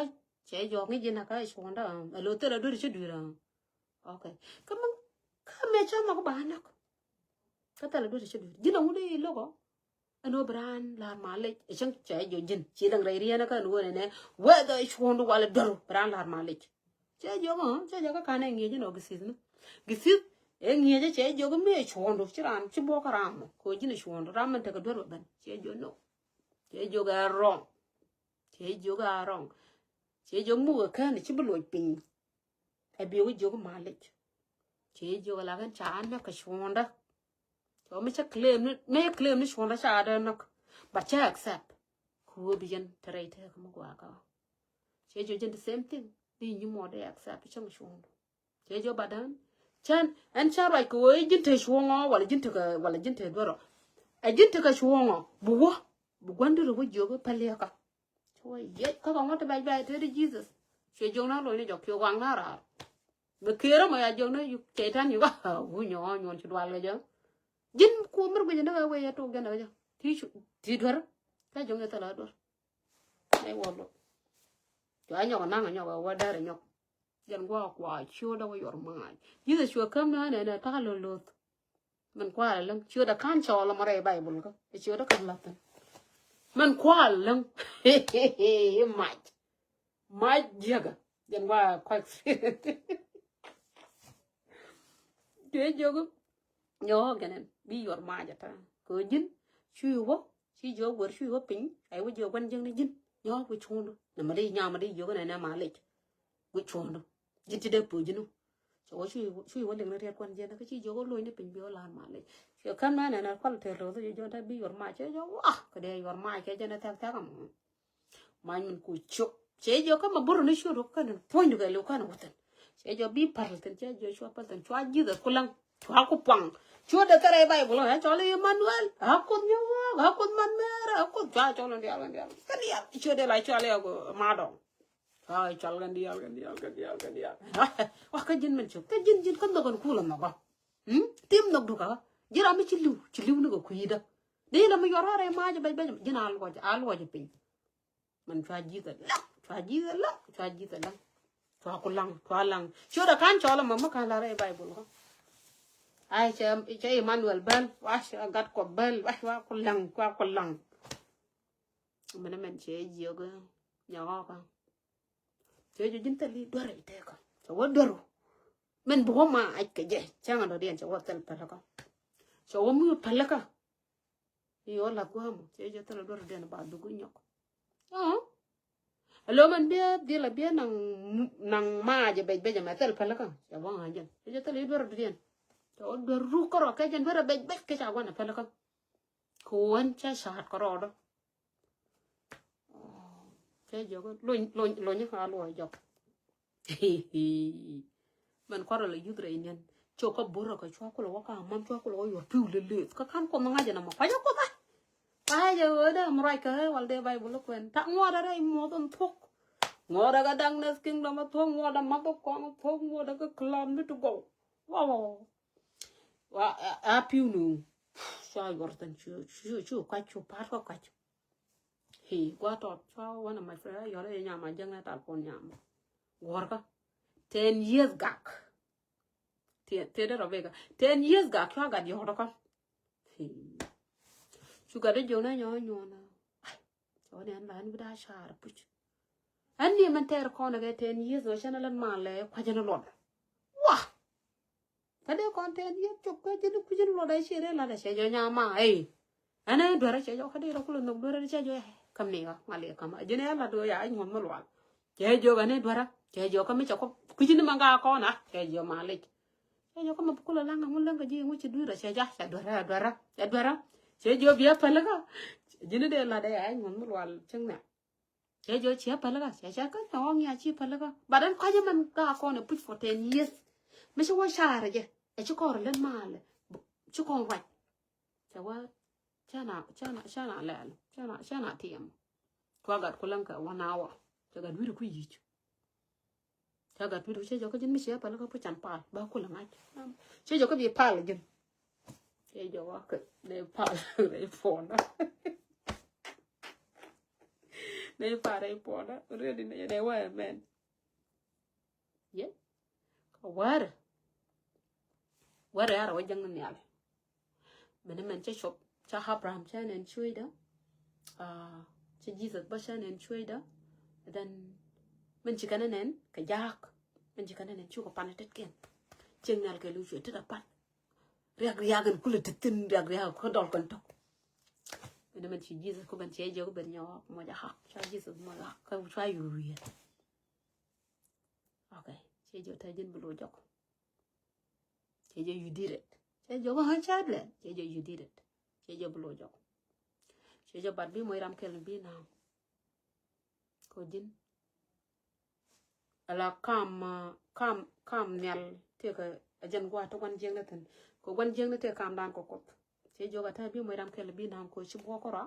cɛ jɔ ŋi̱ ji̱ nak kɛ cuɔ̱ŋ da. Ɛ lo thil a duer ci duer. Okay. Kä mi kä mi cä mɔ kä ba nak. Kä thil a duer ci duer ji̱ na ŋut i̱ lo̱kɔ. Ɛn ɣöö bi raan la̱r malec ɛ cäŋ cɛ jɔ ji̱n ci da̱ŋ rɛy riɛn kä ɛn ɣöö nɛnɛ whether cuɔ̱ŋdu walɛ duäru bi raan la̱r malec. Cɛ jɔ ŋɔ cɛ jɔ kä ka̱n ɛ ŋi̱eec ɛn ɣöö githith ni githith ɛ ŋi̱eec ɛ cɛ jɔ kä mi ɛ cuɔ̱ŋdu ci raan ci buɔ̱k kä raan mɔ kɛ ji̱n ɛ cuɔ̱ŋdu ram mɛn tekɛ duäru bɛ ben cɛ jɔ no. Cɛ jɔ kɛ rɔŋ. Cɛ jɔ kɛ rɔŋ. Cɛ jɔ muk ɛ kään ci bi loc piny. Ɛ bi wä jiök malec. Cɛ jiök la kɛn ca näk kɛ cuɔ̱ɔ̱ŋdä. Cɛ mi cä claim ni, mi claim ni cuɔ̱ɔ̱ŋdä ca dee näk. But cä accept. Ku wä bi yɛn te rɛy tɛk mi guakä. Cɛ jiök jɛn the same thing. Di nyi mɔ dee accept cäŋ cuɔ̱ɔ̱ŋdä. Cɛ jiök ba dan. Cän ɛn cä ruac kɛ wä ji̱n te cuɔ̱ɔ̱ŋɔ wala ji̱n te kɛ wala ji̱n te duɔrɔ. Ɛ ji̱n te kɛ cuɔ̱ɔ̱ŋɔ bi wä bi gua̱n di rɛ wä jiök päliäkä. Cuɛ yec kä kɛ ŋuɔ̱t ti bɛc bɛc te di Jesus. Cuɛ jiök na lo̱c ni jɔk kiɛ waŋ na raar. Mɛ kërä mɔ ya jiök ni yuk cɛytan yuk a wu nyɔɔ nyuɔn ci dual kɛ jɛ. Ji̱n ku mir guic ni kɛ wee yɛ tok jɛn kɛ jɛ. Ti cu ti duer. Kä jiök ni thil a duer. Nɛ wä lo̱c. Cua nyɔk naŋ nyɔk wä dɛr nyɔk. Jɛn guɔ kua ciötdä wä yuɔr mac. Ji̱th cuɛ käm na nɛ nɛ ta̱a̱ lo̱th lo̱th. Min kua̱r ɛlɛŋ ciötdä ka̱n cɔɔl ɛmɔ rɛy Baibul kä. Ɛ ciötdä ka̱n la̱th thi̱n. Min kua̱r ɛlɛŋ. Mac. Mac jiäkä. Jɛn guɔ kua experience. Cuɛ jiök nyɔɔk kɛnɛn bi yuɔr mac ɛ ta̱a̱ kɛ ji̱n. Cuɛ wä ci jiök guer cuɛ wä piny. Ay wä jiök gua̱n jiäkni ji̱n. Nyɔɔk wi̱c cuɔ̱ŋdu nɛ ma di nyam ma di jiök nɛ nɛ ma lic. Wi̱c cuɔ̱ŋdu ji̱n ti dee puc ji̱nu. Cɛ wä cuɛ wä liŋ ni riɛt kuan jiɛn kä ci jiök wä lo̱ny ni piny bi wä la̱r ma lic. Cɛ käm na nɛ nɛ kual tɛr lo̱th jiök dee bi yuɔr mac cɛ jiök wa kɛ dee yuɔr mac kɛ jɛn ɛ thɛk thɛk ɛmɔ. Mac min ku ciök. Cɛ jiök kä ma burä ni ciöt wä kɛn puɔ̱nydu kɛ liw kɛn wä thi̱n. Cɛ jiök bi päl thi̱n cɛ jiök cua päl thi̱n cua ji̱th ɛ ku läŋ. Cua ku puaŋ. Ciötdɛ thɛrɛ Baibul ɛ cɔl i̱ Emanuel. Ɛ Kuoth nyɔk ɛ Kuoth man mɛɛr ɛ Kuoth cua cɔl in diaal in diaal. Kä diaal ciötdɛ la cɔl i̱ ɛ madɔŋ. Cua cɔl kɛn diaal kɛn diaal kɛn diaal kɛn diaal. Wa kä ji̱n min ciök kä ji̱n ji̱n kä nhɔk ɛn kulɛ nhɔk ɔ. Tim nhɔk dukä ji̱ ram mi ci li̱w ci li̱w ni kɛ kui̱dä. Di la mi yuɔr rɛy mac bɛc bɛc ji̱n a luɔc a luɔc piny. Min cua ji̱th ɛ laŋ cua ji̱th ɛ laŋ cua ji̱th ɛ laŋ. Cua ku laŋ cua laŋ ciötdɛ ka̱n cɔl ɛmɔ mi ka̱n la rɛy Baibul kä. Ay cɛ cɛ Emanuel bäl wa cɛ gat kɔ bäl wa cua ku laŋ cua ku laŋ. Min min cɛ jiök nyɔk kä. Cɛ jiök ji̱n thil i̱ duer i̱ tëkä cɛ wä dueru. Min bi wä ma ac kɛ jɛ cäŋ a dɔ̱diɛn cɛ wä thil pälikä. Cɛ wä mi pälikä. I̱ wä lath gua̱a̱mɔ cɛ jiök thil i̱ duer i̱ diɛn ba dhuk i̱ nyɔk. Alo mɛn biɛ dhil a biɛ naŋ naŋ mac ɛ bec bec ɛmɛ thil pälikä cɛ bä ŋa̱c jɛn cɛ jiök thil i̱ duer i̱ diɛn. Cɛ wä duer ruk kärɔ kɛ jɛn duer ɛ bec bec kɛ ca gua̱n ɛ pälikä. Kɛ wän cɛ ca̱a̱t kärɔɔdä. Cɛ jiök lony lony lony a luɔc jɔk. Mɛn kuarɛ la yuth rɛy niɛn cok kä burä kä cua kulɛ wä ka mam cua kulɛ wä yuɔr piw leleth kä kan kuɔth ŋa̱c ɛn ɛmɔ kuac ɛ kuoth a. Kuac ɛ ɣöö dee mi ruac kä ɣee wal dee Baibul ɛ kuɛn ta̱ ŋuɔ̱t ɛ rɛy muɔth ɛn thuɔ̱k. Ŋuɔ̱t ɛ kä darkness kingdom ɛ thuɔ̱k ŋuɔ̱t ɛ math ɛ kɔaŋ ɛ thuɔ̱k ŋuɔ̱t ɛ kä cloud mi ti gɔw. Wa wa wa. Wa a piu nu. Cua yuɔr thin cu cu cu kuac cu pa̱a̱t kä kuac. Hi gua tɔt cua one of my friend a yɔr i̱ nyama jäŋ na tal pon nyama. Guɔrkä. Ten years gak. Tëë dee rɔ beka ten years gak cua gat yɔr kä. Hi. Cu gat dee jiɔk na nyɔ nyuɔn. Ai. Cɔ ni an ba an bi daa car puc. An ni mɛn tɛɛr kɔn kɛ ten years nɔ cɛn a lät mal lɛ kuac ni luɔt. Wa. Kä dee kɔn ten years cop kä ji̱n kui̱ ji̱n luɔt a ciɛ dee lat a cɛ jɔ nyama ɛ. Ɛn ɛ duerä cɛ jɔ kä dee rɔ kulɛ nhök duerä cɛ jɔ ɛ. Kä mi kä ŋuali kä ma ji̱n ɛ lat wee ya ɛ nyuɔn mi lual. Cɛ jɔ kɛ ni duerä cɛ jɔ kä mi cɛ kɔ kui̱ ji̱n ma gaa kɔn a cɛ jɔ ma lic. Cɛ jɔ kä ma bi kulɛ laŋ a ŋun läŋ kɛ ji̱ ŋuci duerä cɛ ja cɛ duerä duerä cɛ duerä. Cɛ jɔ biɛ pälikä. Ji̱n dee lat ɛ ya ɛ nyuɔn mi lual cieŋ nɛ. Cɛ jɔ ciɛ pälikä cɛ cɛ kä nyɔɔŋ ya ci pälikä. But ɛn kɔc mɛn gaa kɔn ɛ puc for ten years. Mi ci wä car jɛ ɛ ci kɔr lät mal ci kɔn ruac. Cɛ wä cɛ na cɛ na cɛ na lɛl cɛ na cɛ na tiɛm. Kua gat ku läŋ kɛ one hour cɛ gat wi̱r ku yic. Cɛ gat wi̱r ku cɛ jɔ kä ji̱n mi ciɛ pälikä puc can pal ba kulɛ ŋa̱c. Cɛ jɔ kä bi pal ji̱n. Cɛ jɔ wä kɛ dee pal dee puɔnä. Dee pal dee puɔnä really dee wä mɛn. Yɛ kä wärä. Wärä yarä wä jäŋ ni nhial. Mɛn mɛn cä cop cä Abraham cä nɛn cuecdä. Cä Jesus bä cä nɛn cuecdä. Then mɛn ci kɛn nɛn kɛ jaak. Mɛn ci kɛn nɛn cukɛ pan tetkiɛn. Cieŋ nhial kɛ lu cuɛ tet a pan. Riak riak in kulɛ tethin riak riak kä dɔl kɛn tɔk. Mɛn mɛn ci Jesus ku ben cɛ jɛ ku ben nyɔɔk mɔ jaak cä Jesus mɔ jaak kä cua yu wiɛ. Okay, cɛ jɛ tɛ jin bi lo jɔk. Cɛ jɛ you did it. Cɛ jɛ wä hän cɛ lɛ cɛ jɛ you did it. Cɛ jɛ bi lo jɔk. Cɛ jɛ bat bi mɔc ram kɛl bi naŋ. Kɛ ji̱n ala kam kam kam nhial tëëkɛ a jɛn gua̱a̱t ti gua̱n jiäkni thi̱n. Kɛ gua̱n jiäkni tëëkɛ kamdan kɛ Kuoth. Cɛ jɛ wä kä tɛ bi mɔc ram kɛl bi naŋ kɛ ci buɔk kɛ rɔ.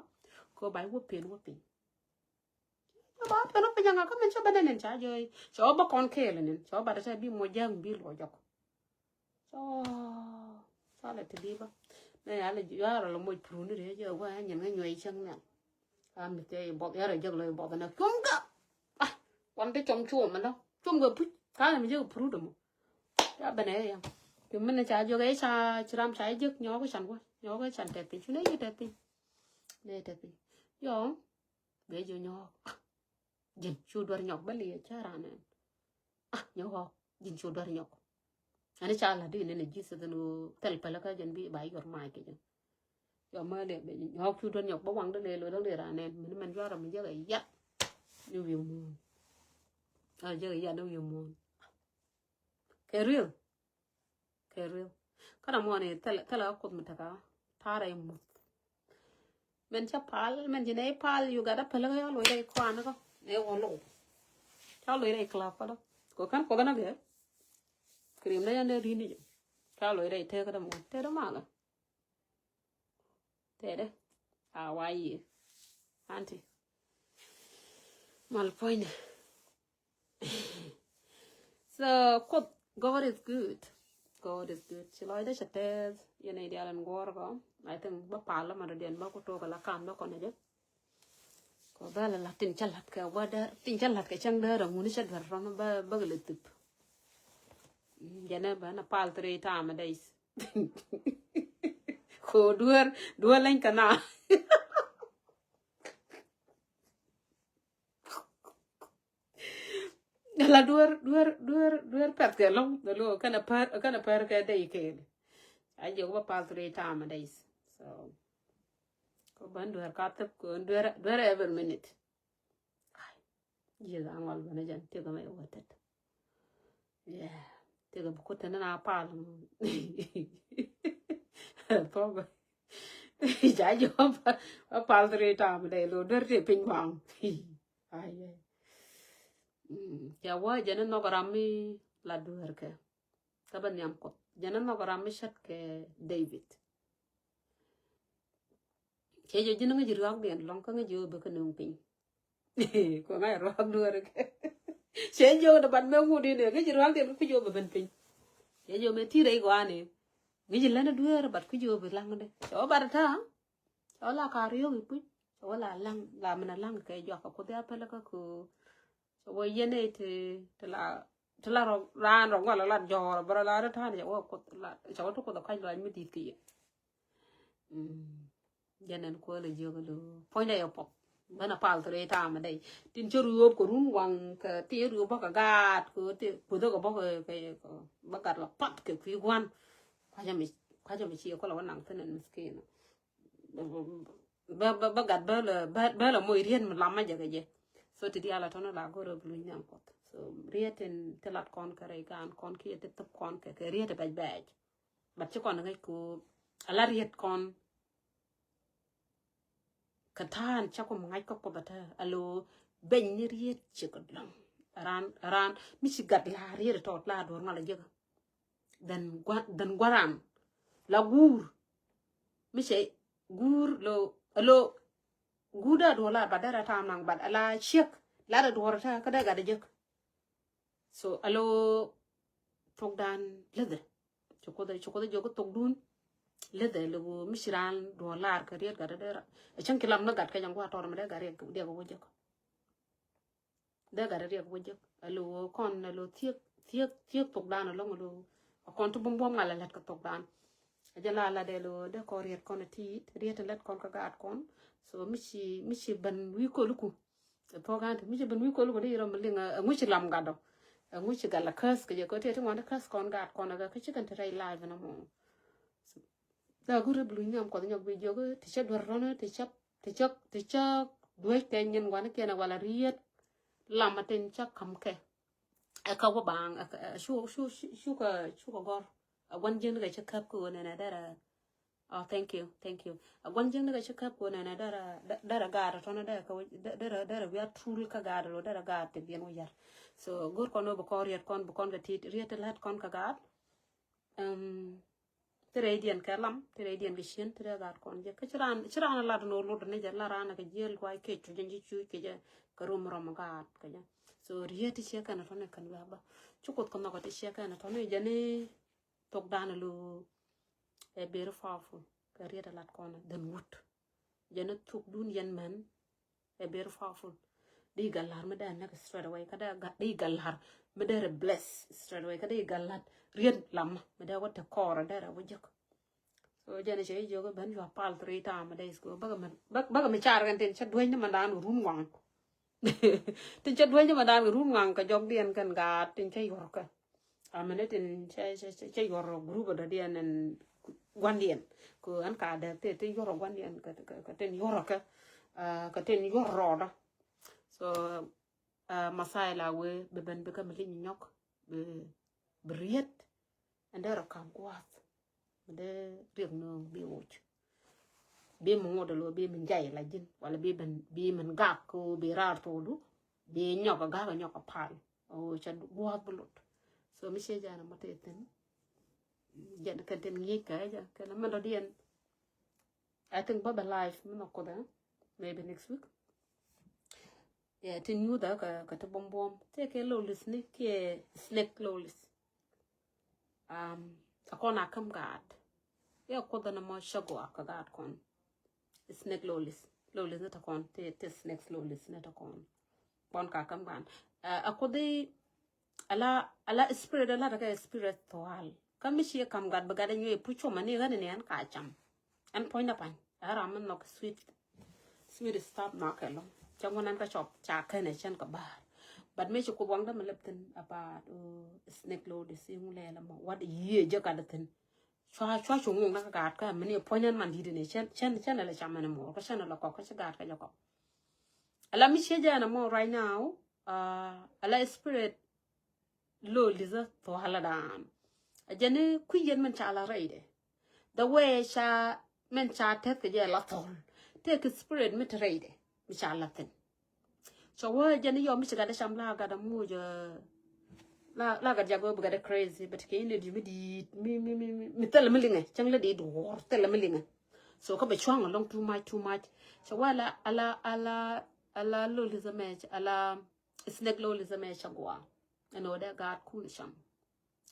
Kɛ ba wä pen wä piny. Ba pɛn wä piny aŋa kä min cä bä nɛn ca jɛ cɛ wä bä kɔn kɛɛl nɛn cɛ wä ba dɛ tɛ bi mɔ jäŋ bi luɔ jɔk. Cɔ cɔ lɛ ti bi bä nɛ ya lɛ ya rɔ lɛ mɔc puruni rɛ jɛ wä nyin ŋä nyuɛ cäŋ nɛn. A mi tɛ bɔth ya rɛ jɛk lɔ bɔth nɛ cuɔm kä. Ah. Kuan ti com cuɔm ɛlɔ. Cuɔm kɛ puc. Ka̱n mi jek purut ɛmɔ. Ca ben ɛ yam. Ti min ca jok ɛ ca ci ram ca jek nyɔk can wä. Nyɔk can tɛth piny. Cu ne yi tɛth piny. Ne tɛth piny. Yɔ. Bɛ jɛ nyɔk. Ji̱n cu duer nyɔk bä liɛ ca ran ɛn. Ah, nyɔk ɔ. Ji̱n cu duer nyɔk. Ani ca la di ni ni Jesus ni thil pɛlɛ kä jɛn bi ba yor mac kɛ jɛn. Yɔ mɛ lɛ bɛ nyɔk cu duer nyɔk bä waŋ di lɛ lo dɔŋ di ran ɛn. Min mɛn juarɛ mi jɛ kɛ yat. Ni wi̱i̱ muɔ̱ɔ̱n. A jɛ kɛ yat ni wi̱i̱ muɔ̱ɔ̱n. Kɛ real. Kɛ real. Kä na muɔni thilɛ, thilɛ kä Kuoth mi tekɛ ta̱rɛ imuth. Mɛn cä pal, mɛn ci nɛ ipal, you gotta pal kä yɔ loc rɛy kɔan kä. Nɛ wä loc. Cä loc rɛy club kä dɔ. Kɔ kɛn Kuoth na gɛ. Krim na yɛn dee rini jɛ. Cä loc rɛy tëë kä dɔ muɔn. Tëë dɔ malä. Tëë dɛ. A wa yi. Auntie. Mal puɔ̱nydɛ. So, Kuoth, God is good. God is good. Ci lɔcdä cɛ tɛth, yɛn i̱ dial in guɔ̱ɔ̱r kɔ. I think bä pal lä ma dɔ̱diɛn bä ku tok ala kam bä kɔn jɛ. Kɔ bä la la tin cä lat kɛ wä dä, tin cä lat kɛ cäŋ dä rɔ ŋuni cä dwär rɔn bä, bä kɛ lɛ thip. Mm, jɛnɛ bä na pal three time a days. Ko duer, duer leny kana. La duer, duer, duer, duer pɛth kɛ lɔŋ. Dalo kɛn a pär, kɛn a pär kɛ day kɛɛl. A jɛ wä pal three time a days. So, ko ban duer ka thip ko duer, duer every minute. Ai, jiɛ ga ŋɔl bana jan tiɛ ga mɛ wä tɛt. Yeah, tiɛ ga bu kutɛ na pal. Pɔba. Ja jɛ wä pal three time a day lo duer ti piny bang. Ai, ai. Mm, ya wa jɛn nhɔk ram mi la duer kɛ. Kä bä nhiam Kuɔth. Jɛn nhɔk ram mi cät kɛ David. Cɛ jɛ ji̱n ŋäc ruakdiɛn lɔŋ kä ŋäc jɛ wä bä kä nööŋ piny. Kua ŋa̱c ruak duer kɛ. Cɛ jɛ wä dɛ ban mɛ ŋut in ŋäc ruakdiɛn kä kui̱ jɛ wä bä ben piny. Cɛ jɛ wä mɛ ti rɛy guani. Ŋäc lɛn duer bat kui̱ jɛ wä bä laŋ dɛ. Cɛ wä bat ta̱a̱. Cɛ wä la ka riöök i̱ puc. Cɛ wä la laŋ, la min a laŋ kɛ juak kɛ Kuoth ya pɛlɛ kä kö. Cɛ wä yɛn ɛ ti, ti la, ti la rɔ, raan rɔ ŋɔl a lat jɔɔr bä rɔ la rɔ ta̱a̱n cɛ wä Kuoth la, cɛ wä ti Kuoth a kac lɔac mi di̱i̱t kɛ yɛ. Mm. Jɛn ɛn kuäär lɛ jiök lo puɔ̱nydɛ yɛ puɔth. Bänä pal three time a day. Tin cä riööp kɛ run waŋ kɛ ti riööp bä kɛ gaat kɛ ti kuothä kɛ bä kɛ, kɛ, kɛ bä gat la pat kɛ kui̱ gua̱n. Kua̱cä mi, kua̱cä mi ciɛ kulɛ wä naŋ thin ɛn miskin. Bä, bä, bä gat bä lɛ, bä, bä lɛ moc riet mi lam ma jɛ kɛ jɛ. So ti diaal a tɔnɔ la go̱r ɛ bi luny nhiam Kuɔth. So riet tin ti lat kɔn kɛ rɛy gaan kɔn kiɛ ti thop kɔn kɛ, kɛ riet ɛ bɛc bɛc. But ci kɔn ŋäc ku a la riet kɔn kɛ ta̱a̱n cä kum ŋa̱c kä Kuoth a te a lo beny ni riet ci kɛ dɔ̱ŋ. Ran, ran mi ci gat la riet tɔt la duɔr ŋɔl a jek. Then gua, then guaran la guur mi cɛ guur lo, lo guur da duɔr la bat dara tam naŋ bat a la ciek la da duɔr ta kä da gat a jek. So a lo thokdan läthɛ. Ci Kuoth, ci Kuoth jiök thokdun läthɛ, lɛ ɣöö mi ci raan duɔ̱ɔ̱r lar kɛ riet gat dee ra. Ɛ cäŋ ci lam ni gat kɛ jɛ ŋuan tɔr mi dee gat riɛk, riɛk wä jek. Dee gat riɛk wä jek. A lɛ ɣöö kɔn a lo thiek, thiek, thiek thokdan ɛlɔ̱ŋ a lo. A kɔn ti buɔ̱m buɔ̱m ŋal a lät kɛ thokdan. A jɛ la la dee lo dee kɔn riet kɔn a tiit, riet a lät kɔn kä gaat kɔn. So mi ci, mi ci ben wi̱i̱ koliku. Ɛ thuɔ̱k an ti mi ci ben wi̱i̱ koliku dee yirɔ mi liŋ, ɛ ŋuci lam gatdɔ. Ɛ ŋuci gat la käth kɛ jɛ kɛ ti ti ŋuan ti käth kɔn gaat kɔn a kä kä ci kɛn ti rɛy live ni mɔ. Dee a go̱r bi luny nhiam Kuɔth nyɔk bi jiök ti cä duer rɔn ti cä, ti cä, ti cä duec kɛ nyin guan kiɛn a wala riet. Lam a tin cä kam kɛ. Ɛ kä wä baŋ, ɛ kä, ɛ, cu, cu, cu, cukɛ, cukɛ gɔr. A gua̱n jiäkni kɛ cä käp kɛ ɣöö nɛnɛ derɛ. Oh, thank you, thank you. A gua̱n jiäkni kɛ cä käp kɛ ɣöö nɛnɛ derɛ, derɛ gaat tɔnɔ derɛ kä, derɛ, derɛ wi̱i̱ a tul kä gaat lo derɛ gaat ti biɛn wä yar. So go̱r kɔn wä bi kɔn riet kɔn, bi kɔn kɛ tit, riet ti lät kɔn kä gaat. Um, Ti rɛydiɛn kɛ lam, ti rɛydiɛn kɛ cien, ti rɛy gaat kɔn jɛ. Kä ci raan, ci raan lat ni wä lot ni jɛ, la raan kɛ jiɛl ruac kec cu jɛ ji̱ cuc kɛ jɛ, kɛ rom rɔm gaat kɛ jɛ. So riet ti ciɛ kɛn tɔni kɛn bɛ bä. Ci Kuoth kɛ nhɔk ti ciɛ kɛn tɔni jɛ ni thokdan lo ɛ very powerful. Kɛ riet ɛ lat kɔn dhän wut. Jɛ ni thokdun yɛn män ɛ very powerful. Di gal lar mi dee näk straight away, kä dee gal lar mi dee replace straight away, kä di gal lar riet lamä mi dee wä te kɔɔr dee rɛ wä jek. So jɛn cɛ jiök ben yua pal three time a day. So bakɛ mi, bakɛ mi car kɛn tin cɛ dueny ni mandan run waŋ. Tin cɛ dueny ni mandan run waŋ kɛ jɔk diɛn kɛn gaat tin cɛ yuɔr kɛ. Amɛn tin cɛ, cɛ, cɛ, cɛ yuɔr group dɔ diɛn ɛn guandiɛn. Kɛ ɛn ka dɛ ti, ti yuɔr guandiɛn kɛ, kɛ, kɛ tin yuɔr kɛ, ah, kɛ tin yuɔr rɔɔdɔ. So, ah, Messiah la wee bi ben bi kä mi li̱ny nyɔk, bi, bi riet. Ɛn dee rɔ kam guath. Bi dee riek nööŋ bi wuc. Bi mi ŋot lo bi mi jay la ji̱n. Wala bi ben, bi min gak ko bi raar thokdu. Bi nyɔk a gak a nyɔk a pal. O cɛ guath bi lut. So mi cie jana ma te thin. Jɛn kɛn tin ŋiec kɛ jɛ kɛn mɛn dɔ diɛn. I think bä bɛ live mi nɔ kuoth, eh? Maybe next week. Yeah, tin nyuth ɛ kɛ, kɛ ti buɔm buɔm. Tëë kɛ lolis ni kiɛ snake lolis. Um, a kɔn a käm gaat. Yɛ kuoth ni mɔ cɛ guak kɛ gaat kɔn. Snake lolis. Lolis ni tɛ kɔn. Tëë, tëë snake lolis ni tɛ kɔn. Kɔn ka käm gaat. Uh, a kuoth i ala, ala spirit ala rɛ kɛ spirit thual. Kä mi cie kam gat bi gat inyuɛ puc coma ni ɣän ni ɛn ka cam. Ɛn puɔ̱ny na pany. Ɛ ram mi nhɔk sweet, sweet stuff nhɔk kɛ lɔŋ. Cɛ ŋun ɛn kä cɔp ca kɛn ɛ cɛn kɛ baar. But mi ci kuth waŋdä mi lɛp thin about, uh, snake load is in lɛ la mɔ. What yie jɛ gat thin. Cua, cua cu ŋuŋ na kä gat kä mi ni puɔ̱ny ɛn man di̱t ni cɛn, cɛn, cɛn lɛ cam ɛn mɔ. Kä cɛn lɛ kɔk kä ci gat kä jɛ kɔk. Ala mi cie jɛ ɛn mɔ right now. Uh, ala spirit lo lithä thua̱a̱ la daan. A jɛn ni kui̱ yɛn min ca la rɛydɛ. The way ca min ca tɛth kɛ jɛ la thɔl. Tëë kɛ spirit mi te rɛydɛ mi ca la thin. Cɛ wä jɛn ni yɔ mi ci gat dee cam la gat a muc, uh, la, la gat jak wä bi gat dee crazy, but kɛ in lɛ di mi di̱i̱t mi, mi, mi, mi, mi thilɛ mi liŋɛ cäŋ lɛ di duɔɔr thilɛ mi liŋɛ. So kä bɛ cuaŋ alɔŋ too much, too much. Cɛ wä ala, ala, ala, ala lo lithä mɛ, ala snake lo lithä mɛ cɛ gua̱a̱. Ɛn ɣöö dee gaatkun cam.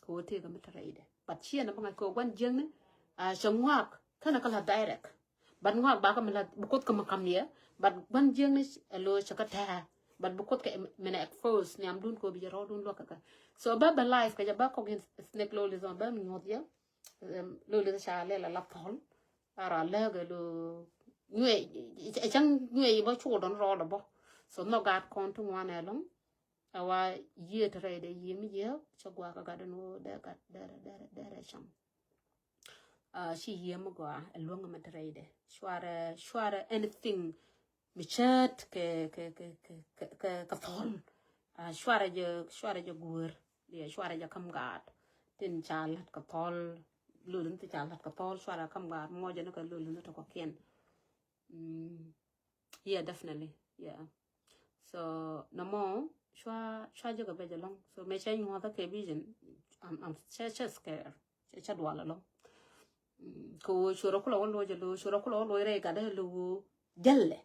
Kɛ ɣöö tëëkɛ mi te rɛydɛ. But ciɛ na bä ŋa̱c kɛ ɣöö gua̱n jiäkni, ah, cɛ ŋuak kɛnɛ kä la̱th direct. But ŋuak bakä mi la̱th bi kuoth kä mi kam yɛ. But gua̱n jiäkni ɛ lo̱ cɛ kä tɛ̱̈ɛ̱̈. But bi kuoth kɛ mi nɛ expose nhiamdun kɛ ɣöö bi jɛ rɔɔdun luäk kɛ kɛ. So bä bɛ live kɛ jɛ bä kɔk in snake lolism bä mi nyuɔth yɛ. Em, lolism ca lɛl a la thɔl. A ra lääk ɛ lo̱ nyuɛ, ɛ cäŋ nyuɛ bä cuɔt dɔn rɔɔdɛ bä. So nhɔk gaat kɔn ti ŋuan ɛ lɔŋ. A wa yiëë te rɛydɛ yiëë mi jiääk cä guakä gat ɛn ɣöö dee gat dee rɛ, dee rɛ, dee rɛ cam. Ah, ci yiëë mi gɔaa ɛ luäŋ mi te rɛydɛ. Cuarɛ, cuarɛ anything mi cät kɛ, kɛ, kɛ, kɛ, kɛ, kɛ, kɛ thɔl. Ah, cuarɛ jɛ, cuarɛ jɛ guër. Liɛ cuarɛ jɛ käm gaat. Tin ca la̱t kɛ thɔl. Lol ni ti ca la̱t kɛ thɔl cuarɛ käm gaat. Mɔcɛ ni kɛ lol ni tɔkɔ kiɛn. Mm. Yeah, definitely. Yeah. So nɔmɔ cua, cua jɛ kɛ bɛ jɛ lɔŋ. So mɛ cɛ nyuɔth kɛ vision. I'm, I'm cɛ, cɛ scared. Cɛ, cɛ dual alɔŋ. Mm, kɛ ɣöö curɛ kulɛ wä loc ɛ loc, curɛ kulɛ wä loc rɛy gat ɛ loc jälɛ.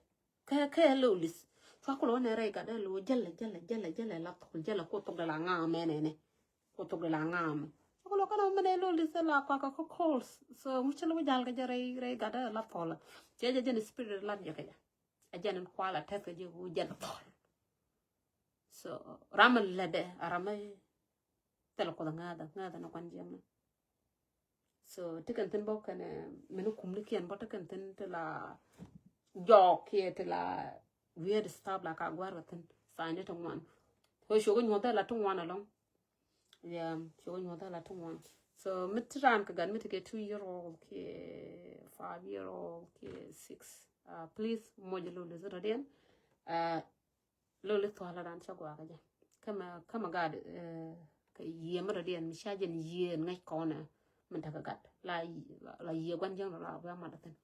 Kɛ, kɛ lolis. Cua kulɛ wä nɛ rɛy gat ɛ loc jälɛ, jälɛ, jälɛ, jälɛ la thok, jälɛ ko thok de la ŋa̱a̱m ɛnɛ nɛ. Ko thok de la ŋa̱a̱m. Cua kulɛ wä kɛn wä mɛnɛ lolis ɛ la kuakä kä calls. So ŋu cɛ lɛ wä jal kɛ jɛ rɛy, rɛy gat ɛ la thok. Cɛ jɛ jɛn spirit lat jɛ kɛ jɛ. A jɛn in kual a tɛth kɛ jɛ wu jɛn thɔl. So ram in lätdɛ a ram in thil kuoth ŋa̱thä, ŋa̱thä ni kuan jiɛmɛ. So ti kɛn thin bä kɛn, eh, mini kum ni kiɛn bä ti kɛn thin ti la jɔɔk kiɛ ti la weird stuff la ka guar kɛ thin. Sign ti ŋuan. So cukɛ nyuɔth la ti ŋuan alɔŋ. Yeah, cukɛ nyuɔth la ti ŋuan. So mi ti ran kɛ gat mi ti kɛ two year old kiɛ five year old kiɛ six. Uh, please mɔc lo lith rɔdiɛn. Uh, lo lith thuala dan cɛ guakä jɛ. Kama, kama gat, uh, kɛ yiɛ mi rɔdiɛn mi ca jɛn yiɛ ŋäc kɔnɛ. Min tekɛ gat la, la yiɛ guan jiɛn la wia mat thin.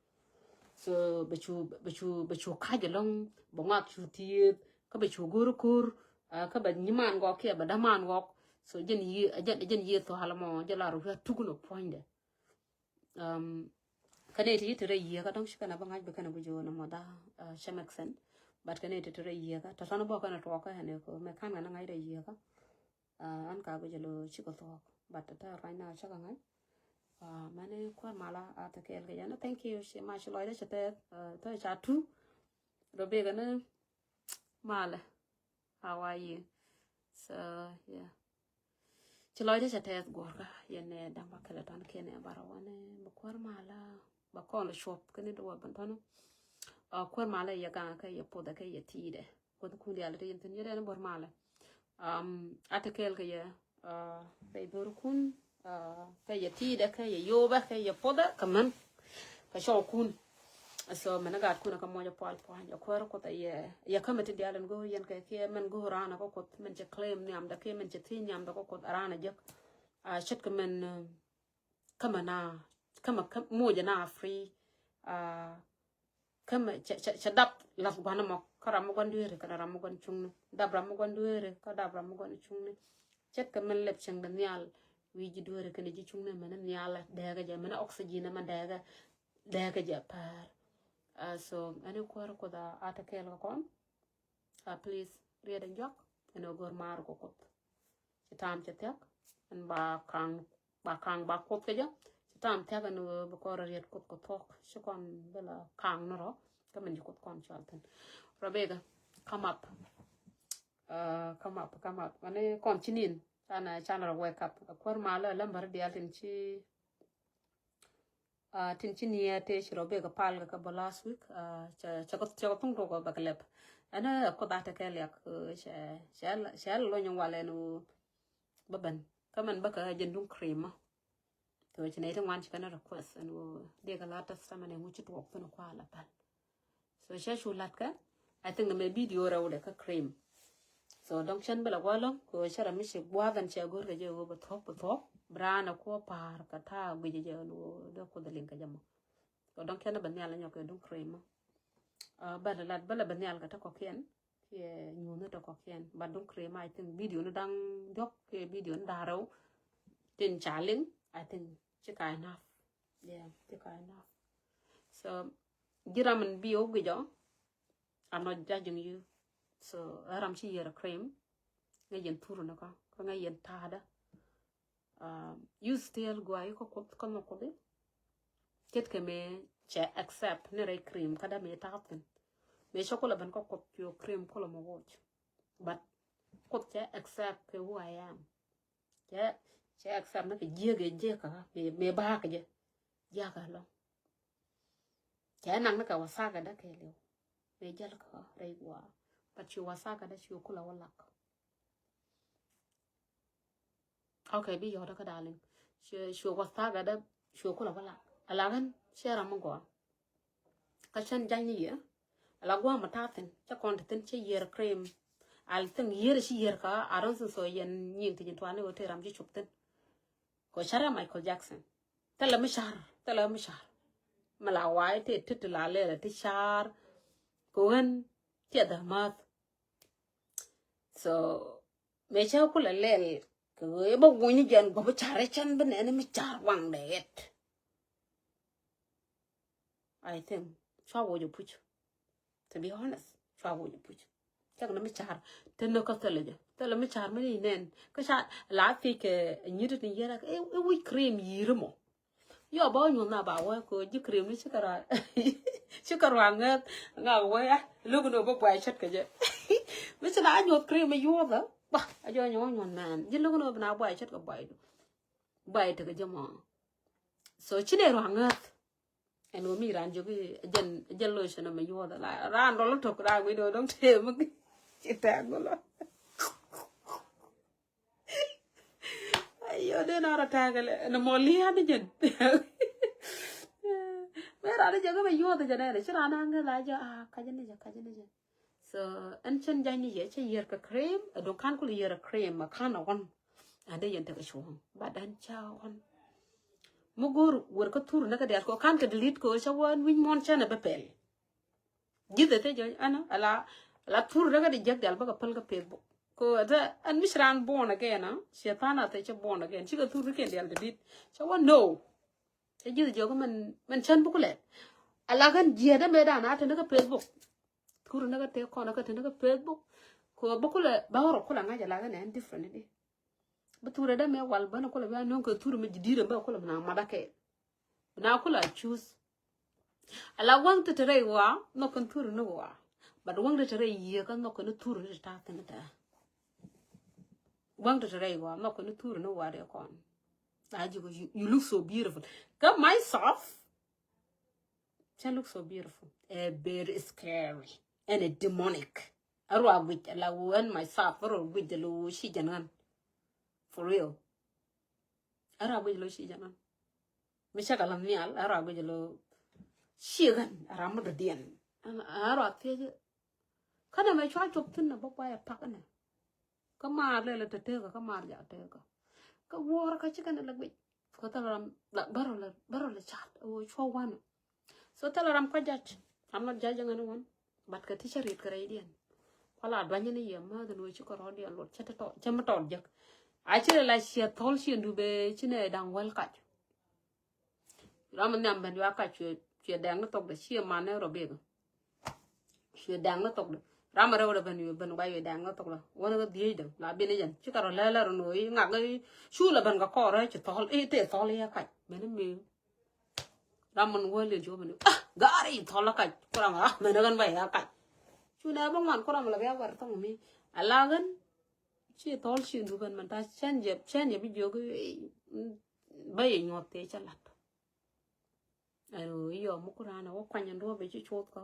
So bɛ cu, bɛ cu, bɛ cu kac alɔŋ, bɛ ŋuak cu thieth, kä bɛ cu go̱r ko̱r, ah, kä bɛ nyiman gɔk kiɛ bɛ daman gɔk. So jɛn yië, jɛn, jɛn yië thual mɔ jɛ lar wia tuk nɔ puɔ̱nydɛ. Um, kä nɛ ti ti rɛ yiëkä dɔŋ ci kɛn a bä ŋa̱c bɛ kɛn a guic ɣöö nɔmɔ dha, ah, cɛ make sense. But kä nɛ ti ti rɛ yiëkä tɔtɔn bä kɛn a tuɔɔkä ɛn ɛ kɛ mɛ kan kɛn a ŋa̱c rɛ yiëkä. Ah, an ka guic ɛ lo cikɛ thuɔɔk. But tɛ right now cä kɛ ŋa̱c. Ah, mɛni kuäär malä a te kɛɛl kɛ yɛn. Thank you ci mac lɔcdä cɛ tɛth, ah, tɛ ca tu. Rɔ bek ɛn ni malɛ. How are you? So, yeah. Ci lɔcdä cɛ tɛth guɔ̱rkä yɛn ɛ da̱ŋ ba kɛlɛ tɔn kiɛn ɛ bara wanɛ bɛ kuäär malä ba kɔn lɛ cuɔp kɛn in dɔwɔ bɛn tɔn. Kuäär malä yɛ gaŋ kɛ yɛ puɔth kɛ yɛ ti̱i̱dɛ. Kuäär kun dial ti yɛn thin yɛ dɛn buɔ̱r malä. A ti kɛɛl kɛ yɛ pɛy dhorkun kɛ yɛ ti̱i̱dɛ kɛ yɛ yobɛ kɛ yɛ puɔthɛ kɛ män kɛ cɔw kun. So mɛn gat kun kä muɔc pual puany a kuäär kuth a yɛ yɛ kämɛ ti dial in go̱o̱r yɛn kɛ kiɛ mɛn go̱o̱r raan a kä kuth mɛn cɛ claim niam dɛ kiɛ mɛn cɛ thiec niam dɛ kä kuth a raan a jek. A ce̱tkɛ mɛn kämɛ na kämɛ muc a na free. Kämɛ cɛ dap lath gua̱n mɔ kä ram mi gua̱n dueeri kä ram mi gua̱n cuŋni dap ram mi gua̱n dueeri kä dap ram mi gua̱n cuŋni. Ce̱tkɛ mɛn lɛp cieŋ dɛ nhial wi̱i̱ ji̱ dueeri kɛn ji̱ cuŋni mɛn nhial dɛɛkɛ jɛ mɛn oxygen mɛn dɛɛkɛ dɛɛkɛ jɛ päär. So ɛn i̱ kuäär kuoth a tekɛɛl kɛ kɔn. Please riet in juak ɛn ɣöö go̱r maar kɛ kuoth. Ci ta̱a̱m cɛ thia̱k ɛn ba kaŋ ba kaŋ ba kuoth kɛ jɛ. Ci ta̱a̱m thia̱k ɛn ɣöö bi kɔn rɔ riet kuoth kɛ thuɔ̱k ci kɔn bi la kaŋ ni rɔ. Kä min ci kuoth kɔn cual thin. Rebecca, come up. Come up, come up. Mani kɔn ci nin canɛ canɛ rɔ wake up. Kuäär malä lämbär diaal tin ci tin ci niɛ tëë ci rɔ bek pal kɛ bä last week. Cɛ cɛ kɛ thuŋ tok bɛ kɛ lɛp. Ɛn ɛ kuoth a tekɛ liak cɛ cɛ lony walɛ ni wä bä ben kä mɛn bä kɛ jɛn duŋ cream. Tho ci nɛ ti ŋuan ci kɛn request ɛn wä dee kɛ la testimony ŋu ci tuɔk thin kua la pal. So cɛ cu lat kɛ I think mɛ video rɛw dɛ kä cream. So dɔŋ cɛn bɛ la gualɔ ko cɛ ram mi ci guath ɛn cɛ go̱r kɛ jɛ wä bɛ thuɔk bɛ thuɔk bɛ raan a kuɔ pa̱a̱r kɛ ta̱a̱ guic jɛ wä dee kuoth liŋ kɛ jɛ mɔ. So dɔŋ cɛn bɛ nhial nyɔk kɛ duŋ cream mɔ. Bɛ la lat bɛ la bɛ nhial kɛ te kɔkiɛn kiɛ nyuuth ni te kɔkiɛn but duŋ cream I think video ni daŋ diɔk kiɛ video ni da̱ŋ rɛw. Tin ca liŋ I think ci ka enough. Yeah, ci ka enough. So ji̱ ram in bi wä guic ɔ. I'm not judging you. So ɛ ram ci yier cream ŋäc yɛn thur ni kä kä ŋäc yɛn ta̱a̱dä. You still guay kä kuoth kä mɛ kuoth i̱ ce̱tkɛ mëë cɛ accept ni rɛy cream kä dä mëë ta̱a̱ thin. Mëë cä kulɛ ben kä kuoth cu cream kulɛ mɛ woc. But kuoth cɛ accept kɛ who I am. Cɛ cɛ accept ni kɛ jiäk ɛ jiäk kä mëë ba̱a̱ kɛ jɛ jiäk ɛ lɔŋ. Cɛ naŋ ni kɛ wasaka dä kɛ liw mëë jäl kä rɛy gua̱a̱. But cu wasaka dä cu kulɛ wä lak. Okay, bi yɔ̱t kä darling. Cu wasaka dä cu kulɛ wä lak. Ala ɣän cɛ ram mi gɔaa. Kä cän jany ni yɛ ala guam a ta̱a̱ thin cä kɔn ti thin cä yier cream. Al thin yier ci yier kä I don't think so yɛn nyin ti nyin tuani wä te ram ci cup thin. Ko cä ram Michael Jackson thilɛ mi car thilɛ mi car. Mi la wa̱a̱ te ti ti la lɛl ti car. Ko ɣän ti a dhamath. So mëë cä kulɛ lɛl kɛ ɣöö bä wuny jɛn guɔ̱p car cän bi nɛn mi car waŋ dɛ yɛt. I think cua woc a puc. To be honest, cua woc a puc. Cak ni mi car te ni kä thilɛ jɛ thilɛ mi car mi ni nɛn kä ca la thiec kɛ nyit ni yɛrɛ ɛ wic cream yi̱i̱ri mɔ. Yɔ ba wä nyuɔ̱th na ba wä ko ji̱ cream ni cikɛ rua cikɛ rua ŋäth ŋa wä ya lo̱k ni wä bä buay cät kɛ jɛ. Mi ci na nyuɔ̱th cream mi yuɔth ba a jɔ nyuɔ̱th nyuɔ̱th mɛn ji̱ lo̱k ni wä bi na buay cät kɛ buay du buay tekɛ jɛ mɔ. So ci ne rua ŋäth. Ɛn wä mi ran jiök jɛn jɛn lotion mɛ yuɔth la ran rɔl tok ran wi̱n wä dɔŋ tëë mi ci tɛk gulɔ. Ayo den a rɔ tɛk lɛ ɛn mɔ lian jɛn. Mɛ ran jiök mɛ yuɔth jɛn ɛn ci ran a ŋäth a jɛ a kacä ni jɛ kacä ni jɛ. So ɛn cɛn jany ni yɛ cɛ yier kɛ cream ɛ dukan kul yier kɛ cream ɛ kan ɛ ɣɔn. Ɛn dee yɛn tekɛ cuɔ̱ŋ but ɛn ca ɣɔn. Mi go̱o̱r wër kä thur ni kä dial kɛ kan kɛ delete kɛ cɛ wä ɛn wi̱ny muɔ̱n cɛn ɛ bɛ pɛl. Ji̱th ɛ thec ɛn ala ala thur ni kä di jiäk dial bä kɛ päl kä Facebook. Kɛ ɛn mi ci raan born again a ciɛ tha̱a̱n a thec cɛ born again cikɛ thur ni kɛn dial delete cɛ wä no. Cɛ ji̱th jiök mɛn mɛn cän bä kulɛ. Ala kɛn jiɛt ɛmɛ dan a te ni kä Facebook. Thur ni kä tëë kɔn kä te ni kä Facebook. Kɛ bä kulɛ bä rɔ kulɛ ŋa̱c ala kɛ nɛ ɛn different di. Bä thur dɛ mɛ wal bä ni kulɛ bä nöŋ kɛ thur mɛ ji̱ di̱i̱t ɛn bä kulɛ bä na mat akɛ. Bä na kulɛ a choose. Ala waŋ te te rɛy wa nhɔk kɛn thur ni wa. But wäŋ ti te rɛy yiëë kä nhɔk kɛ ni thur ni ti ta̱a̱ thin tɛ. Wäŋ ti te rɛy gɔaa nhɔk kɛ ni thur ni wa̱a̱ dee kɔn. A ji̱ kɔ, you, you look so beautiful. Kä myself, cä look so beautiful. Ɛ very scary and a demonic. A ruaak guic a la wä ɛn myself a ruaak guic a la wä ci jɛn ɣän. For real. A ruaak guic a la wä ci jɛn ɣän. Mi cä kɛ la nhial a ruaak guic a la wä ci ɣän a ram mi dɔ̱diɛn. A ruaak thiec. Kä nɛmɛ cua cop thi̱n nɛ bä kuayɛ pak nɛ. Kä maar lɛl ɛ te tekä kä maar ja tekä. Kä wuɔrä kä ci kɛn ɛ lɛ guic. Kä thilɛ ram la bärɔ lɛ bärɔ lɛ cat ɛ wä cua wanɛ. So thilɛ ram kua jac. I'm not judging anyone. But kɛ ti cä rit kɛ rɛydiɛn. Kua la duanyä ni yɛ mäth ni wä ci kɛ rɔɔdiɛn luɔt cä ti tɔt cä mi tɔt jek. A ci rɛ la ciɛ thɔl ciɛ ndu bee ci nɛ da̱ŋ wäl kac. Ram mi nhiam ben yua kac cuɛ cuɛ dɛŋ ni thok dɛ ciɛ man ni rɔ bek. Cuɛ dɛŋ ni thok dɛ. Ram mi rɛw dɛ ben yua ben gua yua dɛŋ ni thok dɛ. Wani ka dhiec dɛ la bin ijen ci ka rɔ lɛlɛ rɔ no i ŋak i cu la ben ka kɔrɛ ci thɔl i te thɔl i kac ben i mi. Ram mi wä liɛn ci wä ben i ah gari thɔl i kac kuram ah men i ɣän ba i kac. Cu nɛ ba ŋuan kuram la bia wɛr thok mi a la ɣän. Ci thɔl ci ndu ben man ta cɛn jɛ cɛn jɛ bi jiök ba yɛ nyuɔth te cɛ lat. Ɛn ɣöö iɔ mi kuran ɛ wä kuany ɛn duɔ̱ɔ̱p i̱ ci cuɔth kä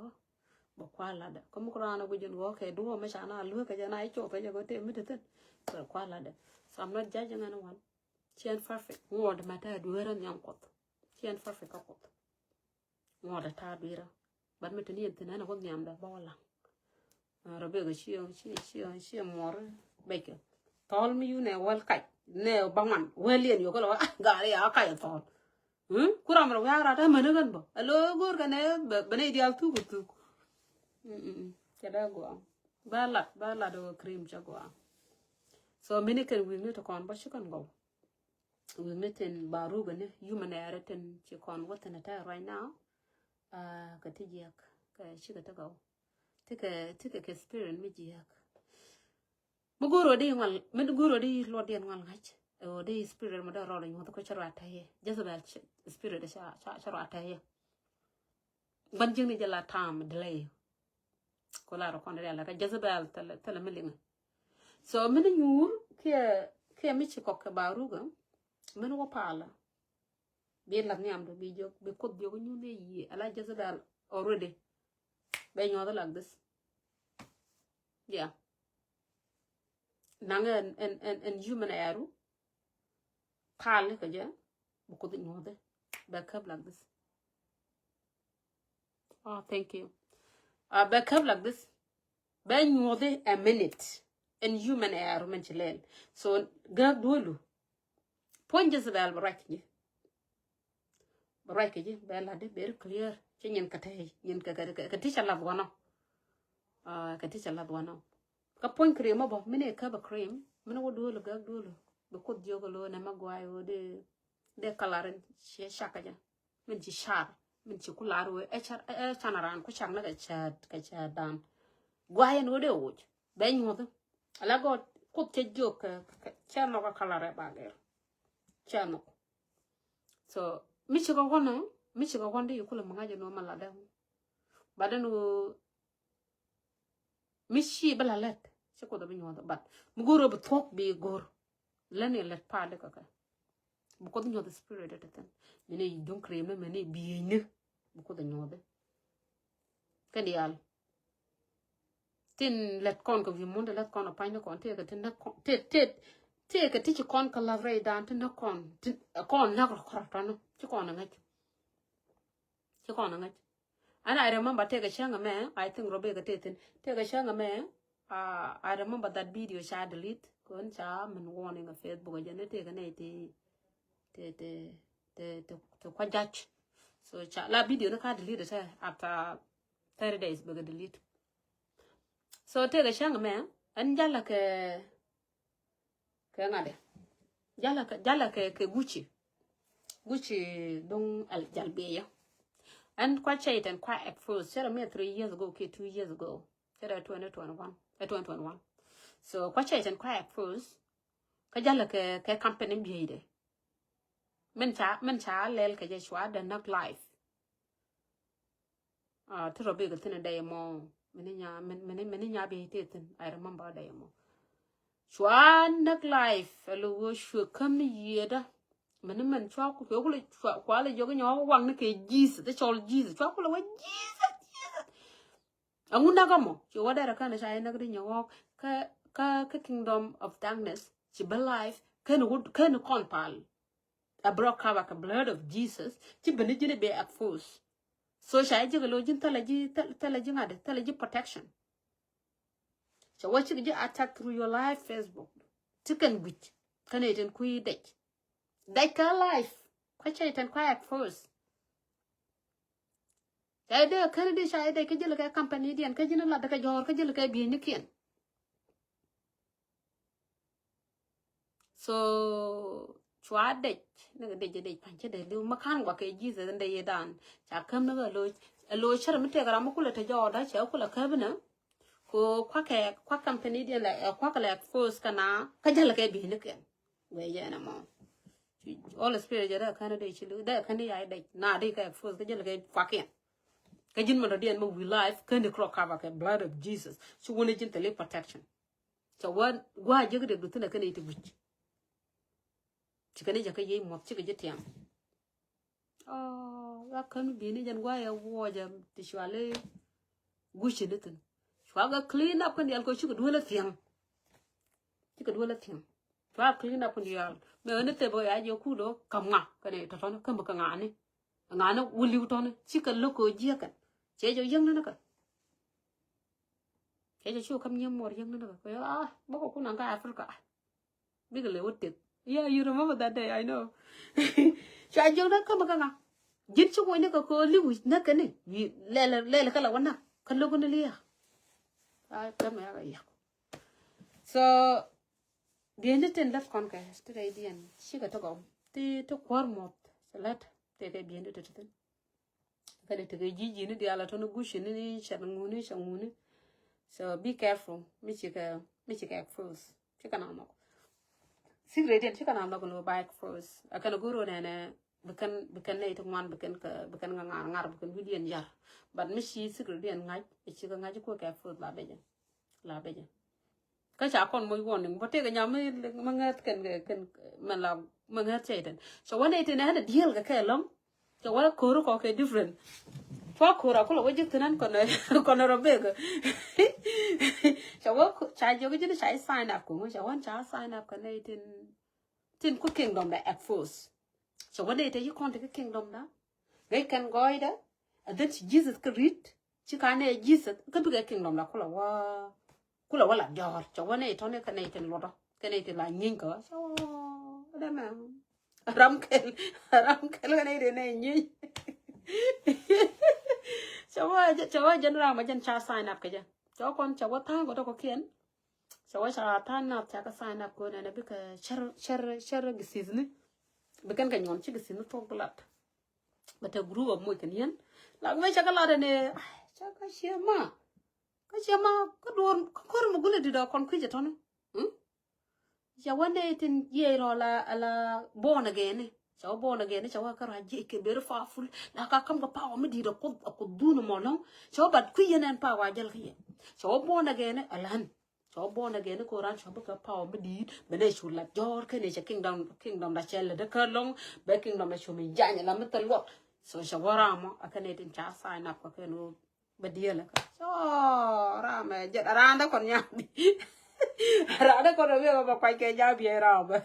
bɛ kua latdɛ kä mi kuran ɛ guic ɛn ɣöö kɛ duɔ̱ɔ̱p mi ca na lueek kɛ jɛ na i̱ cuɔth kɛ jɛ kɛ tëë mi te thi̱n bɛ kua latdɛ. So I'm not judging anyone. Ci ɛn perfect ŋuɔ̱t mɛ te dueerä nhiam kuɔth. Ci ɛn perfect kä kuɔth. Ŋuɔ̱t ɛ ta̱a̱ dueerä. But mi te ni ɛn thi̱n ɛn ɛ wä nhiamdɛ bä wä laŋ. Rɔ bek ɛ ci ci ci ci muɔr bɛckɛ. Thɔl mi yun ɛ wäl kac nɛ baŋuan wäl yɛn yokɛ lɔ ah gari ya kac ɛ thɔl. Kuram rɛ wiak rat ɛ män ɛ kän bä ɛ lo go̱o̱r kɛ nɛ bɛ nɛ idial thuk ɛ thuk. Cɛ dee guam bä lat bä lat ɛ cream cɛ guam. So mini kɛn wi̱i̱ ni ti kɔn bä ci kɛn gɔw. Wi̱i̱ ni tin baruk ni yumɛ nɛɛrɛ tin ci kɔn wä thin ɛ tɛ right now. Kɛ ti jiɛk kɛ cikɛ ti gɔw. Tikɛ tikɛ kɛ spirit mi jiääk. Mi go̱o̱r ɣöö di ŋual mi go̱o̱r ɣöö di luɔtdiɛn ŋual ŋa̱c ɣöö di spirit mi dee rɔɔd nyuɔ̱th kä cä ruaat tɛyɛ Jezebel spirit cä ruaat tɛyɛ. Ban ji̱n ni jɛ la tam delay. Ko la rɔ kɔn rial la ka Jezebel thilɛ thilɛ mi liŋä. So mi ni nyuur kiɛ kiɛ mi ci kɔk kɛ ba rukɛ mi ni wä paalä. Bi lath nhiamdu bi jiök bi kuoth jiök nyuth ni yiëë ala Jezebel already. Bɛ nyuɔth like this. Yeah. Naŋ ɛn ɛn ɛn ɛn human ɛɛru. Pal kɛ jɛ bi kuoth nyuɔth bɛ käp like this. Oh, thank you. Bɛ käp like this. Bɛ nyuɔth a minute. Ɛn human ɛɛru mɛn ci lɛl. So gääk duɔlu. Puɔ̱ny Jezebel bɛ ruac kɛ ji̱. Bɛ ruac kɛ ji̱ bɛ la̱t di very clear. Ci nyin kɛ tɛy nyin kɛ kɛ kɛ ti ca lath wanɔ. Kɛ ti ca lath wanɔ. Kä puɔ̱ny cream mɔ bä mi ni kä bɛ cream mi ni wä duɔlɔ gak duɔlɔ. Bɛ kuoth jiök lo̱ nɛ ma guay wä dee dee kalarin ciɛ cak kɛ jɛ. Min ci car min ci ku lar wee ɛ can ran ku cak ni kɛ cäät kɛ cäät dan. Guay ɛn wä dee woc bɛ nyuɔth. Ala gɔt kuoth cɛ jiök kɛ cɛ nhɔk a kalar ɛ ba gɛr. Cɛ nhɔk. So mi cikɛ ɣɔn mi cikɛ ɣɔn di ikulɛ mi ŋa̱c ɛn wä ma lat dɛ. But ɛn wä mi ci bä la lɛt ci kuoth bi nyuɔth but mi go̱r wä bi thuɔk bi go̱r. Lɛn iɛ lɛt pa̱a̱t di kɛ kɛ. Bi kuoth nyuɔth spirit ɛ ti thin mi ni duŋ krem ni mi ni bieyni. Bi kuoth nyuɔth. Kɛ diaal. Tin lɛt kɔn kɛ wi̱i̱ mun ti lɛt kɔn ɛ pa̱ny ni kɔn tëëkɛ ti näk kɔn tëë tëë tëëkɛ ti ci kɔn kɛ lath rɛy dan ti näk kɔn ti kɔn näk rɔ kɔrɔ tɔni ci kɔn ɛ ŋäc. Ci kɔn ɛ ŋäc. And I remember tëëkɛ cäŋ ɛmɛ I think rɔ bekɛ tëë thin tëëkɛ cäŋ ɛmɛ. I remember that video ca delete kɔn ca min warning ɛ Facebook ɛ jɛn ni tëëkɛ nɛy ti ti ti ti ti ti kua jac. So ca la video ni ka delete ɛ tɛ after thirty days bɛ kɛ delete. So tëëkɛ cäŋ mɛ ɛn jalä kɛ kɛ ŋa̱dɛ jalä kɛ jalä kɛ kɛ Gucci. Gucci duŋ al jal bieyä. Ɛn kua cɛy tɛn kua expose cɛ rɛ mi three years ago kɛ two years ago. Cɛ rɛ twenty twenty one ɛ twenty twenty one. So kua cɛy tɛn kua expose. Kä jalä kɛ kɛ company bieyɛ. Min ca min ca lɛl kɛ jɛ cua dɛ näk life. Ti rɔ bikɛ thin a day mɔ. Mini nya, mini, mini nya bi ti thin. I remember day mo. Cua näk life, alo wo cua käm yiëëdä. Mini mɛn cua ku, cua ku lɛ, cua, cua lɛ yɔk nyɔk waŋ ni kɛ Jesus, ti cɔl Jesus. Cua ku lɛ wä Jesus, Jesus. Aŋu näk amɔ, cua wä dɛrɛ kɛn ca yɛ näk di nyɔk kä, kä, kä kingdom of darkness. Ci bä life, kɛn wut, kɛn kɔn pal. A broke cover kɛ blood of Jesus. Ci bä ni ji̱n bɛ expose. So ca yɛ ji̱ kɛ lo ji̱n thilɛ ji̱, thilɛ, thilɛ ji̱ ŋa̱t, thilɛ ji̱ protection. Cɛ wä cikɛ ji̱ attack through your life Facebook. Ti kɛn guic. Kɛn iten kui̱ dec. Dec kä life. Kä cɛ iten kui̱ expose. Cɛ dee kɛn di ca dec kä jil kɛ company diɛn kä ji̱n lat kɛ jɔɔr kä jil kɛ bi̱i̱ni kiɛn. So cua dec ni kɛ dec dec pa̱ny cä dec li̱w ma ka̱n guakä Jesus in dec yi dan. Ca käm ni kɛ loc, ɛ loc cär mi tëëk ram mi kulɛ te jɔɔda cɛ kulɛ käp ni. Ko kuakɛ, kuak company diɛn lɛ, ɛ kuak lɛ force kɛ na kä jäl kɛ bi̱i̱ni kɛn. Wee yɛn ɛmɔ. Holy Spirit jɛ dee kän dec ci li̱w, dee kän di ya dec na di kɛ force kä jäl kɛ kuak kɛn. Kä ji̱n mɛ dɔ̱diɛn mɛ wi̱i̱ life kän di kɛ rɔ cover kɛ blood of Jesus. Ci wun ji̱n thili protection. Cɛ wä gua̱a̱ jiäk dee duthilɛ kɛn i̱ ti gui̱c. Ci kɛn i̱ jɛ kä yiey muɔth cikɛ ji̱ tiam. Ɔ, wa kän bi̱i̱ni jɛn gua̱a̱ yɛ wuɔcɛ ti cuali gui̱ci ni thi̱n. Cua kɛ clean up kɛn diaal kɛ cikɛ duel a thiaŋ. Cikɛ duel a thiaŋ. Cua clean up kɛn diaal. Mɛ ɣän i̱ thep kɛ ya jiɛ kut ɔ kam ŋa kɛn i̱ tɔ̱tɔ̱ni käm kɛ ŋa̱ni. Ŋa̱ni wä li̱w tɔ̱ni cikɛ lo̱k kɛ jiäkɛn. Cɛ jɛ yäŋni ni kɛ. Cɛ jɛ cu käm nyiee muɔr yäŋni ni kɛ kɛ ah bä kɛ kun aŋkä Africa. Bikɛ lɛ wä tek. Yeah, you remember that day, I know. Cua jiök ni käm kä ŋa. Ji̱n ci wä ni kɛ kɛ li̱w näk kɛ ni. Lɛl lɛl kä la wä näk kä lo̱k ni lia̱a̱. Ai käm ya kɛ yak. So diɛn ti tin lät kɔn kɛ ti rɛy diɛn cikɛ ti gɔm ti ti kuäär muɔth ti lät tëëkɛ biɛn ti ti ti thin. Kɛn i̱ tekɛ ji̱ ji̱ni diaal a tɔni guci ni ni cɛ ŋuni cɛ ŋuni. So be careful mi cikɛ mi cikɛ expose cikɛ na nhɔk. Secret diɛn cikɛ na nhɔk ni ba expose a kɛn a go̱r wä nɛnɛ. Bi kɛn bi kɛn nɛy ti ŋuan bi kɛn kɛ bi kɛn kɛ ŋa̱r ŋa̱r bi kɛn wi̱diɛn yar. But mi ci secret diɛn ŋa̱c cikɛ ŋa̱c kuɛ kɛ expose la becɛ. La becɛ. Kä ca kɔn moc warning bä tëëkɛ nyam mi mi ŋäth kɛn kɛn mɛ la mi ŋäth cɛ itɛn. Cɛ wä nɛy tin ɛn a diɛl kɛ kɛ lɔ̱ŋ. Cɛ wä ko̱r kɔ kɛ different. Cua ko̱r a kulɛ wä ji̱ thi̱n ɛn kɔn kɔn rɔ bek. Cɛ wä ca jiök ji̱n ca sign up ko̱ŋ cɛ wä ca sign up kɛ nɛy tin tin ku kingdom da expose. Cɛ wä nɛy te yi kɔn te ki kingdom da. Ŋäc kɛn gɔɔydɛ. And then ci Jesus kä rit. Ci ka nɛ Jesus kä bikɛ kingdom da kulɛ wä kulɛ wä la jɔɔr cɛ wä nɛ itɔni kɛ nɛ itin luɔtɔ kɛ nɛ itin la nyiny kɛ wä cɛ wä dɛ mɛ ram kɛl ram kɛl kɛ nɛ itin nɛ nyiny. Cɛ wä cɛ wä jɛn ram a jɛn ca sign up kɛ jɛ cɛ wä kɔn cɛ wä tha̱a̱ŋ kɛ tɔkɔ kiɛn. Cɛ wä ca tha̱a̱ŋ nath ca kɛ sign up kɛ wä nɛ nɛ bikɛ cɛr cɛr cɛr githith ni. Bikɛn kɛ nyuɔn ci githith ni thok bi lat. Bɛ te group of moc kɛ niɛn. Lak mɛ cɛ kɛ lat ɛn ɛ cɛ kɛ ciɛ ma. Kä ciɛ ma kä duɔ̱ɔ̱r kä ko̱r mi gulɛ dit ɔ kɔn kui̱c ɛ tɔ̱ni. Cɛ wä nɛ tin yiëë rɔ la la born again ni. Cɛ wä born again ni cɛ wä kä ruac jiɛc kɛ very powerful. La ka kam kɛ power mi dit ɔ kuth ɔ kuth dhun mɔ lɔ̱ŋ. Cɛ wä but kui̱c yɛn ɛn power jäl kä yɛ. Cɛ wä born again ni a lan. Cɛ wä born again ni koran cɛ wä bikɛ power mi dit bɛ nɛ cu lat jɔɔr kɛn cɛ kingdom kingdom da cɛ lɛ dä kä lɔ̱ŋ. Bɛ kingdom da cu mi jany la mi thil luɔt. So cɛ wä ram mɔ a kɛn tin ca sign up kä kɛn wä. Bɛ diɛlɛ kä so ram ɛ jɛ ram dɛ kɔn nyam. Ram dɛ kɔn ɛ wiɛ bɛ kuac kɛ jam biɛ ram bɛ.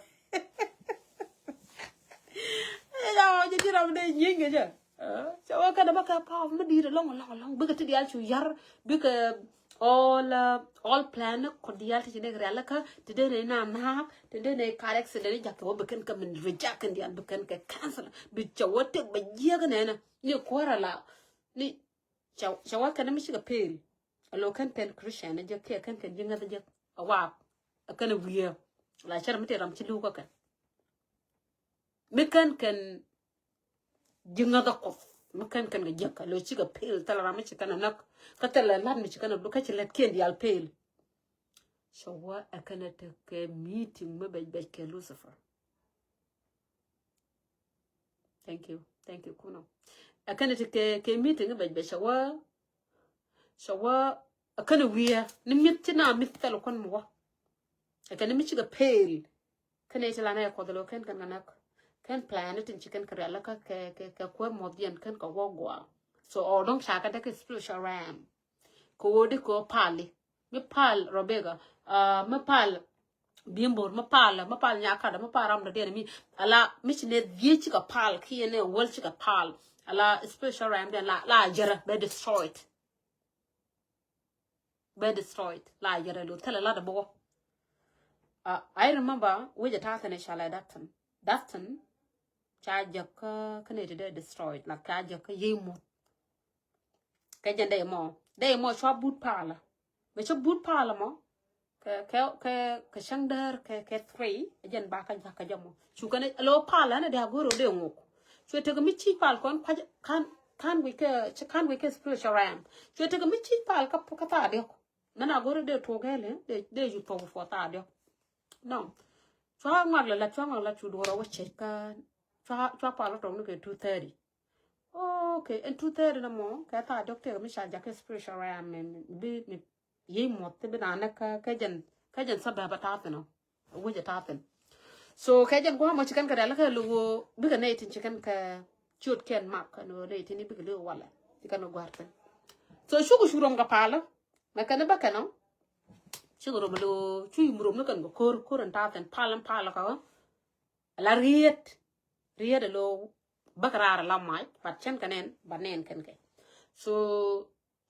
Ɛ jam ɔ jɛ ti ram dɛ nyieny kɛ jɛ. Cɛ wä kɛn bä kɛ power mi di̱i̱t ɛlɔ̱ŋ ɛlɔ̱ŋ ɛlɔ̱ŋ bikɛ ti diaal cu yar bikɛ all all plan kɔ diaal ti ci dee kɛ rial kä ti dee nɛ na naak ti dee nɛ car accident jakɛ wä bikɛn kɛ min reject kɛn diaal bikɛn kɛ cancel bi cɛ wä tek bɛ jiɛk nɛnɛ ni kuäär ala ni. Cɛ wä kɛn mi cikɛ pel. A lo kɛn kɛn Christian jɛ kiɛ kɛn kɛn ji̱ ŋäth jɛ a wap a kɛn a wiee. La cɛr mi ti ram ci li̱w kä kɛn mi kɛn kɛn ji̱ ŋäth a kuɔth mi kɛn kɛn kɛ jiäk a lo cikɛ pel thilɛ ram mi ci kɛn a näk. Kä thilɛ lat mi ci kɛn a duk kä ci lät kiɛn diaal pel. Cɛ wä a kɛn a tekɛ meeting mi bɛc bɛc kɛ Lucifer. Thank you. Thank you, Kuno. Ɛ kɛn ti kɛ kɛ meeting bɛc bɛc cɛ wä cɛ wä Ɛ kɛn wi̱i̱ ni mi̱th ci na mi̱th thɛl kuän mi wä. Ɛ kɛn mi cikɛ pel. Kɛn ɛ ti la nɛ kuɔth lo kɛn kɛn kɛn kɛn plan ni tin ci kɛn kɛ rial la kä kɛ kɛ kɛ kuɛ mɔth yɛn kɛn kɛ wä gua. So ɔ dɔŋ ca kɛ dɛ kɛ spiritual realm. Kɛ wä di kɛ wä pali. Mi pal Rebecca. Uh, mi pal Bimbor, mi pal, mi pal Nyakada, mi pal Ramda diɛn mi. Ala mi ci nɛ dhie cikɛ pal kiɛ nɛ wäl cikɛ pal. Ala spiritual realm diɛn la la jɛrɛ bɛ destroyed. Bɛ destroyed la yɛrɛ lo thilɛ lat bɔkɔ. Uh, I remember wec a ta̱thin i̱ ca la Dustin. Dustin ca jäk kä kä nɛy ti dee destroyed la ca jäk kä yiey muɔth. Kɛ jɛn dee mɔ dee mɔ cua but palä. Mɛ cä but palä mɔ kɛ kɛ kɛ kɛ cäŋ däär kɛ kɛ three. Ɛ jɛn ba kä jäk kä jɛ mɔ cu kɛn lo palä ni dee a go̱r ɔ dee ŋok. Cuɛ tekɛ mi cic pal kɔn kuac kan kan guic kɛ ci kan guic kɛ spiritual realm. Cuɛ tekɛ mi cic pal kä kä thaak diɔk. Mɛn a go̱r dee tuɔk gɛl dee dee ju tuɔk puɔth thaak diɔk. No. Cua ŋuak lɛ lat cua ŋuak lat cu duɔr a wä cɛc kä cua cua pal wä tɔk ni kɛ two thirty. Okay, ɛn two thirty na mɔ kɛ thaak diɔk tekɛ mi ca jak kɛ spiritual realm mi bi mi yiey muɔth ti bi na nɛ kä kɛ jɛn kä jɛn sabab a ta̱a̱ thin ɔ. Wec a ta̱a̱ thin. So kɛ jɛn gua̱a̱ mɔ ci kɛn kɛ dɛl kɛ lo̱o̱ bikɛ nɛy tin ci kɛn kɛ ciöt kɛn mak kɛn ɣöö nɛy tin bikɛ lo̱o̱ walɛ ci kɛn kɛ gua̱a̱r thin. So cukɛ cu rom kɛ palä mɛ kɛn bä kɛn ɔ. Cikɛ rom lo̱o̱ cu yum rom ni kɛn kɛ ko̱r ko̱r in ta̱a̱ thin pal in pal kɛ ɣöö la riet riet lo̱o̱ bäkɛ raar la mac but cɛn kɛ nɛn ba nɛn kɛn kɛ. So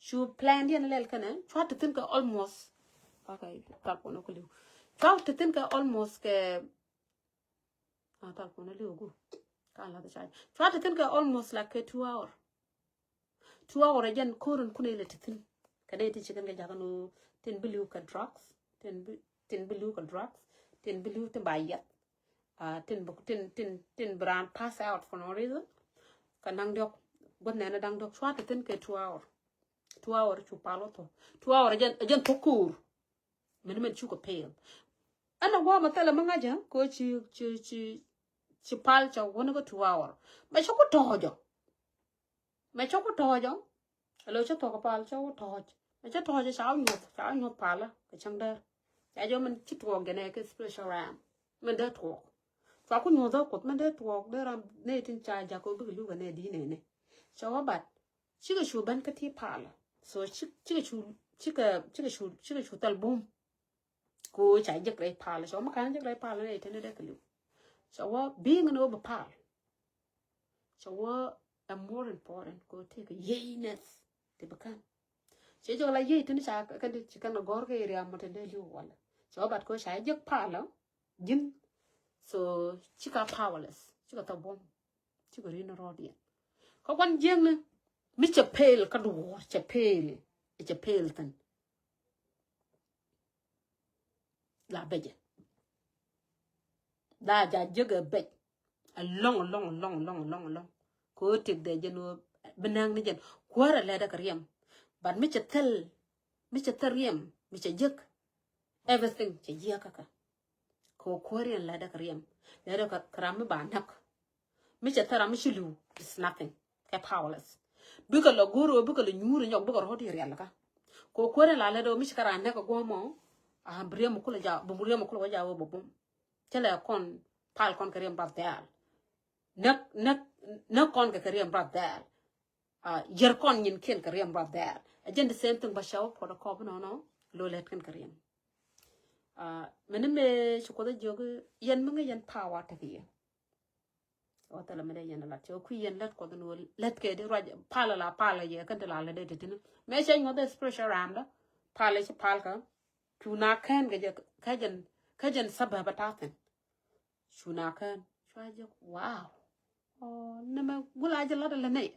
cu plan diɛn lɛl kɛnɛ cua ti thin kɛ almost. Okay, tal kɔn ɔk liw. Cua ti thin kɛ almost kɛ ah tal kɔn ɔk liw gu. Kan la ti cua ti thin kɛ almost like kɛ two hour. Two hour ɛ jɛn ko̱r in kunɛ ilɛ ti thin kɛ dee ti ci kɛn kɛ jakä ni tin bi liw kɛ drugs tin bi tin bi liw kɛ drugs tin bi liw tin ba yɛth. Ah, tin bi tin tin tin bi raan pass out for no reason. Kɛ naŋ diɔk gua̱th nɛn daŋ diɔk cua ti thin kɛ two hour. Two hour cu pal wä thok. Two hour jɛn jɛn thok ko̱r. Mɛn mɛn cukɛ pel. Ɛn a gua̱a̱ ma thɛlɛ mi ŋa̱cä kɛ ci ci ci ci pal cɛ wä ni kä two hour. Mɛ cä ku tɔɔcɔ. Mɛ cä ku tɔɔcɔ. Alo cä thuɔk pal cä ku tɔɔc. Mɛ cä tɔɔcɔ ca wä nyuɔth ca wä nyuɔth palä kɛ cäŋ däär. Ca jɔ mɛn ci tuɔɔk jɛ nɛ kɛ spiritual realm. Mɛn dee tuɔɔk. Cua ku nyuɔth ɛ kuoth mɛn dee tuɔɔk dee ram nɛ tin ca jak kɛ bikɛ lukɛ nɛ di nɛ nɛ. Cɛ wä bat. Cikɛ cu ben kä ti palä. So ci- cikɛ cu cikɛ cikɛ cu cikɛ cu thɛl bum. Ko ca jek rɛy palä cɛ wä mi kan jek rɛy palä nɛ tini dɛ kɛ liw. Cɛ wä being ni wä bi pal. Cɛ wä a more important ko tekɛ yeyness ti bi kan. Cɛ jek la yey tini ca kɛn ti ci kɛn gɔr kɛ area mɔ tini dɛ liw walɛ. Cɛ wä bat ko ca jek palä. Ji̱n. So cikɛ powerless cikɛ thɔ bum. Cikɛ rin rɔɔdiɛn. Kä kuan jiäkni mi cɛ pel kä duɔ̱ɔ̱r cɛ pel. Cɛ pel thin. La becɛ. La ja jiäk ɛ bec. Alɔŋ alɔŋ alɔŋ alɔŋ alɔŋ alɔŋ. Kɛ ɣöö tëk dee jɛn ɣöö bi nääk ni jɛn kuäärä lɛtdä kɛ riɛm. But mi cɛ thil mi cɛ thil riɛm mi cɛ jiäk. Everything cɛ jiäk kä kɛ. Kɛ ɣöö kuäär yɛn lɛtdä kɛ riɛm lɛtdä kɛ ram mi ba näk. Mi cɛ thil ram mi ci li̱w is nothing. Kɛ powerless. Bikɛ lɔ go̱o̱r ɣöö bikɛ lɔ nyuur nyɔk bikɛ rɔ̱ di riɛl kä. Kɛ ɣöö kuäär yɛn la lɛtdä ɣöö mi ci kɛ ram näk kɛ guɔ̱m ɔ. A bi riɛm kulɛ ja bi riɛm kulɛ wä ja ɣöö bɛ bum. Cɛ lɛ kɔn pal kɔn kɛ riɛm rɔth dhɛɛl. Näk näk näk kɔn kɛ kɛ riɛm rɔth dhɛɛl. Yɛr kɔn nyin kiɛn kɛ riɛm rɔth dhɛɛl. A jɛn the same thing ba cɛ wä puɔt a kɔp nɔnɔ. Lo lɛt kɛn kɛ riɛm. Mɛni mëë ci kuɔth a jiök yɛn mi ŋäc yɛn power tekɛ yɛ. Wä thilɛ mi dee yɛn a lat cɛ wä kui̱ yɛn lät kuɔth ni wä lät kɛ di ruac palä la palä yɛ kɛn ti la lät dee ti tini. Mëë cɛ nyuɔth dee spiritual ram dä palä ci pal kä. Cu na kɛn kɛ jɛ kä jɛn kä jɛn sabab a ta̱a̱ thin. Cu na kɛn cua jɛ wow. Nɛmɛ gula jɛ lat a lɛ nɛy.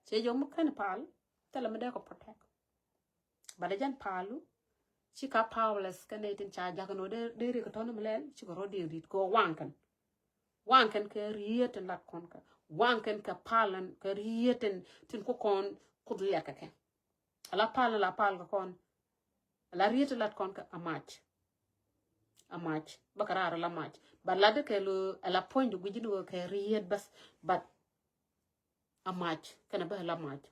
Cɛ jɔk mi kɛn pal thilɛ mi dee kɛ protect. But a jɛn palu ci ka powerless kɛ nɛy tin ca jakä ni wä dee rik kɛ tɔn mi lɛl ci kɛ rɔ dee rit kɛ waŋ kɛn. Waŋ kɛn kɛ riet tin lat kɔn kɛ waŋ kɛn kɛ pal kɛ riet tin tin ku kɔn kuth liak kɛ kɛ. Ala pal ala pal kɛ kɔn. Ala riet lat kɔn kɛ a mac. A mac bä kɛ raar ala mac. But lat kɛ lo ala puɔ̱ny di gui̱c ni wä kɛ riet bäth. But a mac kɛn a bä ala mac.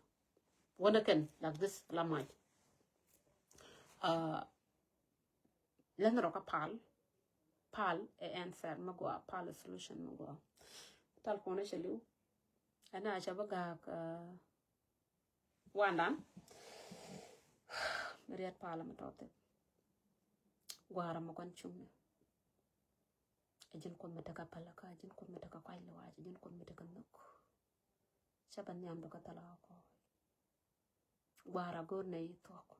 Wänä kɛn like this ala mac. Lɛn rɔ kä pal. Pal ɛ answer mi gua, pal ɛ solution mi gua. Tal kɔn ɛ cɛ liw. Ɛn a cɛ bi gak wandan. Mi riɛt pal mi tɔth. Guara mi kɔn cung ni. Ɛ jin kɔn mi tekɛ pal kä, ɛ jin kɔn mi tekɛ kuac liwac, ɛ jin kɔn mi tekɛ nhök. Cɛ bɛ nhiam dɔ kä thal a kɔ. Guara go̱o̱r nɛ yi thuɔk.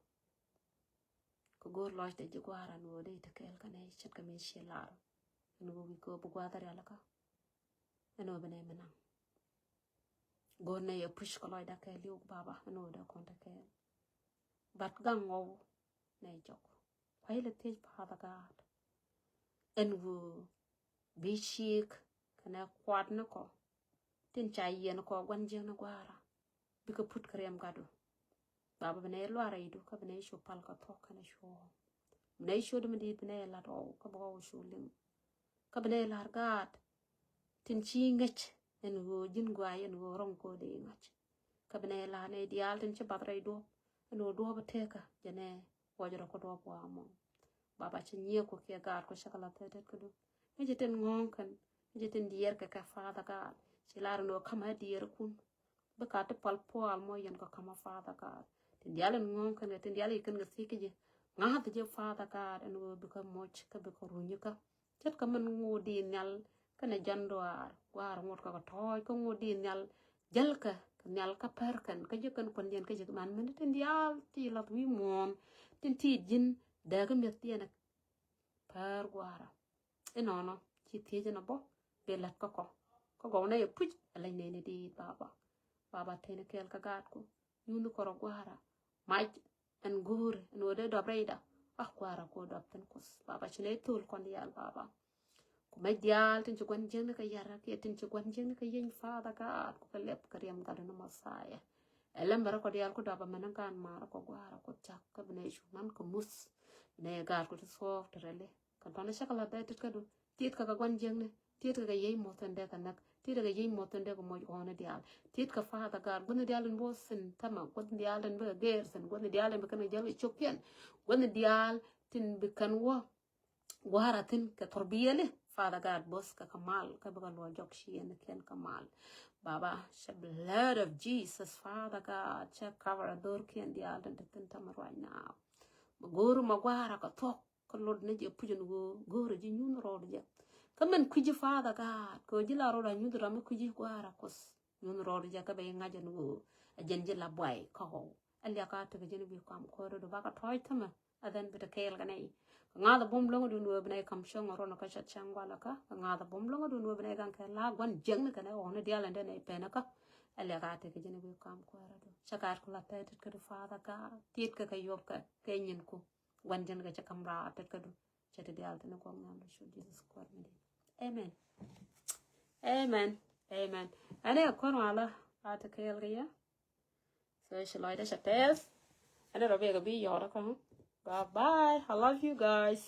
Kɛ go̱o̱r lɔcdɛ ji̱ guara ni ɣöö dee yi te kɛɛl kä nɛ ce̱tkɛ mi ci lar. Ɛn ɣöö wi̱i̱ kɛ ɣöö bi gua̱a̱th rialikä. Ɛn ɣöö bi nɛ mi naŋ. Go̱o̱r nɛ yɛ puc kɛ lɔcdä kɛɛl li̱w baba ɛn ɣöö dee kɔn te kɛɛl. But gaŋ ɣɔw nɛ jɔk. Kuay lɛ thiec Father God. Ɛn ɣöö bi ciek kɛnɛ kuat ni kɔ. Tin ca yiɛn kɔ gua̱n jiäkni gua̱a̱ra. Bikɛ put kɛ riɛm gatdu. Baba bi nɛ luaar rɛydu kä bi nɛ cu pal kä thuɔk kɛnɛ cu ɣɔw. Bi nɛ cu di mi di̱i̱t bi nɛ lat ɣɔw kä bi ɣɔw cu liŋ. Kä bi nɛ lar gaat. Tin ci ŋäc ɛn ɣöö ji̱n guay ɛn ɣöö rɔ̱ŋ kɔ dee ŋa̱c. Kä bi nɛ lar nɛ diaal tin ci bath rɛy duɔ̱p ɛn ɣöö duɔ̱p ɛ tekä jɛ nɛ. Guɔc rɔ kä duɔ̱p wa mɔ. Baba ci nyiëëku kiɛ gaat ku cakɛ la thɛtɛt kä du. Ŋäc tin ŋɔ̱ɔ̱ŋ kɛn ŋäc tin diɛɛr kɛ kɛ Father God. Ci lar ɛn ɣöö ka̱mä diɛɛr kun. Bi ka ti pal pual mɔ yɛn kɛ ka̱mä Father God. Tin diaal in ŋɔ̱ɔ̱ŋ kɛn kɛ tin diaal in kɛn kɛ thiec kä jɛ. Ŋa̱th jɛ Father God ɛn ɣöö bikɛ moc kä bikɛ runykä. Ce̱tkɛ min ŋot di nhial kɛnɛ jɔn duaar gua̱a̱r ŋot kɛ kɛ tɔ̱ɔ̱c kä ŋot di nhial. Jälkɛ kɛ nhial kä pär kɛn kä ji̱ kɛn kuän yɛn kä ji̱ man min tin diaal ti lath wi̱i̱ muɔ̱ɔ̱n. Tin ti ji̱n dääk kä mi̱eth ti yɛn pär gua̱a̱ra. Inɔnɔ ci thiec inɔ bä. Bi la̱t kä kɔ kä gɔw nɛ yɛ puc ɛ leny nɛni diit baba. Baba teni kɛɛl kä gaatku. Nyuuth kɔrɔ gua̱a̱ra. Mac ɛn go̱o̱ri ɛn ɣöö dee dɔp rɛyda. Ah gua̱a̱ra ku dɔp thin kuth baba ci nɛ thol kɔn diaal baba. Ku mec diaal tin ci gua̱n jiäkni kä yara kiɛ tin ci gua̱n jiäkni kä yeny Father God ku kɛ lɛp kɛ riɛm gatdu ni Messiah. Ɛ lɛm bɛ rɔ kɔ diaal ku dɔp amɛn ni gaan marä kɔ gua̱a̱ra ku cak kä bi nɛ cu man kɛ muth. Bi nɛ gaat ku ti thuɔɔk ti rɛli. Kɛ tɔni cä kɛ la bɛ tit kä du. Tit kɛ kɛ gua̱n jiäkni. Tit kɛ kɛ yey muɔth in dee kɛ näk. Tit kɛ kɛ yey muɔth in dee kɛ moc ɣɔni diaal. Tit kɛ Father God gua̱n diaal in bo̱o̱th thin tämɛ gua̱n diaal in bikɛ geer thin gua̱n diaal in bikɛ ni jäl kɛ cok kiɛn. Gua̱n diaal tin bikɛn wä. Gua̱a̱ra thin kɛ thɔr bi yɛli Father God bo̱th kɛ kɛ mal kä bikɛ luɔ jɔk ci yɛn kiɛn kɛ mal. Baba cɛ blood of Jesus Father God cɛ cover a dhor kiɛn diaal tin te thin tämɛ right now. Go̱o̱ri ma gua̱a̱ra kɛ thuɔk. Kä lot ni jɛ puc ɛn ɣöö go̱o̱rä ji̱ nyuuth rɔɔd jɛ. Kä min kui̱ci Father God kɛ ɣöö ji̱ la rɔɔd a nyuuth ram mi kui̱ci gua̱a̱ra kuth. Nyuuth rɔɔd jɛ kä bɛ i̱ ŋa̱c ɛn ɣöö a jɛn ji̱ la buay kä ɣɔw. Ɛ liak a tekɛ ji̱n bi kɔam kuäärä du bakɛ tɔ̱ɔ̱c tämɛ. A dhɛn bi te kɛɛl kɛ nɛy. Kɛ ŋa̱th a bum lo̱ŋ a dun wee bi nɛy kam cäŋ a rɔn kä cɛ cäŋ gualä kä kɛ ŋa̱th a bum lo̱ŋ a dun wee bi nɛy gaŋ kɛ la gua̱n jiäkni kɛ nɛy ɣɔni diaal ɛn dee nɛy pɛn kä. Ɛ liak a tekɛ ji̱n bi kɔam kuäärä du cɛ gaat ku la thɛɛtit kä du Father God tiet kɛ kɛ yuɔp kɛ kɛ nyin ku. Gua̱n ji̱n kɛ cɛ kam raar tet kä du cɛ ti diaal thin kuɔk nhial du cu Jesus Christ mi di. Amen. Amen. Amen. Ɛn ɛ kuɔn wala a ti kɛɛl kɛ yɛ. So ci lɔcdä cɛ tɛth. Ɛn ɛ rɔ bɛ kɛ bi yɔɔt kä. Bye bye. I love you guys.